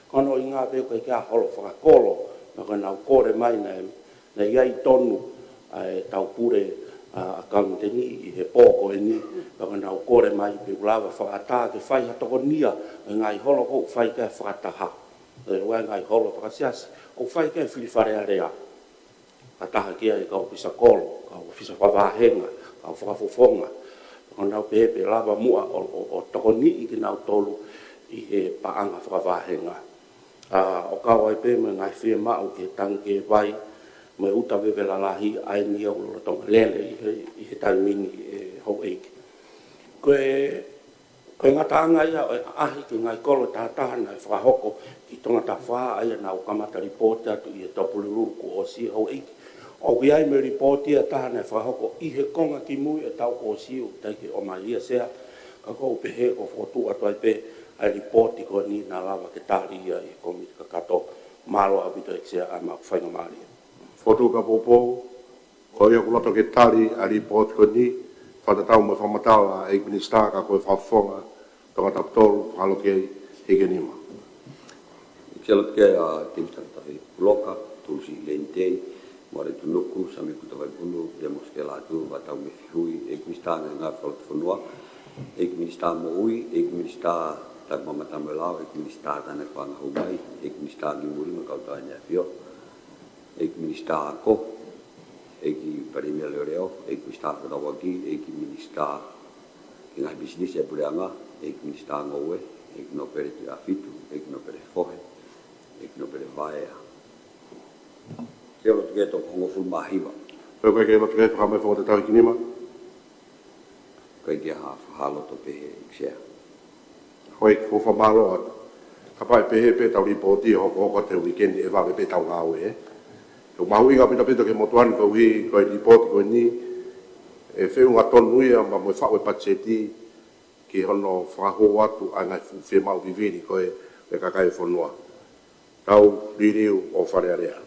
Ko hono ʻuhinga pē ʻoku ʻikai ke ʻi ai ha holo fakakolo, pea ko ʻenau kole mai naʻe, naʻe ʻi ai tonu ʻa e tau pule, ʻa, ʻakauniteni ʻi he pō ko eni, pea ko ʻenau kole mai pe ʻoku lava fakaʻatā ke fai ha tokonia e ngaahi holo ʻoku fai ki ai e fakataha. ʻE, ʻoku ʻi ai e ngaahi holo fakasiasi ʻoku fai ki ai e fili Fale Alea. Fakataha ki ai e kau ʻōfisa kolo, kau ʻōfisa fakavahenga, kau fakafofonga. Ko ʻenau pehē pe lava muʻa ʻo, ʻo, ʻo tokoniʻi kinautolu ʻi he paʻanga fakavahenga. ʻA, ʻo kau ai pē mo e ngaahi fiemaʻu ki he tangikē vai mo e ʻuta veve lalahi, ʻa eni ia ʻoku lolotonga lele ʻi he, ʻi he taimi ni, ʻe houʻeiki. Ko e, ko e ngataʻanga ia ʻo e ʻaʻahi ki he ngaahi kolo ʻe taha taha naʻe fakahoko ki Tongatapu fā, ʻa ia naʻa ku kamata lipooti atu ʻi he Tuʻapulelulu kuo ʻosi, ʻe houʻeiki. ʻOku ʻi ai mo e lipooti ʻe taha naʻe fakahoko ʻi he konga kimui ʻo e taʻu kuo ʻosi, ʻoku teʻeki ke ʻomai ia, Sea, ka ʻoku ou pehē ʻoku fokotuʻu atu ai pē ʻa e lipooti ko eni naʻa lava ke tali ia ʻi he kōmiti kakato. Mālō ʻaupito ʻEiki Sea ʻa e maʻu faingamālie. Fokotuʻu pē ʻa e poupou, ko ia ʻoku loto ke tali ʻa e lipooti ko eni, fakatatau mo e fakamatala ʻa e ʻEiki Minisitā, ka ko e Fakafofonga Tongatapu tolu, Falo Kei, Hikenima. Kia loto ke a Tim Tangatahi Puloka, Tulusi Lentei, Moalitunuku Sami Kuta Vaipulu, Lemos Kelatu, Vatau Mefihui, ʻEiki Minisitā Ngaahi Ngāue Fakalotofonua, ʻEiki Minisitā Moʻui, ʻEiki Minisitā Takimamata mo e Lao, ʻEiki Minisitā Tānaki Fakangahau Mai, ʻEiki Minisitā Kimui mo e Kau Tau ʻEne ʻAfio, ʻEiki Minisitā Ako, ʻEiki Palēmia Leoleo, ʻEiki Minisitā Fekauʻaki, ʻEiki Minisitā ki he Ngaahi Pisinisi ʻa e Puleʻanga, ʻEiki Minisitā Ngoue, ʻEiki Nōpele Tuʻiʻāfitu, ʻEiki Nōpele Fohe, ʻEiki Nōpele Vaea. Ke lotu ki he toko hongofulu mā hiva. Pea ko e ke lotu ki he fakamai fokotuʻu tau hiki nima. Ko e ke ha fakaloto pehē, ʻEiki Sea. Hoi, ko fakamālō atu. Kapau ʻe pehē pē ʻetau lipooti ʻe hokohoko atu he uikeʻeni ʻe vave pē ʻetau ngāue, ē. Ko e mahuʻinga ʻaupito ki he motuʻa ni koeʻuhi ko e lipooti ko eni ʻe feʻunga tonu ia mo, mo e faʻu e patiseti ki hono fakahoko atu ʻa e ngaahi fuʻu fiemaʻu vivili ko ē ʻa e kakai e fonua. Tau liliu ʻo Fale Alea.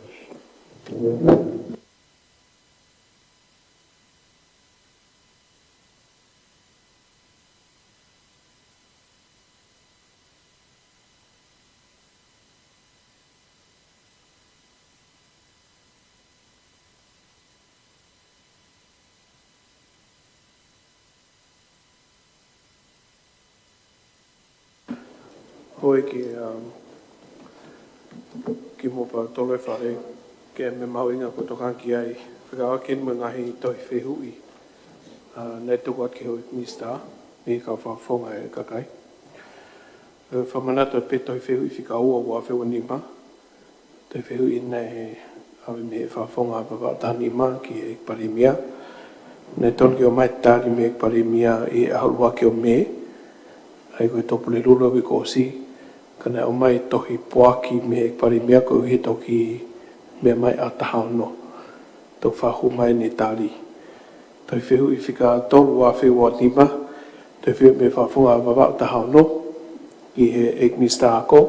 Hoi ki, um, ki mo pa tole fare ke me mahuʻinga ko toka ki ai. Fekauʻaki mo e ngaahi tohi fehuʻi, uh, naʻe tuku atu ki he ʻEiki Minisitā, mei he kau fakafofonga ʻo e kakai. Uh, fakamanatu pē tohi fehuʻi fika ua ua afe ua nima, tohi fehuʻi naʻe ʻave mei he fakafofonga Vavaʻu taha nima ki he ʻEiki Palēmia. Naʻe tonu ke ʻomai tali mei he ʻEiki Palēmia ʻi he ʻaho ʻuluaki ʻo Mē, ʻa ia ko e Tupulelulu ʻo e uike kuo ʻosi, ka naʻe ʻomai tohi poaki mei he ʻEiki Palēmia koeʻuhi he toki meʻa mai ʻaho taha ono. Toki fakahū mai ʻene tali. Tohi fehuʻi fika tolu ua afe ua nima, tohi fehuʻi mei he fakafofonga Vavaʻu taha ono ki he ʻEiki Minisitā Ako.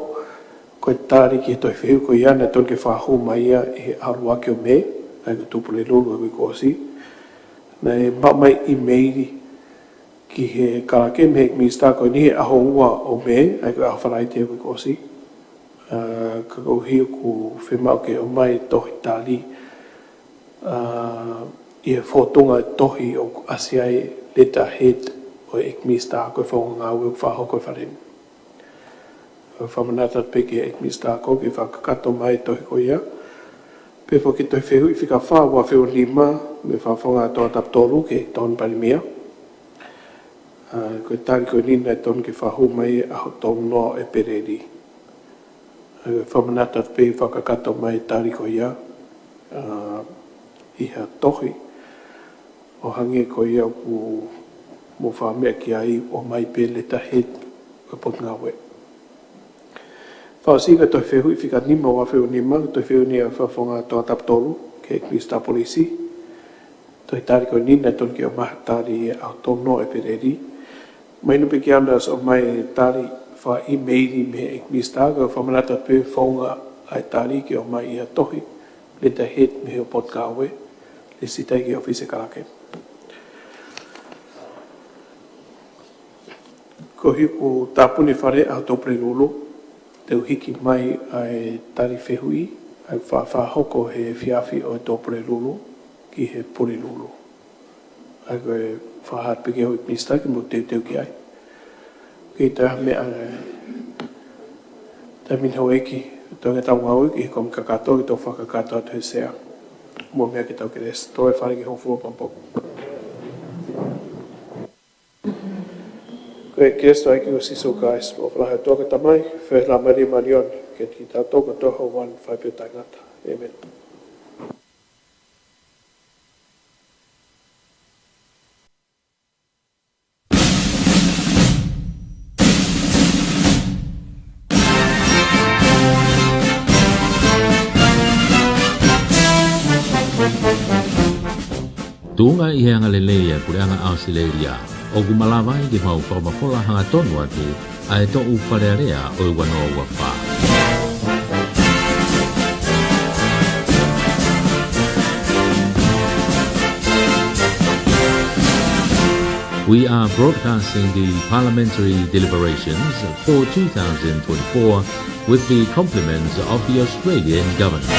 Ko e tali ki he tohi fehuʻi ko ia naʻe tonu ke fakahū mai ia ʻi he ʻaho ʻuluaki ʻo Mē, ʻa ia ko e Tupulelulu ʻo e uike kuo ʻosi. Naʻe maʻu mai ʻīmeili ki he kalake mei he ʻEiki Minisitā ko eni he ʻaho ua ʻo Mē, ʻa ia ko e ʻaho Falaite ʻo e uike kuo ʻosi. Uh, ka koeʻuhi ʻoku fiemaʻu ke ʻomai tohi tali, uh, ʻi he fōtunga tohi ʻoku ʻasi ai letterhead ʻo e ʻEiki Minisitā ko e founga ngāue ʻoku fakahoko ʻe he Fale ni. Uh, fakamanatu pē ki he ʻEiki Minisitā Ako ke fakakakato mai tohi ko ia. Pea foki tohi fehuʻi fika fā ua afe ua nima mei he fakafofonga Tongatapu tolu ki he ʻEiki Palēmia. Uh, ko e tali ko eni naʻe tonu ke fakahū mai ʻaho tolu noa ʻo ʻEpeleli. ʻA ia fakamanatu pē fakakakato mai tali ko ia, uh, ʻi ha tohi ʻo hangē ko ia ʻoku mou fakameʻa ki ai ʻomai pē letterhead ʻo e Potungāue. Fakaʻosi ko e tohi fehuʻi fika nima ua afe ua nima, tohi fehuʻi ʻa e fakafofonga Tongatapu tolu ki he ʻEiki Minisitā Polisi. Tohi tali ko eni naʻe tonu ke ʻomai ha tali ʻaho tolu noa ʻo ʻEpeleli. Mahino pē kiate au naʻe ʻosi ʻomai tali fakaʻīmeili mei he ʻEiki Minisitā, ka fakamanatu pē founga ʻa e tali ke ʻomai ʻi ha tohi, letterhead mei he Potungāue, lēsisita ki he ʻōfisi kalake. Koeʻuhi ʻoku tāpuni Fale ʻaho Tupulelulu, te u hiki mai ʻa e tali fehuʻi, ʻa ia ʻoku fakahoko he efiafi ʻo e Tupulelulu ki he Pulelulu. ʻA ia ko e fakahā pē ki he ʻEiki Minisitā ke mou teuteu ki ai. Ko e taha meʻa, ē, taimi ni houʻeiki, tau ngāue ki he kōmiti kakato, ke tau fakakakato atu he Sea. Mou meʻa ke tau kelesi. Toe fale ki he hongofulu pongipongi. Ko e kelesi ʻa e ʻEiki ko Sīsū Kalaisi, ʻofa lahi ʻa e ʻOtua ko e Tamai, feohi ʻa e Laumālie Māʻoniʻoni, ke ʻiate kitautolu kotoa ʻo aʻu ki he ʻaho ʻo e taʻengata. ʻĒmeni. Tuʻunga ʻi he angalelei ʻa e Puleʻanga ʻAositelēlia, ʻoku malava ai ke mau fakamafola hangatonu atu ʻa e toʻu Fale Alea ʻo e ua noa ua fā. We are broadcasting the parliamentary deliberations for two thousand twenty-four with the compliments of the Australian government.